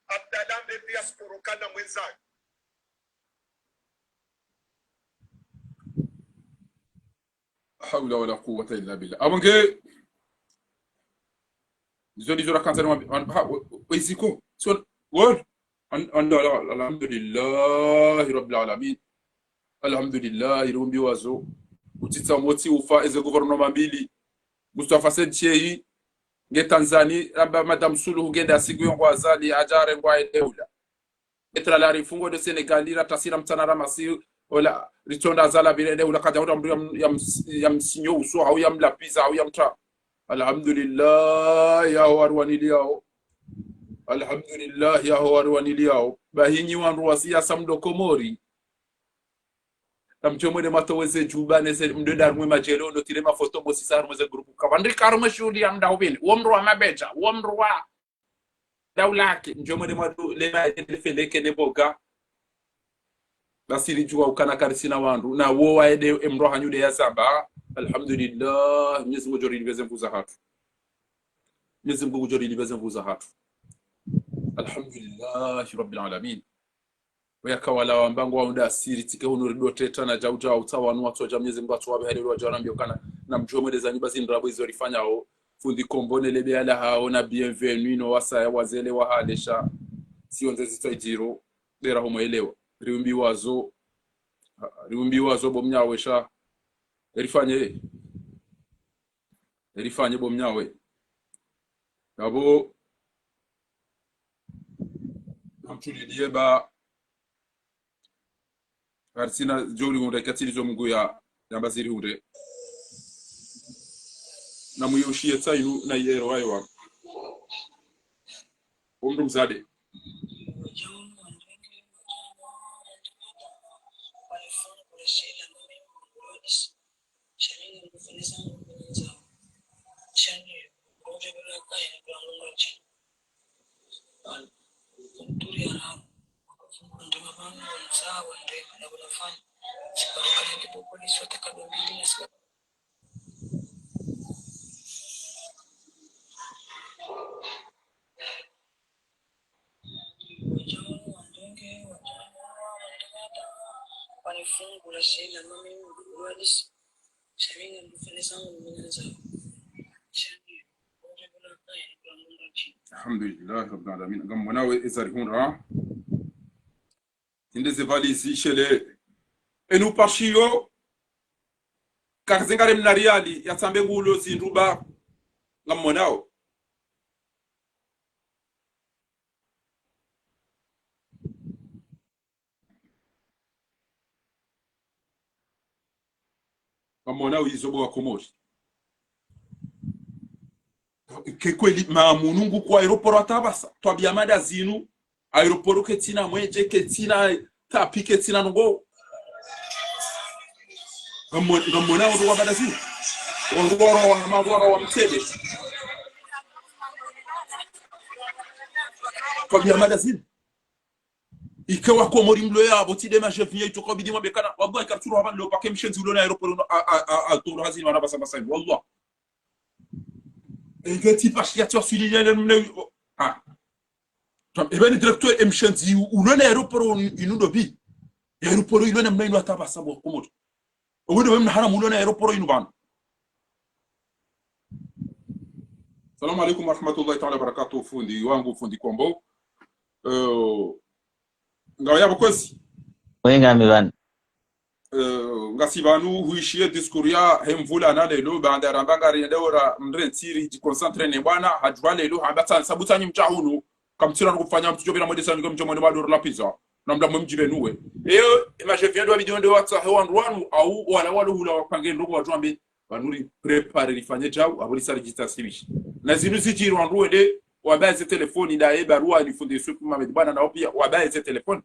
Abdallah Mbepi ya Sporokana mwenzangu. Hawla wala quwwata illa billah. Abonge. Izo, izo rakandza ni wa, wa, ha, we, we ziko. So, wol. An, an, la, la, alhamdulillahi rabbil alamin. Alhamdulillahi, rumbi wazo. Utsitsa motsi ufa, eze gouvernement mbili. Mustafa Said Cheikh, nge Tanzanie, ramba Madame Suluhu, ngenda siku yongo Azali, ajare ngwa edeula. Etra la rifungo de Sénégal, ra tasira mtsana ramasi, ola, ritonda Azali bile edeula, kadja uta mdu ya m-, ya m-, ya msinyo uso, hau ya mlapviza, hau ya mtra. Alhamdulillah, yaho warwaniliyao. Alhamdulillah, yaho warwaniliyao. Bahinyi wandru wa siyasa mdo Komori. Namdjo mwende mwatowe ze djuba, neze mdo nda harumwe madjelo, ndo tire mafoto, mosisa harumwe ze grupu. Kavandri karumwe shuhuli ya mda ubini. Wo mdru wa mabedja, wo mdru wa daula yake. Mdjo mwende mwado, lema, le feleke, ne boga. Basi ridjuwa ukana karisina wandru. Na wo wa ede, emdru hanyu de ya zamba. Alhamdulillah, Mwenyezi Mungu ngudjo rilipve ze nvu za hatru. Mwenyezi Mungu ngudjo rilipve ze nvu za hatru. Alhamdulillahi Rabbil Alamin. Weyaka wala wamba ngwa unda asiri, tsike hunu rido teta na djau djau, tsa wanu watso dja Mwenyezi Mungu atso wabe halelo wadja wanambia ukana, namdjuwe mweleza nyi bazi ndrabo izo rifanyao, fundi Kombo ne lebe yala hao na bienvenue no wasaya wazele wahalesha, si onze zitsa idjiro, bera homo elewa. Riumbi wazo, riumbi wazo bo mnyawe sha, rifanye. Rifanye bo mnyawe. Ngapvo, namtsulilie ba, karisina djo rihundre, katsili zo Mungu ya, yamba zirihundre. Namuyushiye tsa inu na yero hayo wa. Omdru mzade. Alhamdulillahi Rabbil Alamin. Ngamwona we eza rihundra. Zinde ze valizi shele. Enu pashiyo. Kakazengare mna riali, ya tsambe ngulo zindru ba. Ngamwonao. Ngamwonao izo bo wa Komori. Ke kweli, ma munu ngu ku aéroport hata pvasa. Twabia mada zinu. Aéroport ketsina mwedje, ketsina tapi, ketsina ndrongo. Ngamwona, ngamwonao ndo wa mada zinu. Wangoro wa mangoro wa mtsebe. Kwa biya magazine. Ike wa Komori mlo yapvo tsi de majevinya itsoka bidi mwambe kana. Wallah, ika tsuro hapva nilo pake mshendzi ulo na aéroport uno a, a, a, a, toro hazini wana basa basa. Wallah. Enge tsi pashi ya tsi waswili yele mne. Ah. Tam, ebe ni directeur e mshendzi ulo na aéroport inu ndo bi. Aéroport ilo na mna inu hata basa bo Komori. Owe ndo mna hana mulo na aéroport inu bana. Salamu alaikum warahmatullahi taala wabarakatuh, fundi wangu, fundi Kombo. Eh, ngawe yapvo kwezi? Wenga mi bana. Eh, ngasi pvanu huishiye discours ya he mvula na lelo, baanda ramba ngari ende ora mre ntsiri, jiconcentre ne bwana, hadjuwa lelo, hamba tsan, sabu tsanyi mdja hunu, kamtsira nukufanya mtsudjo pvira mwende sanyi kamdjo mwende madoro la pizza, na mdra mwe mdjibe nuwe. Eyo, e majevinya ndo wabidi wende watsahe wandru wanu, au wala walo hula wapange ndoko wadjuwa mbe, pvanu ri préparer rifanye djau, apvo risa registre sibishi. Na zinu zidjiri wandru wende, wabaye ze telefoni, ndaye barua ni fundi Yusuf Mohamed bwana na opia, wabaye ze telefoni.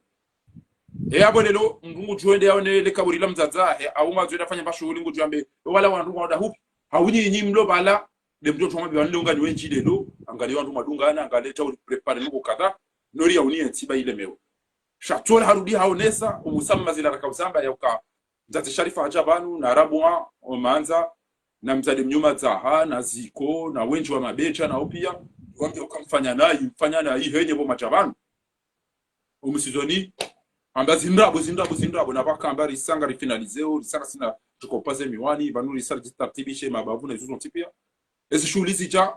E apvo lelo, mndru ngudjo wende yaone le kaburi la mdzadze wahe, au madjo wende afanye mashuhuli ngudjo ambe, wala wandru ngwanda hupvi. Hau nyi, nyi mlo pvala, de mdjo toma biwa nilo ngani wendji lelo, angalia wandru mwadungana, angalia djau ri préparer nuko kadha, nori yauni ye ntsiba ile mewo. Sha tsola harudi haonesa, umusama zila raka usamba ya uka, mdzadze Sharifa hadja pvanu, na Rabu wa, o Mandza, na mdzadze Mnyuma Dzaha, na Ziko, na wendji wa mabedja, na opia, wambia uka mfanya nayi, mfanya nayi, henye pvo madja pvanu. Omusizoni, amba zindrabo, zindrabo, zindrabo, na pvaka amba risanga rifinalizeo, risanga sina tukopaze miwani, pvanu risa rijitartibishe mabavu na izo zontsi pia. Ezi shuhuli zidja,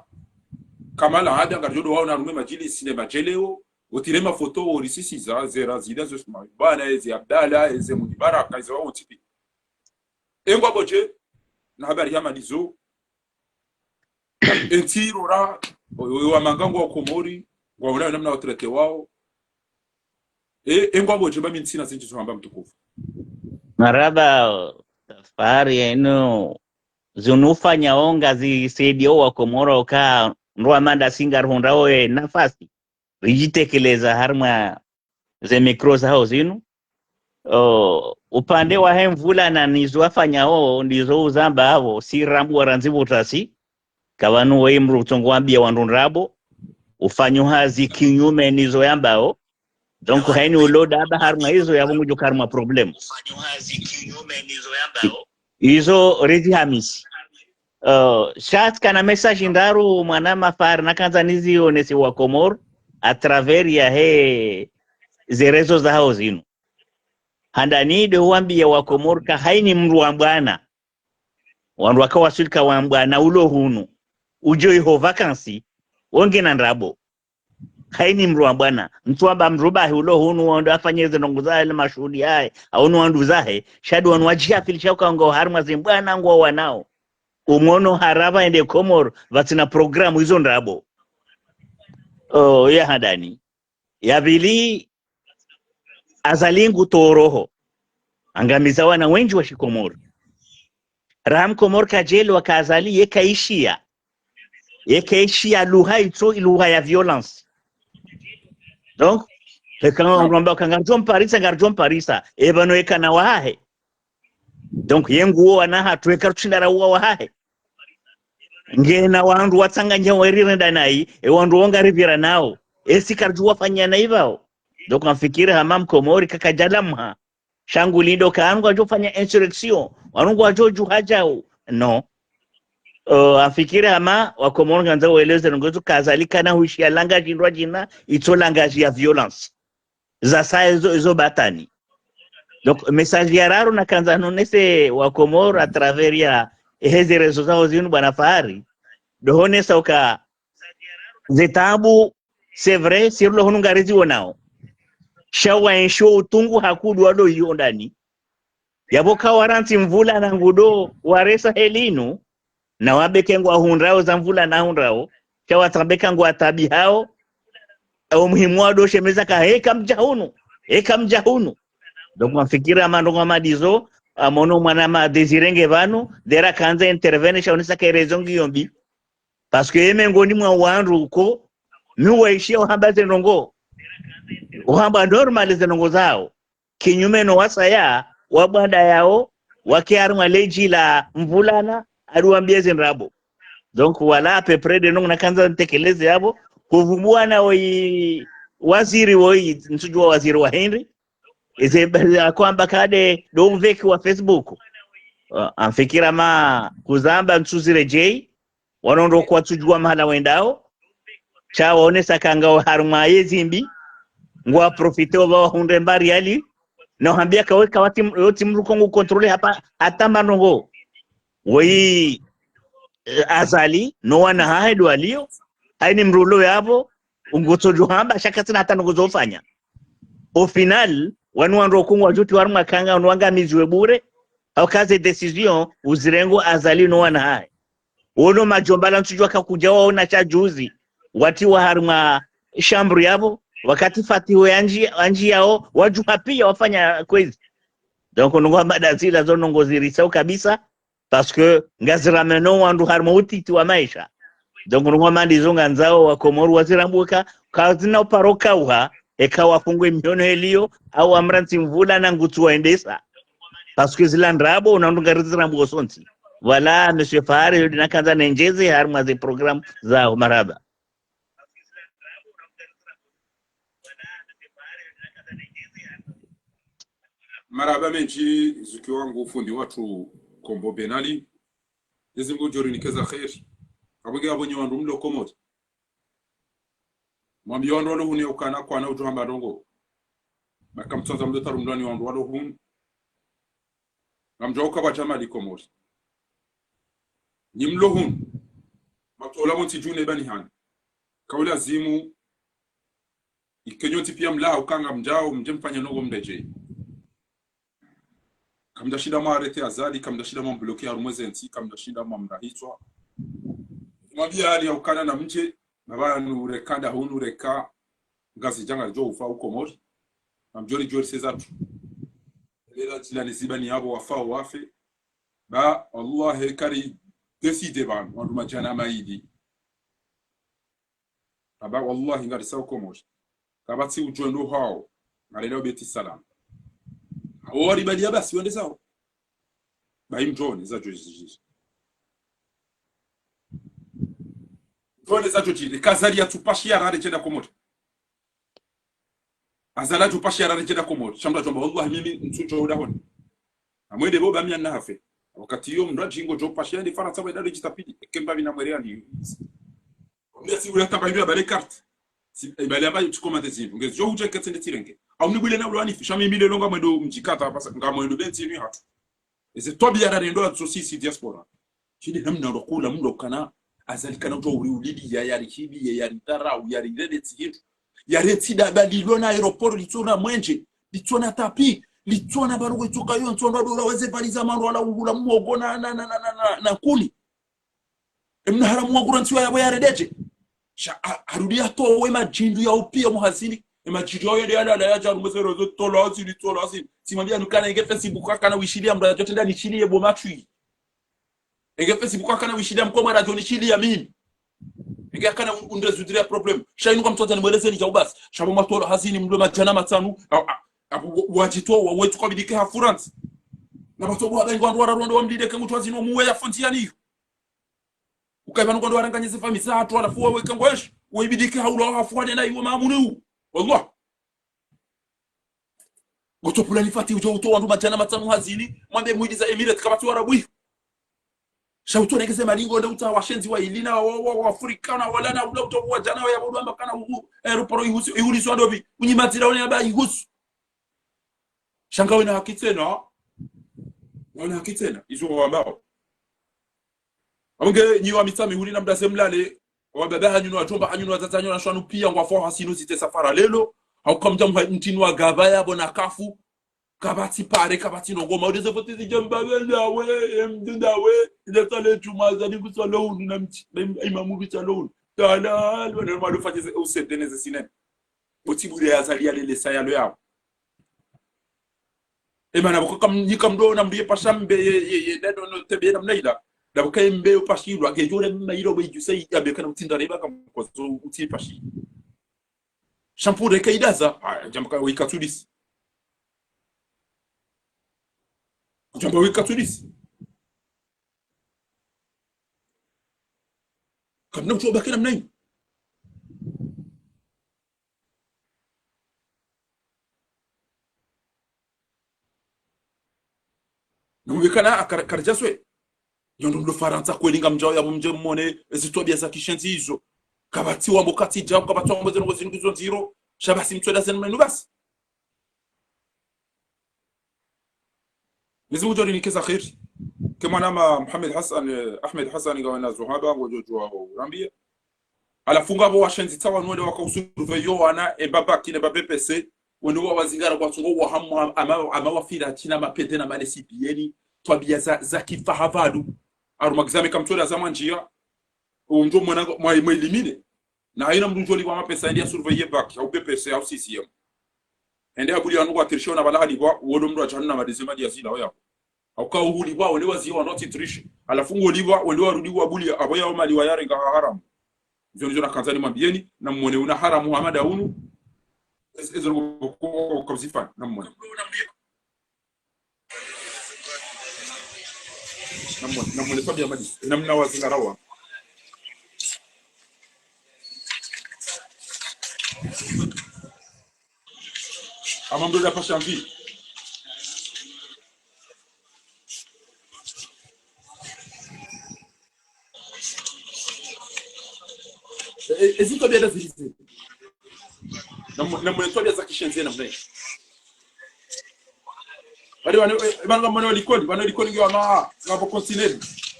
kama la ada, ngaridjo ndo waona harumwa e madjilisi ne madjeleo, otire mafoto, orisisiza, zera zida, zo sima, bana, eze Abdala, eze Mundi Baraka, eze wawo ntsi pia. Engwa bodje, na habari ya malizo, entsi irora, o, o, wa manga ngwa Komori, ngwa ula namna watrete wao. E, engwa bodje ba mi ntsina zindji zo hamba mtukufu. Marahaba, safari yenu, zinu ufanya wo ngazi saidiao wa Komori uka, ndro amanda singa ruhundra oye nafasi. Ridjitekeleza harumwa ze micro zaho zinu. O, upande wahe mvula na nizo afanyao, ndizo uzamba apvo, si rambu wa randzi pvutrasi, kapvanu weyi mdru utsongo wambia wandru ndrabo, ufanyo hazi kinyume nizo yambao. Donc, haini uloda aba harumwa izo yapvo ngudjo ka harumwa problème. Izo rezi hamisi. Uh, sha tsikana message ndraru mwana mafari nakandza nizionese wa Komori à travers yahe ze réseaux zaho zinu. Handani de wambia wa Komori ka haini mdru wa mbwana. Wandru waka waswili ka wa mbwana ulo hunu. Udjo iho vacances, wonge na ndrabo. Haini mdru wa mbwana. Ntsu amba mdru bahi ulo hunu, wandru afanye ze ndrongo zahe, le mashuhuli yahe, aunu wandru zahe. Sha de wanu wadjihafilisha uka ngwao harumwa ze mbwana ngwao wanao. Umwono harapva ende Komori, pvatsina programu izo ndrabo. O, ya handani. Ya pvili, Azali ngu toroho. Angamiza wana wendji wa shikomori. Raha mkomori kadjelewa ka Azali yeka ishiya. Yeka ishiya lugha itso, lugha ya violence. Donc, heka ngamba ka ngaridjo mparisa, ngaridjo mparisa. Eba no yeka na wahahe. Donc, ye nguwo wana hatru eka rutsinda ra uwa wahahe. Ngena wandru watsanganya warirenda nayi, e wandru wo ngaripvira nao. Esi karidjo wafanya nayi pvao. Donc, ngamfikiri hama mkomori kakadjala mha. Sha ngu lindo ka wanu ngwadjo fanya insurrection, wanu ngwadjo djuha djau. Non. Euh, ngamfikiri hama wakomori ngwandzo weleze ndrongo zo ka Azali kana hwishiya langage ndrwadjina, itso langage ya violence. Za saya izo, izo batwili. Donc, message ya raru nakandza nonese wakomori à travers ya heze réseaux zaho zinu bwana Fahari. Ndo honesa uka ze taabu, c'est vrai, si rilo hunu ngariziwonao. Sha wa enshi wo utungu hakuu ndo iyo ndani. Yapvo ka warantsi mvula na ngudo waresa heli inu, na wabeke ngwahundrao za mvula na hundrao, sha watsabeka ngwataabihao, o muhimu wa ndo shemeza ka, "He, kamdja hunu, he, kamdja hunu." Donc, ngamfikiri hama ndrongo hama ndizo, hama ono mwana ma Désiré nge pvanu, ndera kandza intervenir sha onesa ka e raison ngiyo mbi. Parce que ye mengoni mwa wandru uko, mi waishiya uhamba ze ndrongo. Uhamba normal ze ndrongo zawo. Kinyume no wasaya, wabwanda yawo, wake harumwa ledji la mvulana, Adu wambiye zindrabo. Donc, voilà à peu près de nongo nakandza ntekeleze yapvo. Kuvumbua na woyi waziri woyi, ntsudjua waziri wa hindri. Eze ba-, akwamba kade do mveki wa Facebook. Ah, amfikira ma kuzamba ntsu ziredjei. Wanu ndo kwatsudjua mahala wendao. Sha waonesa ka ngawo harumwa yezimbi. Ngwa profite wapva wahundre mbari yali. Na wahambia kawe kawati m-, yotsi mdru ko ngu contrôler hapva hata manongo. Woyi, eh, Azali, no wana hahe ndo waliyo. Haini mdru ulo yapvo, ungutsodjo hamba, sha katsina hata nongo zofanya. Au final, wanu wandru kungu wajuti harumwa ka nga wanu wangamiziwe bure, hauka ze décision, uzirengo Azali no wana hahe. Wono madjomba la ntsudjua kakudja waona sha juzi, watiwa harumwa chambre yapvo, wakati Fatihu yandji, yandji yao, wadjuha pia wafanya kwezi. Donc, nongo hamba ndazila zo nongo zirisao kabisa, parce que ngazirameno wandru harumwa utiti wa maesha. Donc, nongo hamba ndizo ngandzao wa Komori wazirambuka, kazina uparo kauha, eka wafungwe mihono heliyo, au amrantsi mvula na ngutsu waendesa. Parce que zila ndrabo, na ndo ngarizirambuo sontsi. Voilà, Monsieur Fahari, yo ndo nakandza nendjeze harumwa ze programme zao, marahaba. Marahaba mendji, zuki wangu, fundi watru, Kombo Ben Ali. Mwenyezi Mungu ngudjo rinika za kheri. Apvo nge apvo nyi wandru mlo Komori. Mwambiye wandru walo hunu ukana kwana udjo hamba ndrongo. Baka mtsandza mlo taru mlo ni wandru walo hunu. Ngamdjua uka pvwa djamali Komori. Nyi mlo hunu. Matsola montsi djune bani hani. Kaula zimu. Ike nyontsi pia mlaha uka ngamdjao, mdje mfanye ndrongo mredjei. Kamdjashinda mwa arrêter Azali, kamdjashinda mwa mbloquer harumwa ze ntsi, kamdjashinda mwa mrahitswa. Mwambiye hali ya ukana na mdje, baba nu reka nda hunu reka, Ngazidja ngaridjo ufa u Komori. Ngamdjo ridjo riseza tu. Lela tila ni ziba ni apvo wafao wafe. Ba, wallahi, kari décider pvanu, wandru madjana mayili. Aba, wallahi, ngarisao Komori. Kapvatsi udjo ndo hao, ngarenda u Beit Salam. Hawo waribaliya basi wende zao. Bahi mdrone zadjo djiri. Mdrone zadjo djiri. Ka Azali yatsupashiya rare djenda Komori. Azali yatsupashiya rare djenda Komori. Sha mdru adjo amba, wallahi, mimi ntsudjo uda honi. Amwende bo ba mi anafe. Wakati iyo mdru adjingo djo pashiya ndi Farantsa wenda djitapili. Eke mbapvi na mwere andi. Mdru yatsi ula tamba hindru ya bale carte. Si, eh, bale amba yotsi komande zindru. Ngezidjo udje ketse nde tsirenge. Au ni bwile na ulo anifi. Sha mimi lelo ngamwendo mdjikata hapvasa. Ngamwendo bentsi ni hatru. Eze twabiya rarendo atso sisi diaspora. Shindi hamna ndo kula mlo kana, Azali kana utwa uri ulili ya yari hibi, ya yari tarau, yari rende tsi hindru. Yari tsi daba lilo na aéroport, litsona mwenje, litsona tapi, litsona barugo itsoka yo, ntsona dora weze valiza mando ala uhula mwogo na, na, na kuni. Emna haramu wa kura ntsiwa yapvo yarededje. Sha, a-, arudi yatowe madjindru ya upiya muhazini. Emadjindru yao yende yalala yadja harumwa ze réseaux, tolo hazini, tolo hazini. Tsimwambiya nukana enge Facebook akana wishiliya mdru yadjo trenda nishiliye bo matswi. Enge Facebook akana wishiliya mkomori yadjo nishiliya mimi. Enge akana un-, undre zudiri ya problème. Sha inu kamtsotsa nimweleze ni djau basi. Sha bo matolo hazini mlo madjana matsanu. A, a, a, wa-, wadjitowa, wa-, wetsu kabidike ha Farantsa. Na matsobo haba ingo wandru wararu ndo wamlinde ke ngutwa zinu muwe ya fonti yaniyo. Ukayi pvanu kwando waranganye ze famiyi zahatru, halafu wewe kangweshi, wewe ibidi ke haula hafu hane na iwe maamuni u. Wallah. Ngotso pula ni Fatihu udjo utowa wandru madjana matsanu hazini, mwambe mwili za Emirates kapvatsi Warabu iyo. Sha utsoneke ze malingo nde utsaha washenzi wa ilina, wa, wa, wa Afrika na wala na ula utowa wadjana wa ya bodo amba kana uhu, eh, aéroport ihusu, ihuliswa ndopvi, unyi madzira one aba ihusu. Sha ngawe na haki tsena. Ngawe na haki tsena. Izo wambao. Abonge nyi wa Mitsamihuli na mdaze mlale. Wababa hanyu no wadjomba hanyu no wadzadze hanyu na shwanu piya ngwafao hasinu zitesa fara lelo. Hauka mdja mha-, mtinu wa gaba ya bona kafu. Kapvatsi pare, kapvatsi nongoma. Udeze foti zidjamba we ndawe, emdu ndawe. Ile sale djuma Azali kuswalo unu na mti. Im-, imamu kuswalo unu. Talal, wana mwalo fatize usedene ze sinema. Otsi bure ya Azali ya lele sa yalo yao. Emana pvoko kam-, nyi kamdo na mdru ye pasha mbe ye, ye, ye, neno, no, tebe na mna ila. Na pvoka ye mbe yo pashilwa, ke jole mna ilo be juse ya be kana utsinda reba kam kwazo utsi pashi. Shampure ke idaza, ah, djamba ka wika tsudisi. Djamba wika tsudisi. Kamna udjo baki namna inu. Namwambe kana kar-, karidjaswe. Yo ndo mlo Farantsa kweli ngamdjao yapvo mdje mmone ezitwabia za kishenzi izo. Kapvatsi wambo katsi djao, kapvatsi wambo zinu zinu izo ndziro. Sha basi mtsweda zinu menu basi. Mwenyezi Mungu ngudjo rinike za kheri. Ke mwanama Mohamed Hassan, eh, Ahmed Hassan ngawena zo hamba, ngodjo djuwa urambia. Halafu ngapvo washenzi tsa wanu wende waka usurveiller yo wana, e mbaba kine ba B P C, wende wawazingara kwatsungo wahamu ama, ama wafira shina mapete na mane sipieni, twabia za, za kifaha pvanu. Harumwa examen kamtsola za mwandjia, umdjo mwana mwa, mwa éliminer. Na hayina mndru udjo lipvwa mapesa yende ya surveiller bac, hau B P C, hau sixième. Hende habulia wanu kwatricher na pvala halipvwa, uwo ndo mndru wa jahannama, deuxième ya zila, oya. Hauka uhulipvwa, wende waziwa, wanu watsitricher. Halafu ngolipvwa, wende warudi wabulia, apvo yao mali wayarenga ha haramu. Izo ndizo nakandza nimwambieni, na mwone una haramu hamada unu. Ez-, ezo ko-, ko-, ko-, kuzifanya, na mwone. Na mwone, na mwone twabia mali. Namna wazingara wa. Ama mndru la pasha mvi. E, e, ezi twabia nda zilize. Na mwe-, na mwone twabia za kishenzi namna iyo. Wale wana, e, e, pvanu ngamwone wa likoli, pvanu likoli ngiyo ama, ngapvo kontineri.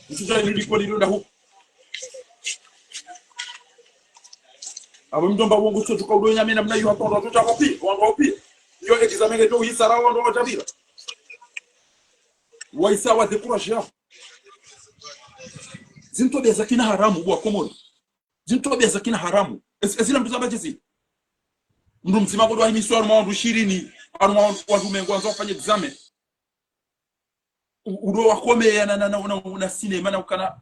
Mtsudja inu likoli ilo nda hu. Apvo mndru amba wongo tso tuka udo nyame namna iyo hata wandru watsotsha wapi, wandru wapi. Iyo examen ngeto uhisara wandru wadjapvira. Wahisa wa décourager. Zinu twabia za kina haramu, bo Wakomori. Zinu twabia za kina haramu. Ez-, ezila mndru zamba djezi. Mndru mdzima kodo wahimiswa harumwa wandru ishirini, harumwa wandru, wandru mengo wandzo wafanye examen. U-, udo wakomeya na, na, na, na, na sinema na ukana.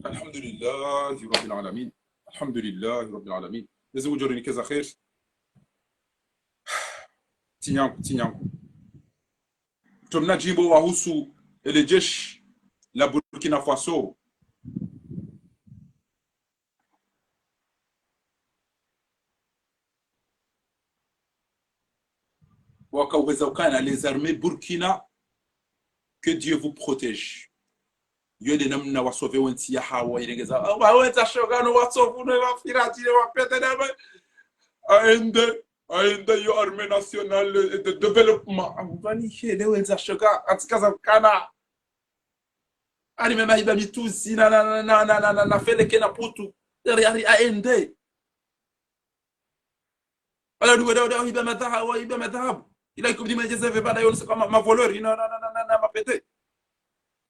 Alhamdulillahi Rabbil Alamin. Alhamdulillahi Rabbil Alamin. Mwenyezi Mungu ngudjo rinike za kheri. Tsi nyangu, tsi nyangu. Tomna djimbo wahusu ele jeshi la Burkina Faso. Waka uheza ukana, les armées Burkina, que Dieu vous protège. Yo nde namna wa sauver wo ntsi yahawo, wa irengeza. Ah, wa wendza shoga no wa sauver no wa firatire wa pete na wa. A N D, A N D yo armée nationale de développement. Ah, pvani he, nde wendza shoga, atsikaza ukana. Ari mema hiba mituzi na, na, na feleke na putu. Ari, ari A N D. Wala nduwe dawo, dawo hiba madhaha-, wa hiba madhahabu. Ila ikumdi mwenye zeve bada yonse kwa ma, ma voleur, na, na, na mapete.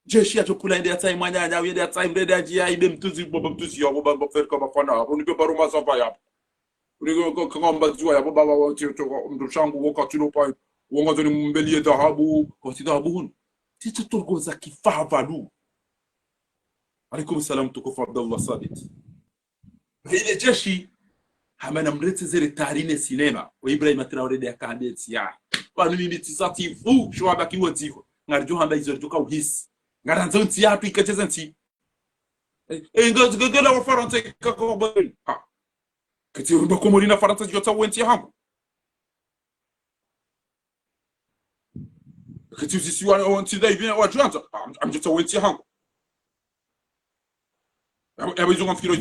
Jeshi ya topula ende ya tsayi mwananya, ende ya tsayi mrede ya djiya, hibe mtuzi, boba mtuzi ya, boba, boba ferka, boba fana, boba nipe baro mazava ya. Uni ko, ko, ko, mbaziwa ya, boba, wa, wa, tiyo, tiyo, mndru shangu, woka, tilo, pa, wonga zoni mbeli ya dhahabu, kwa si dhahabu hunu. Tito togo za kifaha pvalu. Alaikum salam, tukufu Abdallah Sabit. Ile jeshi, hama namretse zere tari ne sinema, o Ibrahima Traoré nde yaka hamba ntsi ya. Pvanu mimi tsisa tifu, sho wabaki wo dziko. Ngaridjo hamba izo ridjo ka uhisi. Ngarandzo ntsi yahatru iketsheze ntsi. Eh, eh, nga, nga, nga la wa Farantsa ikaka wa bani. Ah. Keti urumba Komori na Farantsa zidjo tsaha wo ntsi yahangu. Keti uzisiwa, o, ntsi nda ipvi wadjo andza, am-, amdjo tsaha wo ntsi yahangu. Abo, abo izo ngamfikiri